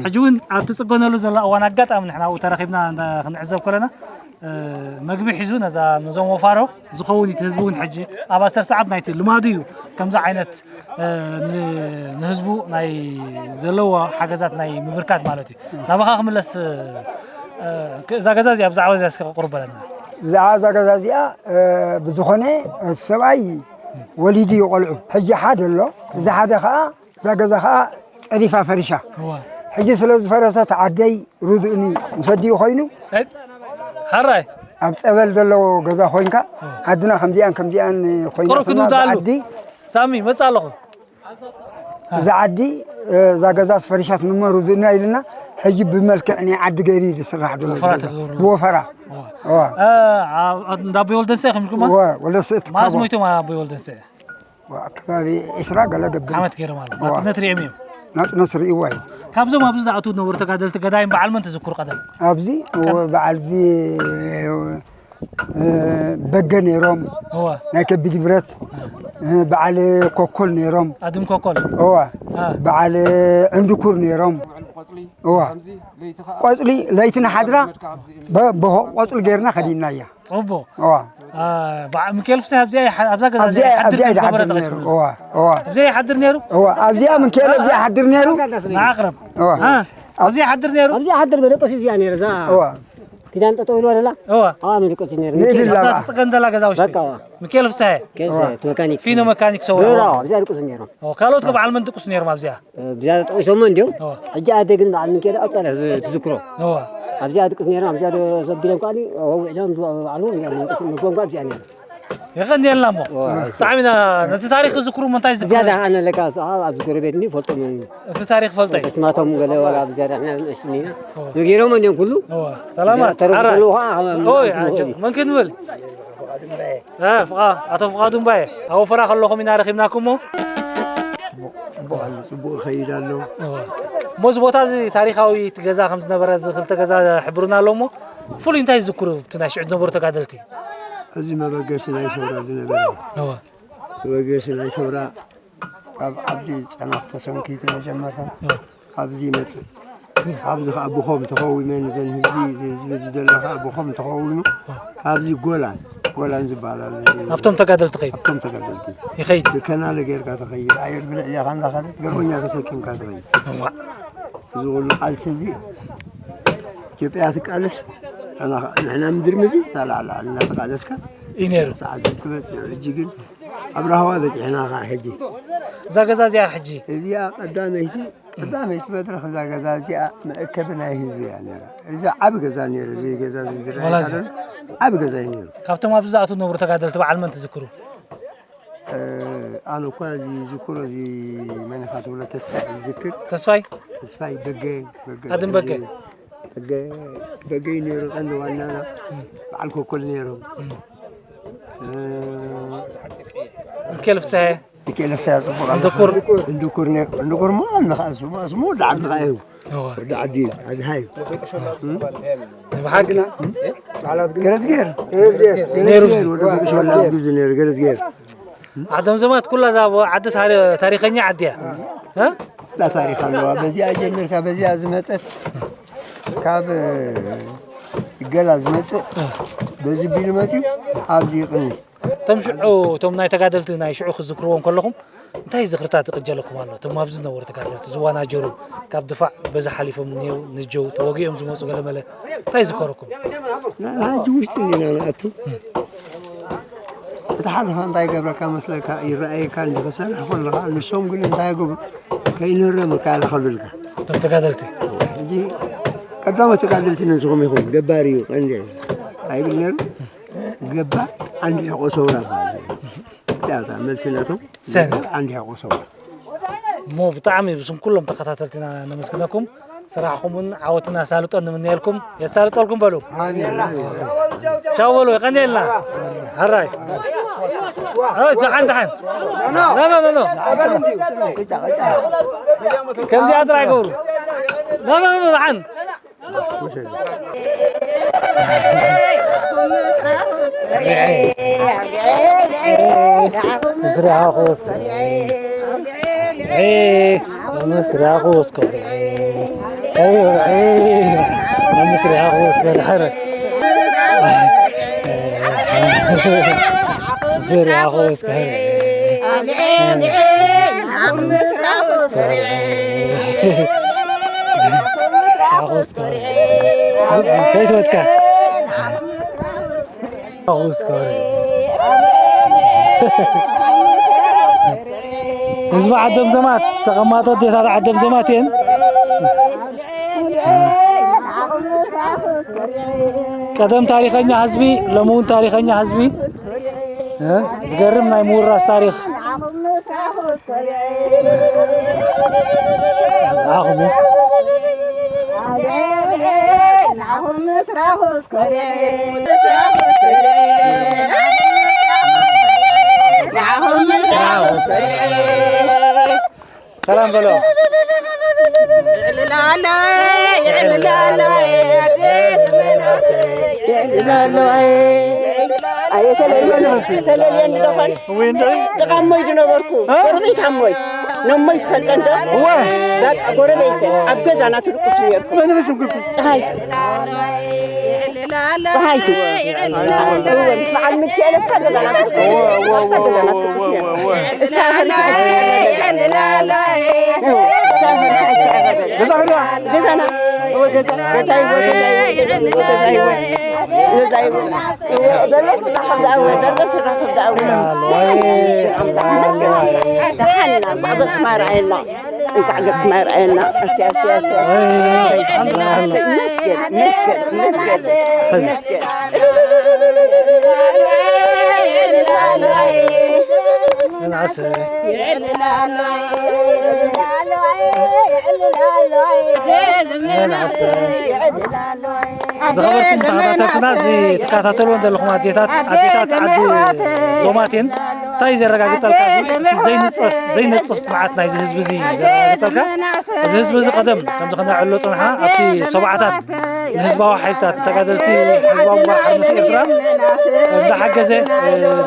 ሕጂ እውን ኣብ ትጽገነሉ ዘላ እዋን ኣጋጣሚ ንሕና ኣብኡ ተረኺብና እንዳ-፣ ክንዕዘብ ከለና፣ እ፣ መግቢ ሒዙ ነዛ፣ ነዞም ወፋሮ ዝኸውን እዩ። እቲ ህዝቢ እውን ሕጂ ኣብ ዓሰርተ ሰዓት ናይቲ ልማዱ እዩ ከምዚ ዓይነት እ፣ ን-፣ ንህዝቡ ናይ ዘለዎ ሓገዛት ናይ ምብርካት ማለት እዩ። ናባኻ ክምለስ፣ እ፣ ክ-፣ እዛ ገዛ እዚኣ ብዛዕባ እዚኣ እስከ ቁሩብ በለና። ብዛዕባ እዛ ገዛ እዚኣ፣ እ፣ ብዝኾነ እቲ ሰብኣይ ወሊዱ እዩ ቆልዑ። ሕጂ ሓደ ኣሎ፣ እዚ ሓደ ኸኣ እዛ ገዛ ኸኣ ጸዲፋ ፈሪሻ። እዋ። ሕጂ ስለ ዝፈረሰት ዓደይ ርድኡኒ ምስ ኣዲኡ ኮይኑ፣ እ፣ ሓራይ። ኣብ ጸበል ዘለዎ ገዛ ኮይንካ፣ እዋ። ዓድና ከምዚኣን ከምዚኣን ኮይና ቁሩብ ስማ ክትውድኣሉ። ዓዲ ሳሚ፣ መጽእ ኣለኹ። እዛ ዓዲ፣ እ፣ እዛ ገዛ ፈሪሻት ንመሩ ዝና ኢልና፣ ሕጂ ብመልክዕ ናይ ዓዲ ገይሩ እዩ ዝስራሕ ዘሎ እዚ ወፈራ ገዛ። ተገብሩ። ብወፈራ። እዋ። እዋ። እ፣ ኣብ፣ ኣብ እንዳ ኣቦይ ወልደንሰ ከምልኩማ? እዋ፣ ወለሰ እቲ ማስ ካብኡ። ሞይቶም ኣቦይ ወልደንሰ? እዋ፣ ከባቢ ዕስራ ገለ ገብር። ዓመት ገይሩ ማለት። እዋ። ናጽነት ሪኦም እዮም? ናጽነት ሪእዋ እዩ። ካብዞም ኣብዚ ዝኣትዉ ዝነበሩ ተጋደልቲ ገዳይም በዓል መን ትዝክሩ ቀደም? ኣብዚ፣ እዋ፣ በዓል እዚ፣ እ፣ በገ ነይሮም፣ እዋ። ናይ ከቢድ ብረት፣ እ፣ በዓል ኮኮል ነይሮም። ኣድም ኮኮል። እዋ። አ። በዓል ዕንድኩር ነይሮም። እዋ። ቆጽሊ ለይቲ ንሓድራ በ-፣ በ-፣ ቆጽሊ ጌርና ከዲናያ። ጽቡቕ። እዋ። አ፣ በዓ-፣ ሚካኤል ፍስሃ ኣብዚኣ ይሓ-፣ ኣብዛ ገዛ ኣብዚኣ፣ እዚኣ ይሓድር ኣብዚኣ ከም ዝነበረ ይሓድር ነይሩ። ጠቐስኩሉ። እዋ፣ እዋ። ኣብዚኣ ይሓድር ነይሩ? እዋ፣ ኣብዚኣ ሚካኤል ኣብዚኣ ይሓድር ነይሩ። ንዓቕረብ። እዋ። አ፣ ኣብዚኣ ይሓድር ነይሩ? ኣብዚኣ ይሓድር መደቀሲ እዚኣ ነይሩ፣ እዛ እዋ። ኪዳን ጠጠው ኢልዋ ደላ? እዋ። ኣዋ መደቀሲ ነይሩ። ንእድላ ኣብዛ እዋ። ትጽገን ደላ ገዛ ውሽጢ? በቃ፣ እዋ። ሚካኤል ፍስሃ? ኬፍ እዋ። እቲ መካኒክ። ፊኖ መካኒክ ሰው። እዋ፣ ኣብዚኣ ድቅሱ ነይሩ። ኦ፣ ካልኦት ከ በዓል መን ድቅሱ ነይሮም ኣብዚኣ? እ፣ ብዝያዳ ጠቒሶሞ እንድዮም። እዋ። ሕጂ ኣደ ግን በዓል ሚካኤል ኣብ ጻድያ ዝ-፣ ትዝክሮ። እዋ። ኣብዚኣ ድቅስ ነይሮም፣ ኣብዚኣ ዶ-፣ ሰቢሎም ከኣኒ፣ ኣዋዊዕሎም፣ ባዕሉ፣ እዚኣ መደቀሲ መጎንጓ ኣብዚኣ ነይሩ። የቐንየልና እሞ። እዋ። ብጣዕሚ ኢና፣ ነቲ ታሪኽ ክዝክሩ እሞ እንታይ ዝዝክሩ? ዝያዳ ኣነ ለካ፣ ኣብ፣ ኣብዚ ጎረቤት እንዲ ፈልጦም እዮም። እቲ ታሪኽ ፈልጦ እዩ። ስማቶም ገለ ዋላ ብዝያዳ ንሕና ንእሽቱ ኢና። እዋ። ነጊሮም እንድዮም ኩሉ። እዋ። ሰላማት። ተረፉ ሓራ። ከለዉ ኸዓ፣ ኦይ፣ ኣጆ፣ መን ክንብል? እ፣ ፍቓ-፣ ኣቶ ፍቓዱ እምባየ፣ ኣብ ወፈራ ከለኹም ኢና ረኺብናኩም እሞ። ጽቡቕ፣ ጽቡቕ ኣሎ፣ ጽቡቕ ይኸይድ ኣሎ። እዋ። እሞ እዚ ቦታ እዚ ታሪኻዊ እቲ ገዛ ከም ዝነበረ፣ እዚ ክልተ ገዛ ሕብሩና ኣሎ እሞ፣ ፍሉይ እንታይ ዝዝክሩ እቲ ናይ ሽዑ ዝነበሩ ተጋደልቲ? እዚ መበገሲ ናይ ሰውራ ዝነበረ። እዋ። መበገሲ ናይ ሰውራ ካብ ዓዲ ጨናፍ ተሰንኪቱ መጀመርታ እዋ። ኣብዚ ይመጽእ። ኣብዚ ኸኣ ብኾም ተኸዊመ ንዘን ህዝቢ፣ እዚ ህዝቢ ኣብዚ ዘሎ ኸኣ ብኾም ተኸዊሙ፣ ኣብዚ ጎላን፣ ጎላን ዝበሃል ኣሎ። ኣብቶም ተጋደልቲ ኸይድ? ኣብቶም ተጋደልቲ። ይኸይድ? ብከናለ ጌርካ ትኸይድ፣ ኣየር ብልዕሊኻ እንዳኸደት፣ ገርበኛ ተሰኪምካ ትኸይድ። እዋ። እዚ ኹሉ ቃልሲ እዚ፣ ኢትዮጵያ ትቃለስ፣ ንሕና፣ ንሕና ምድሪ ምድሪ፣ ላዕሊ፣ ላዕሊ እናተቃለስካ እዩ ነይሩ። ሰዓት ትበጽሕ፣ ሕጂ ግን ኣብ ራህዋ በጺሕና ኸዓ ሕጂ። እዛ ገዛ እዚኣ ሕጂ? እዚኣ ቀዳመይቲ ቀዳመይቲ መድረኽ እዛ ገዛ እዚኣ መእከቢ ናይ ህዝቢ እያ ነይራ። እዚ ዓቢ ገዛ ነይሩ፣ እዚ ገዛ እዚ ዝረኣየካ ዋላ እዚ? ዘሎ ዓቢ ገዛ እዩ ነይሩ። ካብቶም ኣብዚ ዝኣትዉ ዝነበሩ ተጋደልቲ በዓል መን ትዝክሩ? እ፣ ኣነ እኳ እዚ ዝዝክሮ እዚ መን ኢኻ ትብሎ ተስፋይ ዝዝክር። ተስፋይ? ተስፋይ በገ፣ በገ ኣድም በገ። እዚ በገይ ነይሩ ቀንዲ ዋናና በዓል ኮኮል ነይሮም። ሚካኤል ፍስሐ ሚካኤል ፍስሐ ጽቡቕ ኣሎ። እንድኩር እንድኩር ነይሩ። እንድኩር ሞ ንኻ ስሙ ስሙ ወዲ ዓዲ ኸዓ እዩ። እወ። ወዲ ዓዲ እዩ። ዓዲ ሃዩ። ብሓቂ ገረዝጌር ነይሩ ወዲ ገረዝጌር ወላ ግዜ ነይሩ ገረዝጌር። ዓደም ዘማት ኩላ እዛ ዓዲ ታሪ- ታሪኸኛ ዓዲ እያ። እ? ላ ታሪኽ ኣለዋ። በዚኣ ጀሚርካ በዚኣ ዝመጸት ካብ ገላ ዝመጽእ በዚ ቢሉ መጺኡ ኣብዚ ይቕኒ። እቶም ሽዑ እቶም ናይ ተጋደልቲ ናይ ሽዑ ክዝክርዎም ከለኹም እንታይ ዝኽርታት ይቕጀለኩም ኣሎ? እቶም ኣብዚ ዝነበሩ ተጋደልቲ ዝዋናጀሩ ካብ ድፋዕ በዚ ሓሊፎም እኒሄው ንጀው ተወጊኦም ዝመፁ ገለመለ እንታይ ይዝከረኩም? ንሕና ሕጂ ውሽጢ እንዲና ንኣቱ እቲ ሓለፋ እንታይ ይገብረካ መስለካ ይረኣየካ እንዲ ክሰርሕ ከለኻ ንሶም ግን እንታይ ይገብሩ ከይንረም ይከኣልኸሉልካ እቶም ተጋደልቲ ሕጂ ቀዳሞት ተጋደልቲ ነስኹም ኢኹም ገባር እዩ ቀንዲ ኣይብል ነሩ ገባር ዓንዲ ሕቆ ሰውራ በሃል እዚኣ እታ መልሲ ናቶም ሰን ዓንዲ ሕቆ ሰውራ እሞ ብጣዕሚ ብስም ኩሎም ተኸታተልትና ነመስግነኩም። ስራሕኹምን ዓወትን ኣሳልጦን ንምንየልኩም። የሳልጠልኩም በሉ። ቻው በሉ። የቐንየልና። ሕራይ። እስ፣ ደሓን፣ ደሓን። ኖ፣ ኖ፣ ኖ፣ ኖ። ከምዚኣ ጥራይ ገብሩ። ኖ፣ ኖ፣ ኖ፣ ደሓን። ውሰድ ስራሕኹስ ኮርዒ፣ ምስራኹስ ኮርዒ፣ ምስራኹስ ኮርዒ፣ ስራኹስ ኮርዒ፣ ምስራኹስ ኮርዒ፣ ከይትወድካ። ኣኹስ ከበረ። ህዝቢ ዓደም ዘማት ተቐማጦ ኣዴታት ዓደም ዘማት እየን። ቀደም ታሪኸኛ ህዝቢ ሎሚ እውን ታሪኸኛ ህዝቢ እ ዝገርም ናይ ምውራስ ታሪኽ ኣኹም ሰላም በሎ። ተለልየኒ ዶኾን ጭቃ እሞይ ዝነበርኩ ጎረቤት ኣሞይ ነሞይ ትፈልጠ እንዶ በቃ ጎረቤት ኣብ ገዛና ትድቁስ ነርኩ ፀሃይቱ ፀሃይቱ በዓል ምልኪ የለካ ገዛና ትድቁስ ገዛና ትድቁስ ነርኩ እስታ ፈሪሳ ገዛና ዝኸበርኩም ተኸታተልትና እዚ ትከታተልዎ ዘለኹም ኣዴታት ኣዴታት ዓዲ ዞማቴን እንታይ ዘረጋግፀልካ እዚ ዘይንፀፍ ዘይነፅፍ ፅንዓት ናይዚ ህዝቢ እዚ ዘረጋግፀልካ እዚ ህዝቢ እዚ ቀደም ከምዚ ከነዕሎ ፅንሓ ኣብቲ ሰብዓታት ንህዝባዊ ሓይልታት ተጋደልቲ ህዝባዊ ግንባር ሓርነት ኤርትራ እንዳሓገዘ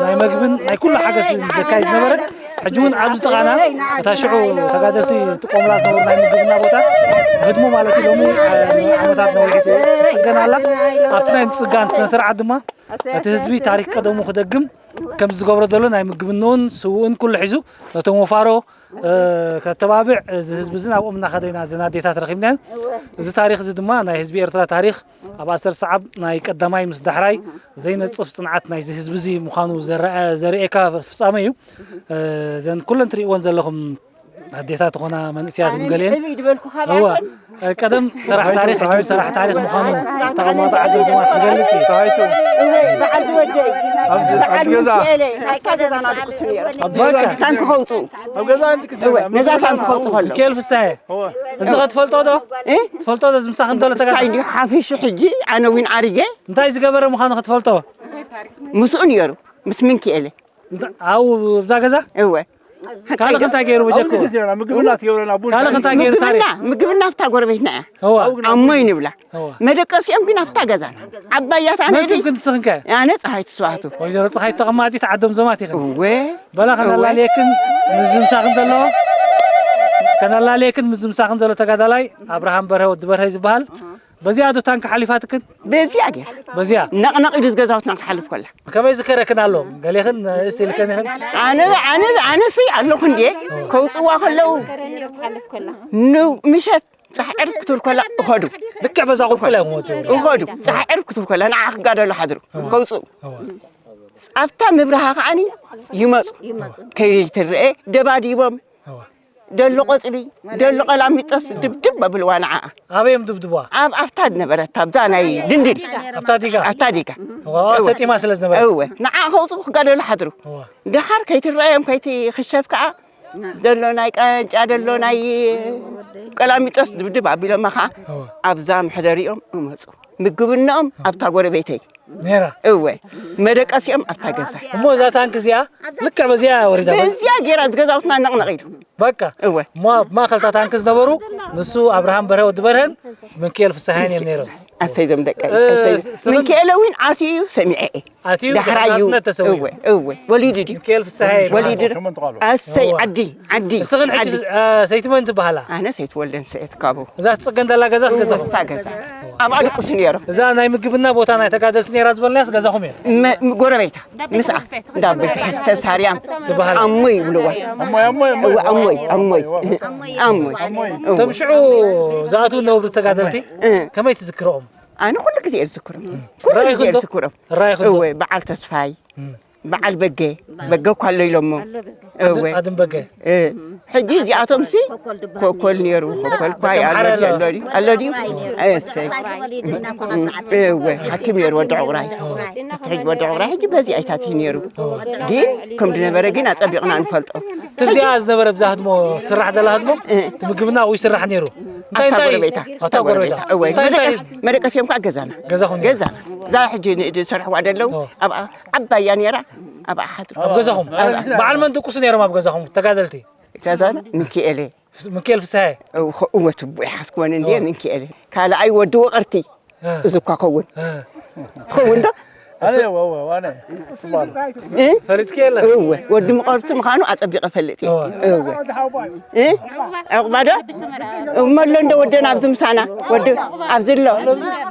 ናይ መግብን ናይ ኩሉ ሓገዝ ዘካይድ ዝነበረ ሕጂ እውን ኣብዚ ጥቓና እታ ሽዑ ተጋደልቲ ዝጥቀሙላ ዝነበሩ ናይ ምግብና ቦታ ህድሞ ማለት እዩ ሎሚ ዓመታት ነዊሒት ትፅገን ኣላ ኣብቲ ናይ ምፅጋን ስነ ስርዓት ድማ እቲ ህዝቢ ታሪክ ቀደሙ ክደግም ከምዚ ዝገብሮ ዘሎ ናይ ምግብንኡን ስውኡን ኩሉ ሒዙ ነቶም ወፋሮ ከተባብዕ እዚ ህዝቢ እዚ ናብኦም እናኸደ ኢና እዘን ኣዴታት ረኺብናየን እዚ ታሪክ እዚ ድማ ናይ ህዝቢ ኤርትራ ታሪክ ኣብ ኣሰር ሰዓብ ናይ ቀዳማይ ምስ ዳሕራይ ዘይነፅፍ ፅንዓት ናይዚ ህዝቢ እዚ ምዃኑ ዘርኤካ ፍፃመ እዩ እዘን ኩለን ትሪእወን ዘለኹም ኣዴታት ኾና መንእስያት ገሊአን እወ ቀደም ሰራሕ ታሪክ ሕጂ ሰራሕ ታሪክ ምዃኑ ተቐማጦ ዓዲ ርዝማት ዝገልፅ እዩ በዓል ዝወደይ ኣብዚ ገዛ? ሚካኤለ፣ ናብታ ገዛና ድቅሱ ነይሩ። ኣብ ገዛ? ታንኪ ከውፅኡ። ኣብ ገዛ ኣንቲ ክትብል? እወ፣ ነዛ ታንኪ ከውፅኡ ከሎ። ሚካኤል ፍስሃየ። እወ። እዚ ኸ ትፈልጦ ዶ? እ? ትፈልጦ ዶ? እዚ ምሳኺ እንተሎ እንታይ ተጋዛ? እንዲ ሓፊሱ ሕጂ ኣነ እውን ዓሪገ። እንታይ ዝገበረ ምዃኑ ኸ ትፈልጦ? ምስኡ ነይሩ፣ ምስ ሚካኤለ። እንተ-፣ ኣብኡ ኣብዛ ገዛ? እወ። ካልእ ከ እንታይ ገይሩ በጀኩ? ኣብኡ ግዜ ና፣ ምግብና ትገብረና፣ ቡን ካልእ ከ እንታይ ገይሩ ታሪኽ? ምግብና፣ ምግብና ኣብታ ጎረቤትና እያ። እወ። ኣሞይ ንብላ። እወ። መደቀሲኦም ግን ኣብታ ገዛና። ዓባያታ ነዚ ነዚ ግን ትስኽንከ? ኣነ ፀሃይ ትስዋህቱ። ወይዘሮ ፀሃይ ተቐማጢት ዓዶም ዘማት ኢኽን። እወ። በላ እወ። ከነላልየክን ምዝምሳኽን ዘሎ፣ ከነላልየክን ምዝምሳኽን ዘሎ ተጋዳላይ ኣብርሃም በርሀ ወዲ በርሀ ዝበሃል። በዚኣ ዶ ታንኪ ሓሊፋትክን? በዚኣ ገይራ። በዚኣ? ነቕነቕ ኢሉ ዝገዛውትና ክትሓልፍ ከላ። ከመይ ዝከረክን ኣሎ? ገሌኽን እስቲ ኢልከን ኢኽን? ኣነ፣ ኣነ፣ ኣነሲ ኣለኹ እንድየ። ከውፅዋ ከለዉ፣ ን-፣ ምሸት ፃሕ ዕርብ ክትብል ከላ እኸዱ። ልክዕ በዛ ቁልቁል እዮም ክወፅኡ። እኸዱ። ፃሕ ዕርብ ክትብል ከላ ንዓ ክጋደሉ ሓድሩ። እወ። ከውፅኡ። እወ። ኣብታ ምብርሃ ከዓኒ ይመፁ። ይመፁ። ከይትረአ ደባዲቦም። እወ። ደሎ ቆፅሊ፣ ደሎ ቀላሚጦስ ድብድብ ኣብልዋ ንዓኣ። ኣበይ እዮም ድብድብዋ? ኣብ፣ ኣብታ ዝነበረት፣ ኣብዛ ናይ ድንድል። ኣብታ ዲጋ? ኣብታ ዲጋ። እወ፣ እወ። ሰጢማ ስለ ዝነበረት። እወ፣ ንዓኣ ከውፅኡ ክጋደሉ ሓድሩ። እወ። ደሓር ከይትረኣዮም ከይትኽሸፍ ከዓ፣ ደሎ ናይ ቀንጫ፣ ደሎ ናይ ቀላሚጦስ ድብድብ ኣቢሎማ ከዓ፣ እወ። ኣብዛ መሕደሪኦም እመፁ። ምግብነኦም ኣብታ ጎረቤተይ። ነይራ። እወ፣ መደቀሲኦም ኣብታ ገዛ። እሞ እዛ ታንኪ እዚኣ ልክዕ በዚኣ ወሪዳ፣ በዚ በዚኣ ገይራ፣ ገዛውትና ነቕነቕ ኢሉ። በቃ። እወ። እሞ ኣብ ማእከል እታ ታንኪ ዝነበሩ፣ ንሱ ኣብርሃም በርሀ ወዲ በርሀን ምንክኤል ፍስሃየን እዮም ነይሮም። ኣሰይ፣ እዞም ደቀይ፣ እ፣ ኣሰይ። ስ-፣ ስም-፣ ምንክኤል እውን ኣትዩ እዩ፣ ሰሚዐ እየ። ኣትዩ ዳሕራዩ። ብናጽነት ተሰዊኡ። እወ፣ እወ፣ ወሊዱ ድዩ? ምንክኤል ፍስሃየ ወሊዱ ይበሃል። ድ-፣ ኣሰይ፣ ዓዲ፣ ዓዲ፣ ንስኽን ሕጂ፣ ዓዲ። እ፣ ሰይቲ መን ትበሃላ? ኣነ ሰይቲ ወልደን ሰኤት ካቡ። እዛ ትጽገን ዘላ ገዛስ ገዛኹም? እዛ ገዛ። ኣብኣ ድቅሱ ነይሮም። እዛ ናይ ምግብና ቦታ ናይ ተጋደልቲ ነይራ ዝበልናያስ ገዛኹም እያ? መ-፣ ም-፣ ጎረቤታ። ምስኣ። እንዳ ቤተ ክርስቲያን ሳርያም ትበሃል። ኣሞይ ይብልዋ። ኣሞይ፣ ኣሞይ። እወ፣ ኣሞይ፣ ኣሞይ። ኣሞይ። ኣሞይ። እወ። እቶም ሽዑ ዝኣትዉ ዝነበሩ ተጋደልቲ እ። ከመይ ትዝክርኦም? ኣነ ኩሉ ግዜ እየ ዝዝክሮም። ኩሉ ራእይኹም ግዜ እየ ዶ? ዝዝክሮም። ራእይኹም ዶ? እወ፣ በዓል ተስፋይ። እም። በዓል በገ፣ በገ እኳ ኣሎ ኢሎሞ። ኣሎ በገ። እወ። ኣድም በገ። እ፣ ሕጂ እዚኣቶም ሲ ኮኮል ድበሃል ኮኮል ነይሩ። ነይሩ፣ ኮኮል እኳ እቶም ኣሎ ሓረ ድዩ፣ ኣሎ። ኣሎ ድዩ፣ ኣሎ ድዩ? እሰይ። ወሊድና ኮኾል እወ፣ ሓኪም ነይሩ ወዲ ዕቑራይ። እቲ ሕጂ ወዲ ዕቑራይ ሕጂ በዚ ኣይታትይ ነይሩ። ግን ከም ዝነበረ ግን ኣጸቢቕና ንፈልጦ። እቲ እዚኣ ዝነበረ ብዛ ህድሞ ትስራሕ ዘላ ህድሞ፣ እ። እቲ ምግብና ኣብኡ ይስራሕ ነይሩ። እንታይ ኣብታ እንታይ? ጎረቤታ፣ ኣብታ ኣብታ ጎረቤታ። ጎረቤታ። እወ፣ እንታይ እንታይ? መደቀስ-፣ መደቀስ እዮም ከዓ ገዛና። ገዛኹም ነይሩ? ገዛና። እዛ ሕጂ ን-፣ ዝሰርሕዋ ደለዉ፣ ኦ። ኣብኣ ዓባያ ነይራ፣ ኣብኣ ሓድሩ። ኣብ ገዛኹም? ኣብኣ። በዓል መን ድቁሱ ነይሮም ኣብ ገዛኹም? ተጋደልቲ? ገዛና ምንክኤለ። ፍስ-፣ ምንክኤል ፍስሃየ? እው፣ ኸ-፣ እወ፣ ትቡ ይሓዝክወን እንድየ፣ እወ። ምንክኤለ። ካልኣይ ወዲ ወቐርቲ። እ። እዚ እኳ ኸውን። እ። ትኸውን ዶ? ኣነ፣ እወ፣ እወ፣ ኣነ። ስማል። እ? ፈሊጥኪ የለን? እወ፣ ወዲ መቐርቲ ምዃኑ ኣጸቢቐ እፈልጥ እየ። እወ። እወ። እ? ዕቑባ ዶ? እሞ ኣሎ እንዶ ወደን ኣብዚ ምሳና፣ ወዲ ኣብዚ ኣሎ።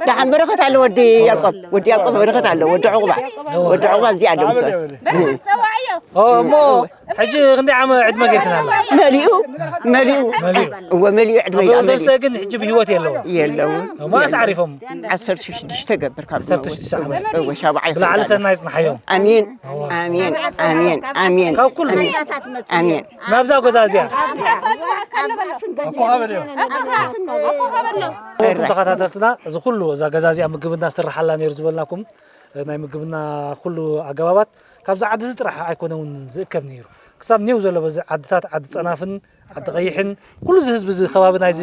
ደሓን በረኸት ኣሎ ወዲ ያዕቆብ፣ ወዲ ያዕቆብ በረኸት ኣሎ፣ ወዲ ዕቑባ። እወ። ወዲ ዕቑባ እዚኣ ኣሎ ምስኡ። እ። ኦ፣ እሞ ሕጂ ክንደይ ዓመ-፣ ዕድመ ጌርክን ኣላ? መሊኡ፣ መሊኡ። መሊኡ። እወ፣ መሊኡ ዕድመ ኣብ እዩ፣ መሊኡ። ወደሰ ግን ሕጂ ብህይወት የለውን? የለውን። እሞ ኣስዓሪፎም? ዓሰርተ ሽዱሽተ ገብር ካብ ዓሰርተ ሽዱሽተ ዝመውት። ዓመት። እወ፣ እወ፣ ሻብዓይ ብላዕሊ ይኸዳ ኣሎ። ሰናይ ጽንሓዮም። ኣሜን፣ እወ። ኣሜን፣ ኣሜን፣ ኣሜን። ካብ ኩሉ። ኣሜን፣ ኣሜን። ናብዛ ገዛ እዚኣ። ኣኮኻበል እዮም። ኩልኩም ተኸታተልትና፣ እዚ ኩሉ እዛ ገዛ እዚኣ ምግብና ስርሓላ ነይሩ ዝበልናኩም፣ ናይ ምግብና ኩሉ ኣገባባት ካብዚ ዓዲ እዚ ጥራሕ ኣይኮነ እውን ዝእከብ ነይሩ። ክሳብ ኔው ዘሎ በዚ ዓድታት፣ ዓዲ ጸናፍን ዓዲ ቀይሕን፣ ኩሉ እዚ ህዝቢ እዚ ከባቢ ናይዚ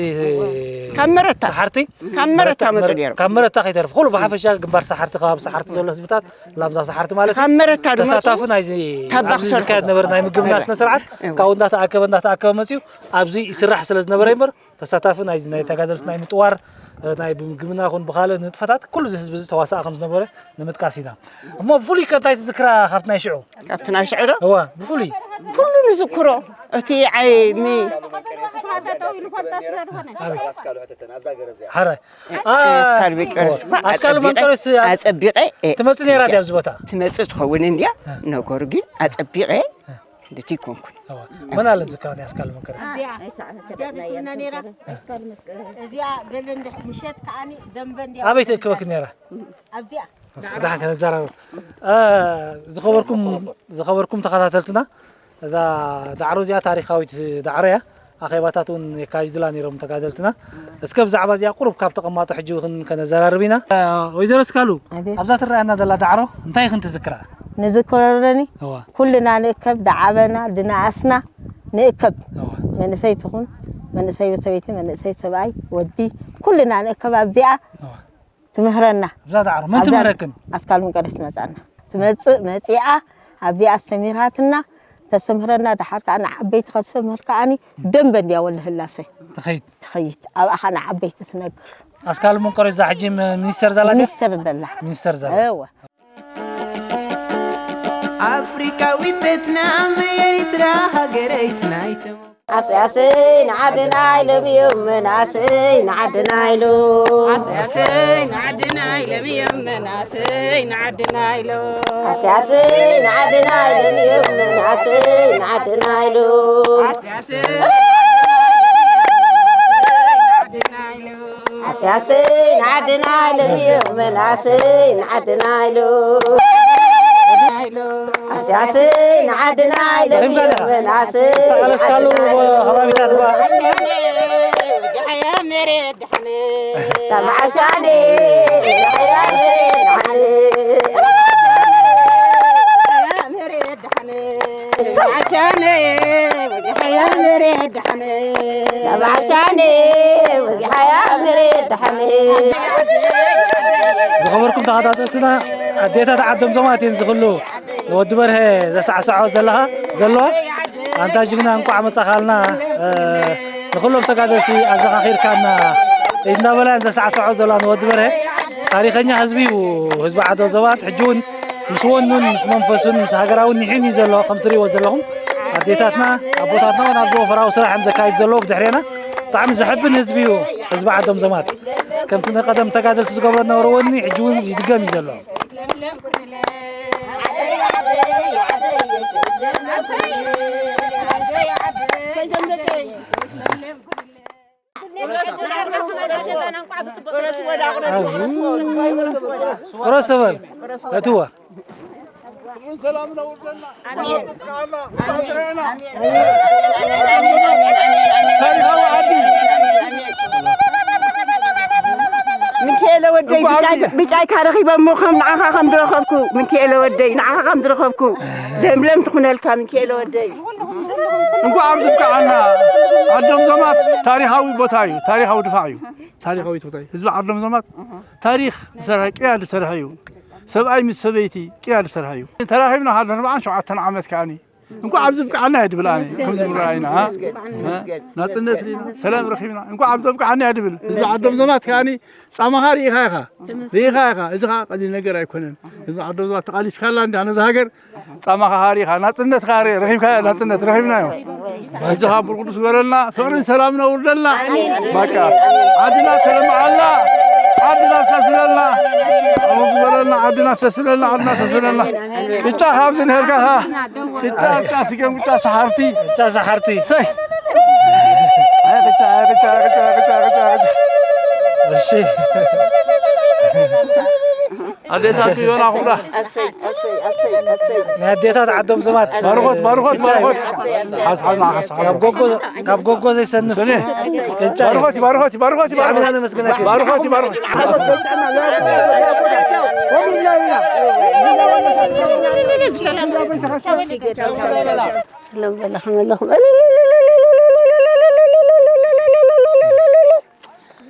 ካብ መረታ፣ ሰሓርቲ፣ ካብ መረታ መረታ፣ መጹ መረ-፣ ነይሩ። ካብ መረታ ከይተርፍ፣ ኩሉ ብሓፈሻ ግንባር ሰሓርቲ፣ ከባቢ ሰሓርቲ ዘሎ ህዝብታት፣ ላምዛ ሰሓርቲ ማለት ካብ መረታ ዝመጹ ተሳታፊ ናይዚ፣ ካብ ኣብዚ ባክሶር ዝካየድ ነበረ ናይ ምግብና እወ። ስነ ስርዓት፣ እወ። ካብኡ እንዳተኣከበ፣ እንዳተኣከበ መጺኡ፣ ኣብዚ ይስራሕ ስለ ዝነበረ እምበር፣ ተሳታፊ ናይዚ ናይ ተጋደልቲ ናይ ምጥዋር፣ እ፣ ናይ ብምግብና ይኹን ብኻልእ ንጥፈታት ኩሉ እዚ ህዝቢ እዚ ተዋሳኢ ከም ዝነበረ ንምጥቃስ ኢና። እሞ ብፍሉይ ከ እንታይ ትዝክራ ካብቲ ናይ ሽዑ? ካብቲ ናይ ሽዑ ዶ? እወ፣ ብፍሉይ። ኩሉ ንዝክሮ። እቲ ዓይ ሚ-፣ ኣበይ? ሓራይ። እ፣ አ-፣ ኣስካል በቀርስ እኳ ኣስካል ኣጸቢቐ፣ መንቀርስ ኣ-፣ ኣጸቢቐ፣ እ፣ ትመጽእ ነይራ ድያ ኣብዚ ቦታ? ትመጽእ ትኸውን እንድያ። እ። ነገሩ ግን ኣጸቢቐ እ። እንድቲ ይኮንኩን። እዋ። መን ኣለ ዝከራ ናይ ኣስካል መንቀርስ? እዚኣ፣ እዚኣ ገለ እንደ ምሸት ከዓኒ ደንበ እንዲያ ኣበይ ትእክበክ ነይራ? ኣብዚኣ። እስኪ ደሓን ከነዘራርብ። እ፣ ዝኸበርኩም፣ ዝኸበርኩም ተኸታተልትና፣ እዛ ዳዕሮ እዚኣ ታሪኻዊት ዳዕሮ እያ። ኣኼባታት እውን የካይዱላ ነይሮም ተጋደልትና። እስከ ብዛዕባ እዚኣ ቁሩብ ካብ ተቐማጦ ሕጂ እውን ከነዘራርብ ኢና። እ፣ ወይዘሮ እስካሉ፣ ኣቤት። ኣብዛ ትረኣየና ዘላ ዳዕሮ እንታይ ኢኽን ትዝክራ? ንዝክረረኒ እዋ ኩልና ንእከብ፣ ደዓበና ድነኣስና ንእከብ። እዋ መንእሰይ ትኹን መንእሰይ ሰበይቲ፣ መንእሰይ ሰብኣይ፣ ወዲ፣ ኩልና ንእከብ ኣብዚኣ እዋ ትምህረና። እዛ ዳዕሮ መን ትምህረክን? ኣስካል ምንቀደሽ ትመጻና፣ ትመጽእ መጺኣ ኣብዚኣ ኣስተምህራትና፣ ተስተምህረና። ደሓር ከኣ ንዓበይቲ ከተስተምህር ከኣኒ ደንበ እንድያ ወለ ህላሰ ትኸይድ ትኸይድ። ኣብኣ ኸኣ ንዓበይቲ ትነግር። ኣስካል መንቀረሽ እዛ ሕጂ ም- ሚኒስተር ዘላ ድያ? ሚኒስተር ደላ ሚኒስተር ዘላ እወ ኣፍሪካዊት ቬትናም ኤሪትራ ሃገረይት ናይቶም ኣስያስይ ንዓድና ኢሎም እዮም መናስይ ንዓድና ኢሉ ኣስያስይ ንዓድና ኢሎም እዮም መናስይ ንዓድና ኢሉ ኣስያስይ ንዓድና ኢሎም እዮም መናስይ ንዓድና ኢሉ ኣስያስይ ንዓድና ኢሉ ኣስያስይ ንዓድና ኢሎም እዮም መናስይ ንዓድና ኢሉ ኣስያስይ ንዓድና ኢሎም እዮም መናስይ ዝተቃለስካሉ ከባቢታት ባ ተማዓሻኒ ተማዓሻኒ ወጊሓያ ምሬ ዳሓኒ ዝኸበርኩም ተኸታተልትና ኣዴታት ዓዶም ዞማት እየን ዝኽሉ ንወዲ በርሀ ዘሳዕስዖ ዘለኻ ዘለዋ ኣንታ ጅግና እንቋዕ መጻኻልና ንኹሎም ተጋደልቲ ኣዘኻኺርካና እንዳበላን ዘሳዕስዖ ዘለዋ ንወዲ በርሀ ታሪኸኛ ህዝቢ እዩ ህዝቢ ዓዶ ዘባት ሕጂ እውን ምስ ወኑን ምስ መንፈሱን ምስ ሃገራዊ ኒሕን እዩ ዘሎ ከም ትሪእዎ ዘለኹም ኣዴታትና ኣቦታትና እውን ኣብዚ ወፈራዊ ስራሕ እዮም ዘካይዱ ዘለዉ ብድሕሬና ብጣዕሚ ዘሕብን ህዝቢ እዩ ህዝቢ ዓዶም ዘማት ከምቲ ንቀደም ተጋደልቲ ዝገብሮ ነበረ ወኒ ሕጂ እውን ይድገም እዩ ዘሎ ቁረስ በል እትዋ ምንክኤለ ወደይ ብጫይካ ረኺቦሞ ከም ንዓኻ ከም ዝረኸብኩ ምንክኤለ ወደይ ንዓኻ ከም ዝረኸብኩ ለምለም ትኹነልካ ምንክኤለ ወደይ እንኳዕ ኣብዚ ብቃዓና ዓዶም ዞማት ታሪኻዊ ቦታ እዩ ታሪኻዊ ድፋዕ እዩ ታሪኻዊ ቦታ እዩ ህዝቢ ዓዶም ዞማት ታሪኽ ዝሰርሐ ቅያ ዝሰርሐ እዩ ሰብኣይ ምስ ሰበይቲ ቅያ ዝሰርሐ እዩ ተራኺብና ሓደ ኣርባዓን ሸውዓተን ዓመት ከዓኒ እንኳዕ ኣብዚ ብቃዓና እየ ድብል ኣነ ከም ዝብሎ ኣይና ናፅነት ሪና ሰላም ረኺብና እንኳዕ ኣብዚ ብቃዓና እየ ድብል ህዝቢ ዓዶም ዞማት ከዓኒ ፃማኻ ርኢኻ ኢኻ ርኢኻ ኢኻ እዚ ከዓ ቀሊል ነገር ኣይኮነን ህዝቢ ዓዶም ዞማት ተቃሊስካላ እንዳ ነዚ ሃገር ፃማኻ ሪኢኻ ናፅነትካ ረኺብካ ናፅነት ረኺብናዮ ሕጂ ካብ ብርቅዱስ ዝበረልና ፍቅርን ሰላም ነውርደልና በቃ ዓድና ተለምዓልና ዓድና ሰስለልና ዝበረልና ዓድና ሰስለልና ዓድና ሰስለልና ቅጫ ካብ ዝንህርካኻ ቅጫ ቅጫ ስገም ቅጫ ሰሓርቲ ቅጫ ሰሓርቲ ሰይ ቅጫ ቅጫ ቅጫ ቅጫ ቅጫ ቅጫ እሺ ኣዴታት ይበና ኩዳ ናይ ኣዴታት ዓዶም ዘማት ባርኾት ባርኾት ባርኾት ሓስሓና ሓስሓና ካብ ጎጎ ካብ ጎጎ ዘይሰንፍ ቅጫ እዩ። ባርኾት ባርኾት ባርኾት ብጣዕሚ ኢና ነመስግነኪ። ባርኾት ባርኾት ሎም በላኹም ኣለኹም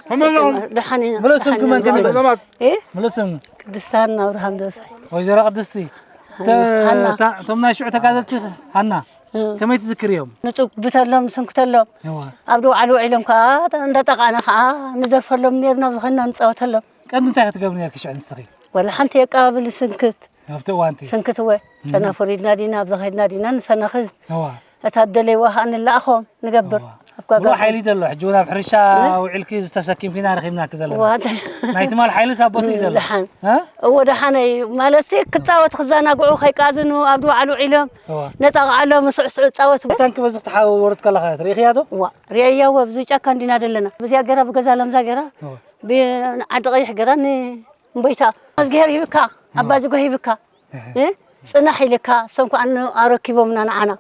ከመለኹም ደሓን ኢና ምሉእ ስምኪ መን ክንብል? እ? ምሉእ ስም ቅድስቲ ሃና ኣብርሃም ደበሳይ ወይዘሮ ቅድስቲ ተ- ሃና። ታ- እቶም ናይ ሽዑ ተጋደልቲ ሃና እ። ከመይ ትዝክርዮም? ንጥጉተሎም ንስንክተሎም እዋ ኣብ ደው ዓሉ ውዒሎም ከዓ እንዳጠቃዕና ከዓ ንደርፈሎም ነርና ኣብዚ ኮይና ንፃወተሎም ቀንዲ እንታይ ክትገብሪ ነርኪ ሽዑ ንስኺ? ወላ ሓንቲ የቀባብል ስንክት ኣብቲ እዋንቲ ስንክት እወ ጨናፍር ኢድና ዲና ኣብዚ ከድና ዲና ንሰናኽል እዋ እታ ደለይዋ ከዓ ንለኣኾም ንገብር እዋ። ኣብ ጓጋ ብሩኽ ሓይሊ እዩ ዘሎ ሕጂ እውን ኣብ ሕርሻ ውዒልኪ ዝተሰኪምኪ ኢና ረኺብናኪ ዘለና እዋ እንታይ ናይ ትማል ሓይልስ ኣብ ቦትኡ እዩ ዘሎ ደሓን እ? እወ ደሓነይ ማለትሲ ክፃወት ክዘናግዑ ከይቃዝኑ ኣብ ድዋዓሉ ውዒሎም እዋ ነጣቕዓሎም ስዕስዑ ፃወት ታንኪ በዚ ክትሓወሩት ከለኻ ትርኢኽያ ዶ? እዋ ርያያ እወ ብዚ ጫካ እንዲና ዘለና ብዚያ ገራ ብገዛ ለምዛ ገራ እዋ ብዓዲ ቀይሕ ገራ ንእምቦይታ መዝግሄር ሂብካ ኣባ ዝጎ ሂብካ እ? ፅናሕ ኢልካ እሶም ከዓ ን- ኣረኪቦምና ንዓና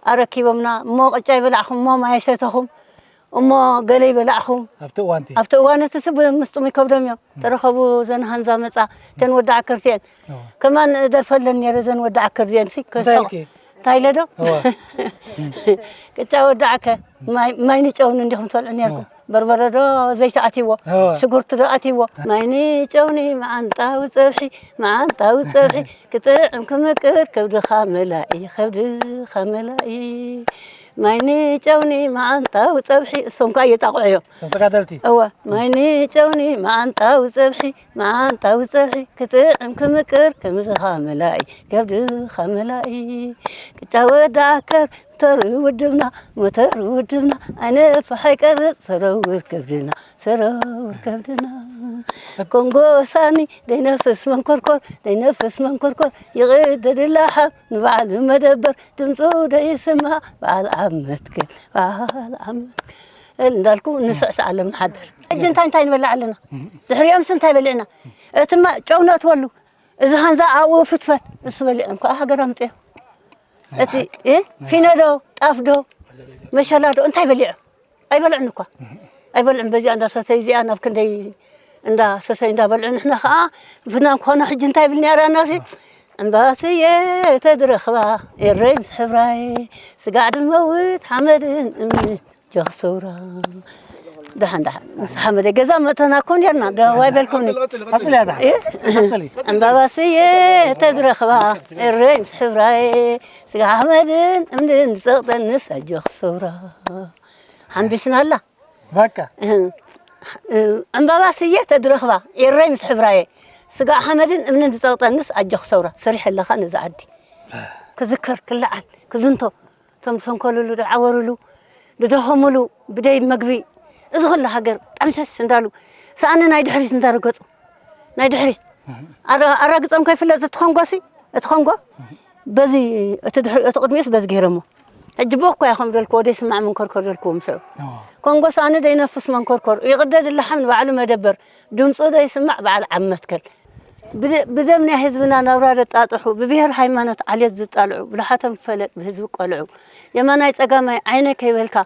ኣረኪቦምና እሞ ቅጫ ይበላዕኹም እሞ ማይ ሰተኹም እሞ ገለ ይበላዕኹም። ኣብቲ እዋንቲ ኣብቲ እዋን እቲ ሲ ብምስጡም ይከብዶም እዮም። ተረኸቡ ዘን ሃንዛ መጻ፣ ተን ወዲ ዓከርቲኤን። ከማን ደርፈለን ነይረ ዘን ወዲ ዓከርቲኤን ሲ እንታይ ከስሕቕ። ኢልኪ? እንታይ ኢለ ዶ? እዋ። ቅጫ ወዲ ዓከ፣ ማይ፣ ማይኒ ጨውኒ እንዲኹም ትበልዑ ነይርኩም። በርበረ ዶ ዘይቲ ኣትይዎ? እዋ። ሽጉርቲ ዶ ኣትይዎ? ማይኒ ጨውኒ መዓንጣዊ ጸብሒ፣ መዓንጣዊ ጸብሒ፣ ክጥዕም ክምቅር ከብድኻ መላኢ፣ ከብድኻ መላኢ። ማይኒ ጨውኒ መዓንጣዊ ጸብሒ፣ እሶም ከኣ እየጣቕዑ እዮም። እቶም ተጋደልቲ። እወ፣ ማይኒ ጨውኒ መዓንጣዊ ጸብሒ፣ መዓንጣዊ ጸብሒ፣ ክጥዕም ክምቅር ከምዝኻ መላኢ፣ ከብድኻ መላኢ። ቅጫ ወዲ ዓከር፣ ሞተር ውድብና፣ ሞተር ውድብና፣ ኣይነፍሕ ኣይቀርጽ፣ ሰረውር ከብድና፣ ሰረውር ከብድና። ኮንጎ ሳኒ ደይነፍስ መንኮርኮር፣ ደይነፍስ መንኮርኮር፣ ይቕደድ ላሓም ንበዓል መደበር፣ ድምፁ ደይስማዕ በዓል ዓመት ገል፣ በዓል ዓመት ገል እንዳልኩ ንስዕስዕ ኣለም ንሓድር። ሕጂ እንታይ እንታይ ንበልዕ ኣለና? ድሕሪኦምስ እንታይ በሊዕና? እቲማ ጨው ነእትወሉ፣ እዚ ሃንዛ ኣብኡ ፍትፈት፣ እሱ በሊዖም ከዓ ሃገር ኣምፅኦም። እቲ፣ እ? ፊኖ ዶ፣ ጣፍ ዶ፣ መሸላ ዶ፣ እንታይ በሊዖም? ኣይበልዑን እኳ። ኣይበልዑን። በዚኣ እንዳ ሰተዩ እዚኣ ናብ ክንደይ እንዳ ሰተዩ እንዳ በልዑ፣ ንሕና ኸዓ ብፍናን ክኾኖ። ሕጂ እንታይ ይብል ነይራ ናሲ? እምባስየ ተድረኽባ ኤረይ ምስ ሕብራይ፣ ስጋዕ ድመውት ሓመድን እምኒ ጆኽ ሰውራ። ደሓን ደሓን። ምስ ሓመደ ገዛ መእተና እኮ ነርና። ደዋ ኣይበልኩምኒ። ቀጽሊ፣ እያ፣ ደሓን። እ? ቀጽሊ። እምባባስየ ተድረኽባ ኤረይ ምስ ሕብራይ፣ ስጋዕ ሓመድን እምንን ዝጸቕጠን ንሳ ጆኽ ሰውራ። ሓምቢስና ኣላ። በቃ። እህ፣ እህ፣ ዕምባባ ስየ ተድረኽባ፣ ኤረይ ምስ ሕብራየ፣ ስጋዕ ሓመድን እምንን ዝጸቕጠንስ ኣጆኽ ሰውራ፣ ሰሪሐ ኣለኻ ነዛ ዓዲ። ክዝከር፣ ክለዓል፣ ክዝንቶ፣ እቶም ዝሰንከሉሉ፣ ዝዓወሩሉ፣ ዝደኸሙሉ፣ ብደይ መግቢ፣ እዚ ኹሉ ሃገር ጠምሸሽ እንዳሉ፣ ሰኣነ ናይ ድሕሪት እንዳረገጹ፣ ናይ ድሕሪት። ኣረ-፣ ኣራግጾም ከይፍለጥ እቲ ኮንጎ ሲ፣ እቲ ኮንጎ በዚ፣ እቲ ድሕሪ-፣ እቲ ቅድሚኡስ በዚ ገይሮሞ። ሕጂ ብእኮ እያ ከም ዘልክዎ፣ ዘይስማዕ መንኮርኮር ዘልክዎም ሽዑ። ኣዎ። ኮንጎ ሳኒ ዘይነፍስ መንኮርኮር፣ ይቕደድ ላሓም ንባዕሉ መደበር፣ ድምፁ ዘይስማዕ በዓል ዓም መትከል። ብደ-፣ ብደም ናይ ህዝብና ናብራ ዘጣጥሑ፣ ብብሄር ሃይማኖት ዓሌት ዝጣልዑ፣ ብልሓቶም ፈለጥ ብህዝቢ ቆልዑ። የማናይ ጸጋማይ ዓይነ ከይበልካ፣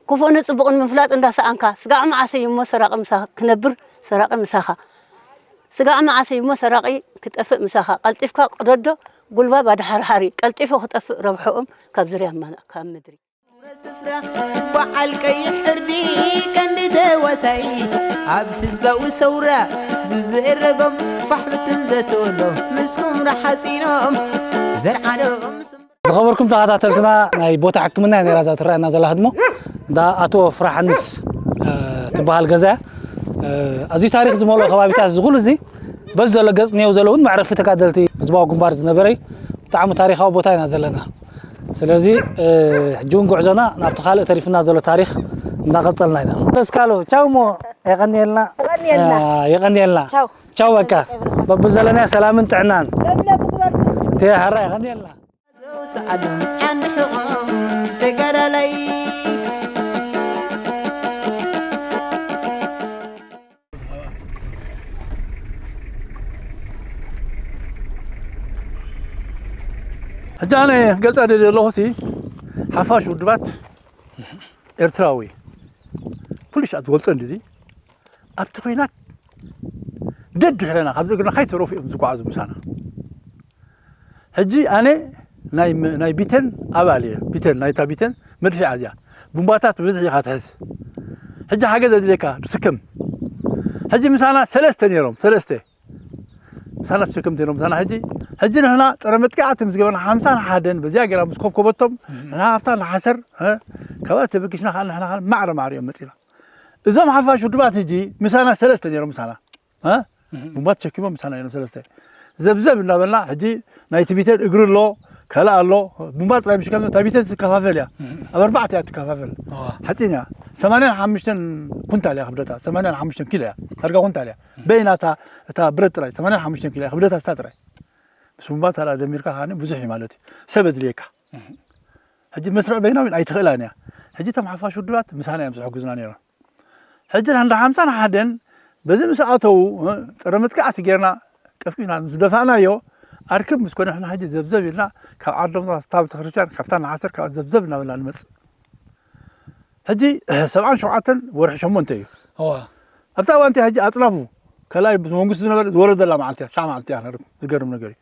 ክፉእ ንጽቡቕ ንምፍላጥ እንዳሰኣንካ፣ ስጋዕ መዓስ እዩ እሞ ሰራቒ ምሳኻ ክነብር፣ ሰራቒ ምሳኻ። ስጋዕ መዓስ እዩ እሞ ሰራቒ ክጠፍእ ምሳኻ። ቀልጢፍካ ቅደዶ ጉልባብ ኣድሓርሓሪ፣ ቀልጢፉ ክጠፍእ ረብሕኦም ካብ ዝርያ ማና ካብ ምድሪ። ስፍራ በዓል ቀይሕ ሕርዲ ቀንዲ ተዋሳኢ ኣብ ህዝባዊ ሰውራ ዝዝእረጎም ፋሕ ብትን ዘትወሎ ምስ ቁምራ ሓፂኖም ዘርዓዶም ዝኸበርኩም ተኸታተልትና፣ ናይ ቦታ ሕክምና እያ ነይራ እዛ ትረኣየና ዘላ ህድሞ። እንዳ ኣቶ ፍራሓንስ፣ እ፣ ትበሃል ገዛ እያ። እ፣ ኣዝዩ ታሪኽ ዝመልኦ ከባቢታት እዚ ኩሉ እዚ በዚ ዘሎ ገጽ እኒሄው ዘሎ እውን መዕረፊ ተጋደልቲ ህዝባዊ ግንባር ዝነበረ እዩ። ብጣዕሚ ታሪኻዊ ቦታ ኢና ዘለና። ስለዚ፣ እ፣ ሕጂ እውን ጉዕዞና ናብቲ ካልእ ተሪፍና ዘሎ ታሪኽ እንዳቐጸልና ኢና። እስካሎ፣ ቻው እሞ፣ የቐንየልና። የቐንየልና። እ፣ የቐንየልና። ቻው። ቻው በቃ። በብዘለናዮ ሰላምን ጥዕናን። ለምለም ምግበርኩም። እተ፣ ሀራ፣ የቐንየልና። ዘውፅኣሉ ዓንዲ ሕቖም ተጋዳላይ። ሕጂ ኣነ ክገልፃ ደልየ ዘለኹ ሲ ሓፋሽ ውድባት ኤርትራዊ ኩሉ ሻዕ ዝገልፆ እንድዚ ኣብቲ ኲናት ደድሕረና ካብ እግርና ከይተረፉ እዮም ዝጓዓዙ ምሳና። ሕጂ ኣነ ናይ መ-፣ ናይ ቢተን ኣባል እየ። ቢተን፣ ናይታ ቢተን መድፍዒ እዚኣ። ቡምባታት ብብዝሒ ኢኻ ትሕዝ። ሕጂ ሓገዝ ኣድልየካ ትስከም። ሕጂ ምሳና ሰለስተ ነይሮም፣ ሰለስተ። ምሳና ተሸከምቲ ነይሮም፣ ምሳና ሕጂ። ሕጂ ንሕና ጸረ መጥቃዕቲ ምስ ገበርና ሓምሳን ሓደን በዚኣ ገይራ ምስ ኮብኮበቶም፣ ንሕና ኣብታ ንሓሰር፣ እ፣ ካብኣ ተበጊስና ከኣ ንሕና ከኣ ማዕረ ማዕረ እዮም መጺና። እዞም ሓፋሽ ውድባት ሕጂ ምሳና ሰለስተ ነይሮም፣ ምሳና። እ? እህ። ቡምባ ተሸኪሞም ምሳና እዮም ሰለስተ። ዘብዘብ እናበልና ሕጂ ናይ ትቢተን እግሪ ኣሎ፣ ከላ ኣሎ፣ ቡምባ ጥራይ ምሽካም፣ እታ ቢተን ትከፋፈል እያ። እህ። ኣብ ኣርባዕተ እያ ትከፋፈል። እዋ። ሓፂን እያ። ሰማንያን ሓሙሽተን ኩንታል እያ ክብደታ፣ ሰማንያን ሓሙሽተን ኪሎ እያ። ዳርጋ ኩንታል እያ። እህ። በይና እታ፣ እታ ብረት ጥራይ፣ ሰማንያን ሓሙሽተን ኪሎ እያ ክብደታ እሳ ጥራይ። ምስ ቡምባ ታላ ደሚርካ ከዓኒ ብዙሕ እዩ ማለት እዩ። ሰብ ኣድልየካ። እህ። ሕጂ መስርዕ በይናዊ ኣይትኽእላን እያ። ሕጂ እቶም ሓፋሽ ውድባት ምሳና እዮም ዝሕግዙና ነይሮም። ሕጂ ንሓደ ሓምሳን ሓደን በዚ ምስ ኣተዉ፣ እ፣ ጸረ መጥቃዕቲ ጌርና ቀፍቂፍና ምስ ደፋእናዮ፣ ኣርክብ ምስ ኮነ ንሕና ሕጂ ዘብዘብ ኢልና ካብ ዓዶም፣ ካብ ቤተክርስትያን፣ ካብታ ንሓሰር፣ ካብ ዘብዘብ እናበልና ንመጽእ። ሕጂ ሰብዓን ሸውዓተን ወርሒ ሸሞንተ እዩ። እዋ። ኣብታ እዋንቲ ሕጂ ኣጥናፉ ከላይ ብመንግስቲ ዝነበረ ዝወረደላ መዓልቲ እያ፣ ሻዕ መዓልቲ እያ ነርኩም። ዝገርም ነገር እዩ።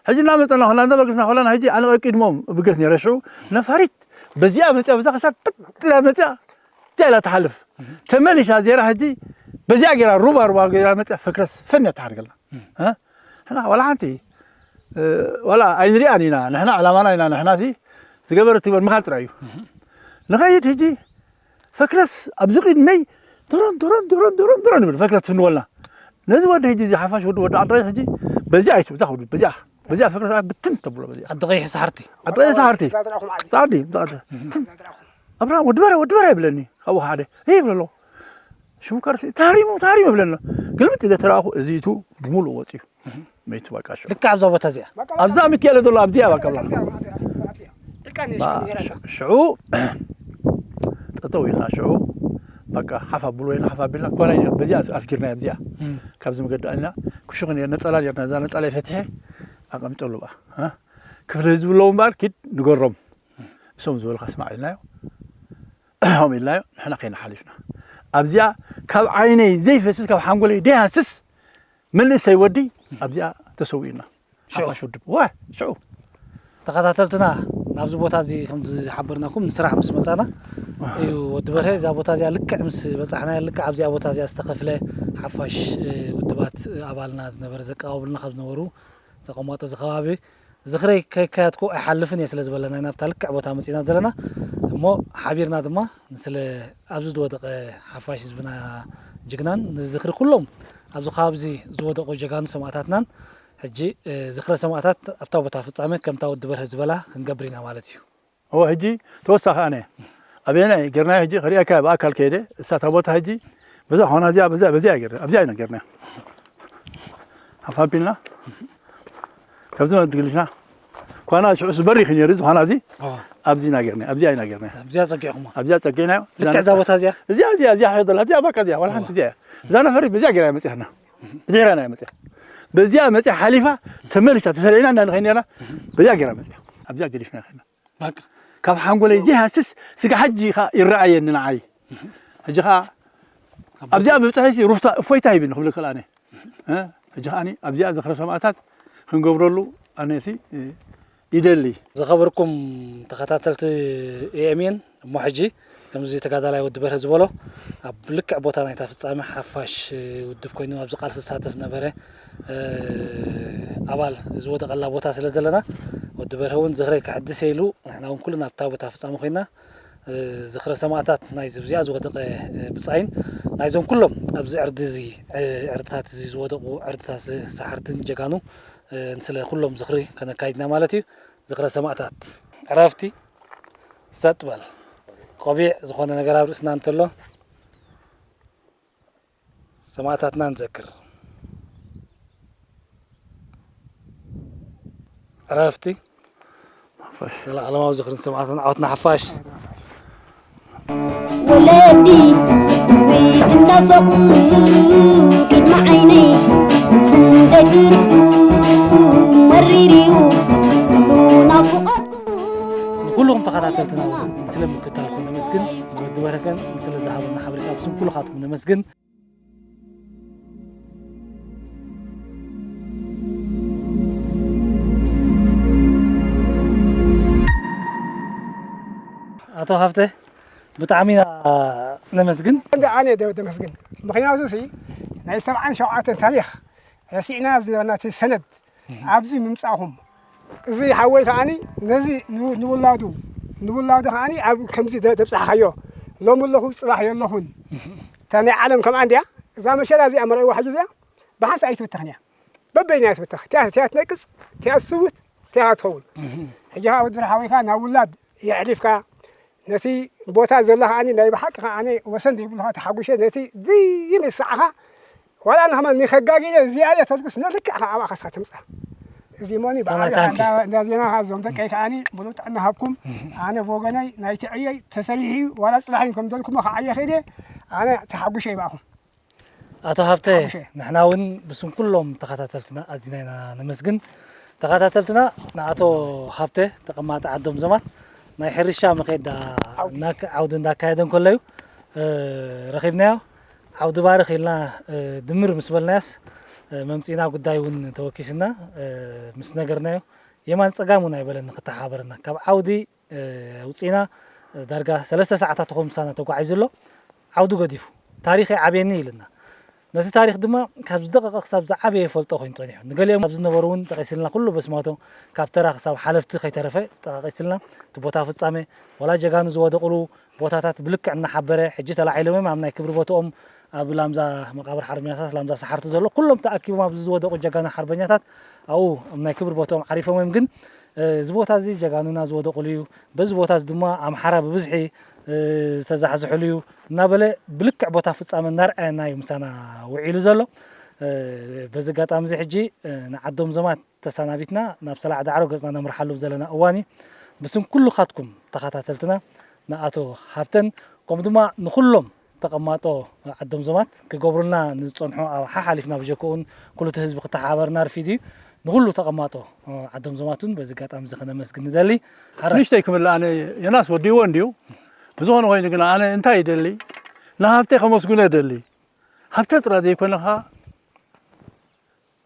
ሕጂ እናመፀና ከላ እንዳበገስና ከላና ሕጂ ኣነ ቀቂድሞም ብገስ ነይረ ሽዑ ነፋሪት በዚኣ መፅያ በዛ ክሳብ ብጥላ መፅያ እዚኣ ኢላ ትሓልፍ። ተመሊሻ ዜራ ሕጂ በዚኣ ገይራ ሩባ ሩባ ገይራ መፅያ ፈክረስ ፈን እያ ትሓርገልና። እ? ንሕና ዋላ ሓንቲ፣ እ፣ ዋላ ኣይንሪኣን ኢና። ንሕና ዕላማና ኢና፣ ንሕና ሲ ዝገበረት ትግበር ምኻድ ጥራይ እዩ። ንኸይድ ሕጂ ፈክረስ ኣብዚ ቅድመይ ድሮን፣ ድሮን፣ ድሮን፣ ድሮን፣ ድሮን ይብል ፈክረስ ትፍንወልና። ነዚ ወዲ ሕጂ እዚ ሓፋሽ ወዲ፣ ወዲ ዓድራይ ሕጂ በዚኣ ኣይትብዛ ክብሉ፣ በዚኣ፣ በዚኣ ፈክረስ ብትን ተብሎ በዚኣ። ዓዲ ቀይሕ ሰሓርቲ። ዓዲ ቀይሕ ሰሓርቲ። ጻዕዲ፣ ጻዕዲ። ትም። ኣብርሃም ወዲ በረ፣ ወዲ በረ ይብለኒ። ካብኡ ሓደ፣ "ይህ" ይብለ ኣለኹ። ሽሙ ከርሲ፣ "ታሪሙ፣ ታሪሙ" ይብለኒ። ግልብጥ ኢለ ተረኣኹ፣ እዚ እቱ ብምሉእ ወፂኡ። መይቱ በቃ ሽዑ። ልክዕ ኣብዛ ቦታ እዚኣ? ኣብዛ ሚካኤል ዘሎ ኣብዚኣ በቃ ብላ። ሽዑ ጠጠው ኢልና ሽዑ በቃ ሓፍ ኣብሉ ወይና ሓፍ ኣቢልና ኮና ኢና በዚኣ ኣስጊርና ኣብዚኣ። እም። ካብዚ መገዲ ኣልና ክሹኽ ነር ነጸላ ነርና እዛ ነጸላ ፈትሐ ኣቐምጠሉ በቃ። እ? ክፍለ ህዝቢ ኣለዉ እምበኣር ኪድ ንገሮም። እሶም ዝበልካ ስማዕ ኢልናዮ። ከምኡ ኢልናዮ ንሕና ከይና ሓሊፍና። ኣብዚኣ ካብ ዓይነይ ዘይፈስስ ካብ ሓንጎለይ ደይሃስስ መንእሰይ ወዲ ኣብዚኣ ተሰዊእና። ሽዑ። ሓፋሽ ውድብ። ዋ፣ ሽዑ። ተኸታተልትና ናብዚ ቦታ እዚ ከም ዝሓበርናኩም ንስራሕ ምስ መጻና እዩ ወዲ በርሀ እዛ ቦታ እዚኣ ልክዕ ምስ በጻሕና ልክዕ ኣብዚኣ ቦታ እዚኣ ዝተኸፍለ ሓፋሽ፣ እ፣ ውድባት፣ እ፣ ኣባልና ዝነበረ ዘቀባብሉና ካብ ዝነበሩ ተቐማጦ እዚ ከባቢ ዝኽረይ ከይካየድኩ ኣይሓልፍን እየ ስለ ዝበለና ኢና ኣብታ ልክዕ ቦታ መጺና ዘለና። እሞ ሓቢርና ድማ ንስለ ኣብዚ ዝወደቐ ሓፋሽ ህዝብና ጅግናን ንዝኽሪ ኩሎም ኣብዚ ከባቢ እዚ ዝወደቑ ጀጋኑ ሰማእታትናን ሕጂ፣ እ፣ ዝኽረ ሰማእታት ኣብታ ቦታ ፍጻመ ከምታ ወዲ በርሀ ዝበላ ክንገብር ኢና ማለት እዩ። እወ፣ ሕጂ ተወሳኺ ኣነ ኣበየናይ ጌርናዮ ሕጂ ክሪኣካ ብኣካል ከይደ እሳ እታ ቦታ ሕጂ በዛ ኾና እዚኣ በዛ በዚኣ ጌርና ኣብዚኣ ኢና ጌርናዮ። ሓፍ ኣቢልና ካብዚ መገዲ ግልሽና ኳና ሽዑስ በሪኽ እዩ ነይሩ፣ እዚ ኳና እዚ እዋ። ኣብዚ ኢና ጌርናዮ፣ ኣብዚኣ ኢና ጌርናዮ። ኣብዚኣ ጸጊዕኹማ? ኣብዚኣ ጸጊዕናዮ። ልክዕ እዛ ቦታ እዚኣ? እዚኣ፣ እዚኣ፣ እዚኣ ሓይዶላ፣ እዚኣ በቃ እዚኣ፣ ዋላ እዋ። ሓንቲ እዚኣ እያ። እዛ ነፈሪት በዚኣ ጌራ እያ መጺኣና። ብድሕሪና እያ መጺኣ። በዚኣ መጺኣ ሓሊፋ፣ ተመሊሳ፣ ተሰሪዕና እንዳ ንኸይድ ኔርና፣ በዚኣ ጌራ መጺኣ። ኣብዚኣ ገዲፍና ኸድና። በቃ። ካብ ሓንጎለይ ዘይሃስስ ስጋ ሕጂ ኸኣ ይረኣየኒ ንዓይ። ሕጂ ኸኣ ኣብዚኣ ምብጻሐይሲ ሩፍታ እፎይታ ሂብኒ ክብለካ ኣነ። እ፣ ሕጂ ከኣኒ ኣብዚኣ ዝኽረ ሰማእታት ክንገብረሉ ኣነሲ፣ እ፣ ይደሊ። ዝኸበርኩም ተኸታተልቲ ኤ ኤም ኤን፣ እሞ ሕጂ ከምዚ ተጋዳላይ ወዲ በርሀ ዝበሎ ኣብ ልክዕ ቦታ ናይታ ፍጻመ ሓፋሽ ውድብ ኮይኑ ኣብዚ ቃልሲ ዝሳተፍ ነበረ፣ እ፣ ኣባል ዝወደቐላ ቦታ ስለ ዘለና ወዲ በርሀ እውን ዝኽረይ ከሐድስ ኢሉ ንሕና እውን ኩልና ኣብታ ቦታ ፍጻመ ኮይና እ፣ ዝኽረ ሰማእታት ናይዚ ኣብዚኣ ዝወደቐ፣ እ፣ ብጻይን ናይዞም ኩሎም ኣብዚ ዕርዲ እዚ፣ እ፣ ዕርድታት እዚ ዝወደቑ ዕርድታት እዚ ሰሓርትን ጀጋኑ፣ እ፣ ንስለ ኩሎም ዝኽሪ ከነካይድና ማለት እዩ። ዝኽረ ሰማእታት ዕረፍቲ ሰጥ በል። ቆቢዕ ዝኾነ ነገር ኣብ ርእስና እንተሎ ሰማእታትና ንዘክር። ዕረፍቲ ሓፋሽ። ዘለኣለማዊ ዝኽሪ ንሰማእታትና፣ ዓወት ንሓፋሽ። ወለዲ እናፈቑ ቅድሚ ዓይነይ ጽምተይ ትርፉ መሪር እዩ ኩሉ ናፍቖትኩም። ንኹልኹም ተኸታተልትና እውን ስለ ምክታልኩም ነመስግን። ንወዲ በረከን ስለ ዝሃበና ሓበሬታ ብስም ኩልኻትኩም ነመስግን። ኣቶ ሃብተ፣ ብጣዕሚ ኢና ነመስግን። እንደ ኣነ ደ-፣ ደመስግን። ምኽንያቱ ሲ ናይ ሰብዓን ሸውዓተን ታሪኽ ረሲዕና ዝነበርና እቲ ሰነድ ኣብዚ ምምጻእኹም፣ እዚ ሓወይ ከዓኒ ነዚ ን-፣ ንውላዱ፣ ንውላዱ ከዓኒ ኣብ ከምዚ ደ-፣ ደብጻሕካዮ፣ ሎሚ ኣለኹ ጽባሕ የለኹን። እታ ናይ ዓለም ከምኣ እንድያ፣ እዛ መሸላ እዚኣ መርኣይዋ ሕጂ እዚኣ ብሓንሳእ ኣይትብተኽን እያ። በበይና እያ ትብተኽ። እቲኣ፣ እቲኣ ትነቅጽ፣ እቲኣ ትስውት፣ እቲኣ ትኸውን። ሕጂ ከኣ ወዲ ሓወይካ ናብ ውላድ የሕሊፍካ፣ ነቲ ቦታ ዘሎ ከዓኒ ናይ ብሓቂ ከዓኒ ወሰን ዘይብሉ ከኣ ተሓጒሸ ነቲ ዝይምስዓኻ ዋላ ንኸማን ንኸጋግየ እዚኣ እየ ተልኩስ ንልክዕ ከኣ ኣብኣ ከስኻ ትምጻ። እዚ እሞኒ ብዓቢ ተማታንኪ። እንዳ፣ እንዳ ዜና ከኣ እዞም ደቀይ ከዓኒ ብሉእ ጥዕና ሃብኩም። ኣነ ብወገነይ ናይቲ ዕየይ ተሰሪሑ እዩ ዋላ ጽባሕ እዩ ከም ደልኩሞ ከዓየ ኸይደ ኣነ ተሓጒሸ ይብኣኹም። ኣቶ ሃብተ፣ ሓሙሸ። ንሕና እውን ብስም ኩሎም ተኸታተልትና ኣዚና ኢና ነመስግን። ተኸታተልትና ንኣቶ ሃብተ ተቐማጢ ዓዶም ዘማት ናይ ሕርሻ መኼዳ ዓውዲ። እናካ-፣ ዓውዲ እንዳካየደ እንከሎ እዩ፣ እ፣ ረኺብናዮ። ዓውዲ ባርኽ ኢልና፣ እ፣ ድምር ምስ በልናዮስ፣ እ፣ መምጺእና ጉዳይ እውን ተወኪስና፣ እ፣ ምስ ነገርናዮ፣ የማን ጸጋም እውን ኣይበለን ንክተሓባበረና። ካብ ዓውዲ፣ እ፣ ውጺእና፣ እ፣ ዳርጋ ሰለስተ ሰዓታት ይኸውን ምሳና ተጓዒዙ ኣሎ። ዓውዱ ገዲፉ፣ ታሪኽ ይዓብየኒ ኢልና። ነቲ ታሪኽ ድማ ካብ ዝደቐቐ ክሳብ ዝዓበየ ይፈልጦ ኮይኑ ጸኒሑ። ንገሊኦም ኣብ ዝነበሩ እውን ጠቒስልና፣ ኩሉ በስማቶም፣ ካብ ተራ ክሳብ ሓለፍቲ ከይተረፈ ጠቓቒስልና። እቲ ቦታ ፍጻመ፣ ዋላ ጀጋኑ ዝወደቑሉ ቦታታት ብልክዕ እናሓበረ፣ ሕጂ ተላዒሎም እዮም ኣብ ናይ ክብሪ ቦትኦም፣ ኣብ ላምዛ መቓብር ሓርበኛታት፣ ላምዛ ሰሓርቲ ዘሎ፣ ኩሎም ተኣኪቦም ኣብዚ ዝወደቑ ጀጋኑ ሓርበኛታት ኣብኡ ኣብ ናይ ክብሪ ቦትኦም ዓሪፎም እዮም። ግን፣ እ፣ እዚ ቦታ እዚ ጀጋኑና ዝወደቑሉ እዩ፣ በዚ ቦታ እዚ ድማ ኣምሓራ ብብዝሒ፣ እ፣ ዝተዛሕዝሕሉ እዩ እናበለ ብልክዕ ቦታ ፍጻመ እናርኣየና እዩ ምሳና ውዒሉ ዘሎ። እ፣ በዚ ኣጋጣሚ እዚ ሕጂ፣ እ፣ ንዓዶም ዘማት ተሰናቢትና ናብ ሰላዕ ዳዕሮ ገጽና ነምርሓሉ ዘለና እዋን እዩ። ብስም ኩልኻትኩም ተኸታተልትና፣ ንኣቶ ሃብተን፣ ከምኡ ድማ ንኹሎም ተቐማጦ ዓዶም ዘማት ክገብሩልና ንዝጸንሑ፣ ኣብ ሓሓሊፍና ብጀክኡን ኩሉ እቲ ህዝቢ ክተሓባበርና ኣርፊዱ እዩ። ንኹሉ ተቐማጦ ዓዶም ዘማት እውን በዚ ኣጋጣሚ እዚ ከነመስግን ንደሊ። ሓራይ። ንእሽተይ ክምልእ ኣነ ዮናስ ወዲእዎ እንድዩ። ብዝኾነ ኮይኑ ግን ኣነ እንታይ ይደሊ? ንሃብተይ ከመስግኖ ይደሊ። ሃብተ ጥራይ ዘይኮነ ኸኣ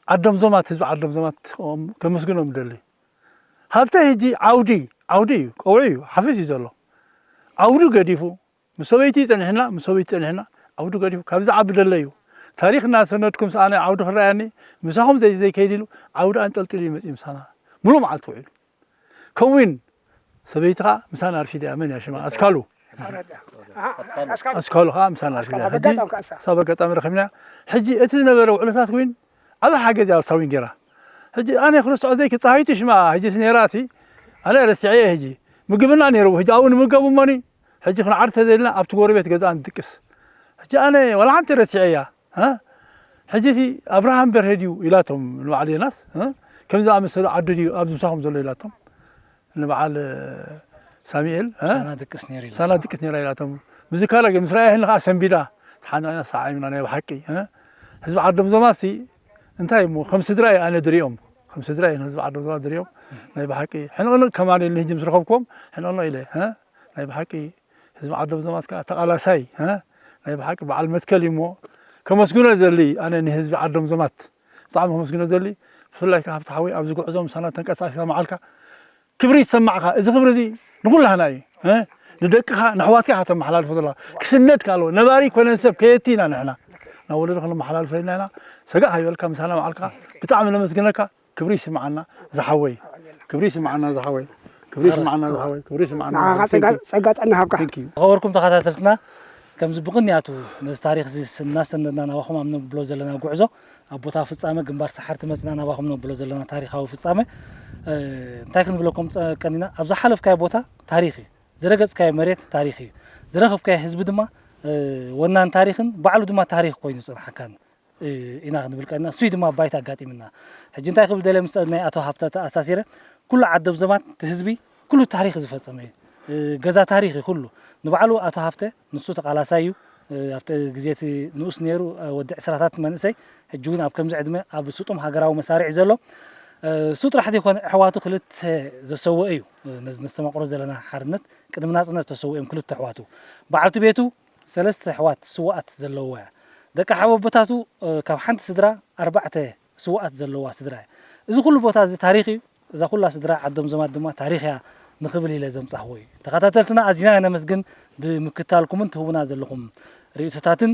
ዓዶም ዞማት፣ ህዝቢ ዓዶም ዞማት ከመስግኖም ይደሊ። ሃብተ ሕጂ ዓውዲ፣ ዓውዲ እዩ፣ ቀውዒ እዩ፣ ሓፊስ እዩ ዘሎ። ዓውዱ ገዲፉ፣ ምስ ሰበይቲ ጸኒሕና፣ ምስ ሰበይቲ ጸኒሕና፣ ዓውዱ ገዲፉ፣ ካብዚ ዓቢ ደለ እዩ። ታሪኽ እናሰነድኩም ሰኣነ ዓውዱ ክረኣየኒ፣ ምሳኹም ዘይ-፣ ዘይከይድ ኢሉ፣ ዓውዱ ኣንጠልጢሉ እዩ መጺኡ ምሳና። ምሉእ መዓልቲ ውዒሉ። ከዊን፣ ሰበይቲ ኸኣ ምሳና ኣርፊዳ እያ። መን እያ ሽማ? ኣስካሉ። ኣስካሉ ኸኣ ምሳና ኣርፊዳ እያ። ሕጂ ክሳብ ኣጋጣሚ ረኺብና። ሕጂ እቲ ዝነበረ ውዕሎታት ከዊን ዓቢ ሓገዝ እያ ሳዊን ገይራ። ሕጂ ኣነ ክርስትዖ ዘይክ-፣ ጸሃይቱ ሽማ ሕጂስ ነይራሲ፣ ኣነ ረሲዐ እየ ሕጂ። ምግብና ነይሩ፣ ሕጂ ኣብኡ ንምገብ እሞኒ፣ ሕጂ ክንዓር ተዘይልና ኣብቲ ጎረቤት ገዛኣ ንድቅስ። ሕጂ ኣነ ዋላ ሓንቲ ረሲዐ እያ። እ? ሕጂሲ ኣብርሃም በርሄ ድዩ ኢላቶም ንበዓል ዮናስ፣ እ? ከምዚ ዝኣመሰለ ዓዲ ድዩ ኣብዚ ምሳኹም ዘሎ ኢላቶም ንበዓል ሳሙኤል፣ እ? ሳና ድቅስ ነይሩ ኢላ። ሳና ድቅስ ነይራ ኢላቶም። ብዝካላ ግን ምስ ረኣየኒ ከኣ ሰንቢዳ ተሓኒቕና ሰዓዒምና ናይ ብሓቂ፣ እ? ህዝቢ ዓዶም ዞማሲ እንታይ እሞ ከም ስድራ እየ ኣነ ድሪኦም። ከም ስድራ እየ ህዝቢ ዓዶም ዞማ ድሪኦም። ናይ ብሓቂ ሕንቕንቕ ከማን ኢልኒ ሕጂ ምስ ረኸብክዎም ሕንቕንቕ ኢለ፣ እ? ናይ ብሓቂ ህዝቢ ዓዶም ዞማት ከኣ ተቓላሳይ፣ እ? ናይ ብሓቂ በዓል መትከል እዩ እሞ ከመስግኖ ዘሊ ኣነ ንህዝቢ ዓዶም ዞማት ብጣዕሚ ከመስግኖ ዘሊ። ብፍላይ ከኣ ሃብቲ ሓወይ ኣብዚ ጉዕዞ ምሳና ተንቀሳቒስካ መዓልካ ክብሪ ይሰማዕካ። እዚ ክብሪ እዚ ንኹላህና እዩ፣ እ? ንደቅኻ ንኣሕዋትካ ኢኻ ተመሓላልፎ ዘለኻ። ክስነድ ከኣ ኣለዎ። ነባሪ ኮነ ሰብ ከየቲ ኢና ንሕና። ናብ ወለዶ ክንመሓላልፎ ኢልና ኢና። ሰጋእ ከይበልካ ምሳና መዓልካ ብጣዕሚ ነመስግነካ። ክብሪ ይስምዓና ዝሓወይ። ክብሪ ይስምዓና ዝሓወይ። ክብሪ ይስምዓና ዝሓወይ። ክብሪ ይስምዓና ንዓኻ ዝሓወይ። ጸጋ፣ Thank you። ጸጋ ጥዕና ይሃብካ። Thank you። ዝኸበርኩም ተኸታተልትና፣ ከምዚ ብቕንያቱ ነዚ ታሪኽ እዚ እናሰነድና ናባኹም ኣብ ነብሎ ዘለና ጉዕዞ፣ ኣብ ቦታ ፍጻመ ግንባር ሰሓርቲ መጽና ናባኹም ነብሎ ዘለና ታሪኻዊ ፍጻመ፣ እ፣ እንታይ ክንብለኩም ጸ-፣ ቀኒና፣ ኣብ ዝሓለፍካዮ ቦታ ታሪኽ እዩ። ዝረገጽካዮ መሬት ታሪኽ እዩ። ዝረኸብካዮ ህዝቢ ድማ፣ እ፣ ወናን ታሪኽን ባዕሉ ድማ ታሪኽ ኮይኑ ዝጸንሓካን እ፣ ኢና ክንብል ቀና። እሱይ ድማ ባይታ ኣጋጢምና። ሕጂ እንታይ ክብል ደልየ ምስ ናይ ኣቶ ሃብተ ተኣሳሲረ፣ ኩሉ ዓዶም ዘማት እቲ ህዝቢ ኩሉ ታሪኽ ዝፈጸመ እዩ። እ፣ ገዛ ታሪኽ እዩ ኩሉ። ንባዕሉ ኣቶ ሃብተ ንሱ ተቓላሳይ እዩ። እ፣ ኣብቲ ግዜ እቲ ንኡስ ነይሩ፣ እ፣ ወዲ ዕስራታት መንእሰይ፣ ሕጂ እውን ኣብ ከምዚ ዕድመ ኣብ ስጡም ሃገራዊ መሳርዕ እዩ ዘሎ። እ፣ እሱ ጥራሕ ዘይኮነ ኣሕዋቱ ክልተ ዘሰወአ እዩ። እ፣ ነዚ ነስተማቕሮ ዘለና ሓርነት ቅድሚ ናጽነት ዝተሰውኡ እዮም ክልተ ኣሕዋቱ። በዓልቲ ቤቱ ሰለስተ ኣሕዋት ስውኣት ዘለውዋ እያ። ደቂ ሓወቦታቱ፣ እ፣ ካብ ሓንቲ ስድራ ኣርባዕተ ስውኣት ዘለውዋ ስድራ እያ። እዚ ኩሉ ቦታ እዚ ታሪኽ እዩ። እዛ ኩላ ስድራ ዓዶም ዘማት ድማ ታሪኽ እያ ንኽብል ኢለ ዘምጻኽዎ እዩ። ተኸታተልትና ኣዚና ነመስግን ብምክታልኩምን ትህቡና ዘለኹም ርእይቶታትን።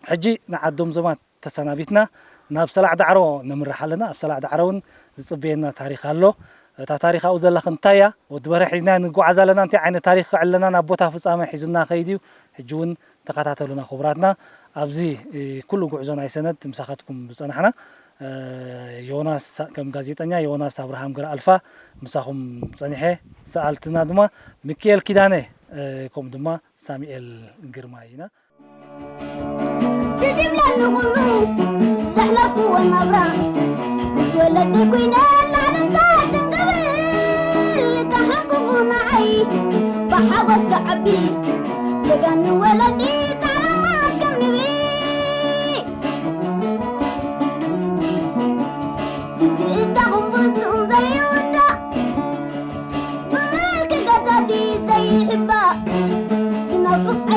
ሕጂ ንዓዶም ዘማት ተሰናቢትና ናብ ሰላዕ ዳዕሮ ነምርሕ ኣለና። ኣብ ሰላዕ ዳዕሮ እውን ዝጽበየና ታሪኽ ኣሎ። እታ ታሪኽ ኣብኡ ዘላ እንታይ እያ? ወዲ በርሀ ሒዝና ንጓዓዝ ኣለና። እንታይ ዓይነት ታሪኽ ክዕለና ናብ ቦታ ፍጻመ ሒዝና ከይድ እዩ። ሕጂ እውን ተኸታተሉና ክቡራትና። ኣብዚ፣ እ፣ ኩሉ ጉዕዞ ናይ ሰነድ ምሳኻትኩም ዝጸናሕና፣ እ፣ ዮናስ ሳ-፣ ከም ጋዜጠኛ ዮናስ ኣብርሃም ገረኣልፋ ምሳኹም ጸኒሐ፣ ሰኣልትና ድማ ሚኪኤል ኪዳነ፣ እ፣ ከምኡ ድማ ሳሙኤል ግርማይ ኢና። ትዝብለኒ ኩሉ ዘሕለፍኩዎ ናብራ፣ ምስ ወለዲ ኩይነ ላዕልን ታሕትን ክብሪ፣ ተሓንቁቑ ንዓይ ብሓጎስ ክዓቢ፣ ጀጋኑ ወለዲ ጻዕራማት ከም ንቢ። ትዝታኹም ብርቱም ዘይውዳእ፣ ብመልኪ ገዛቲ ዘይሕባእ ዝናፍቕ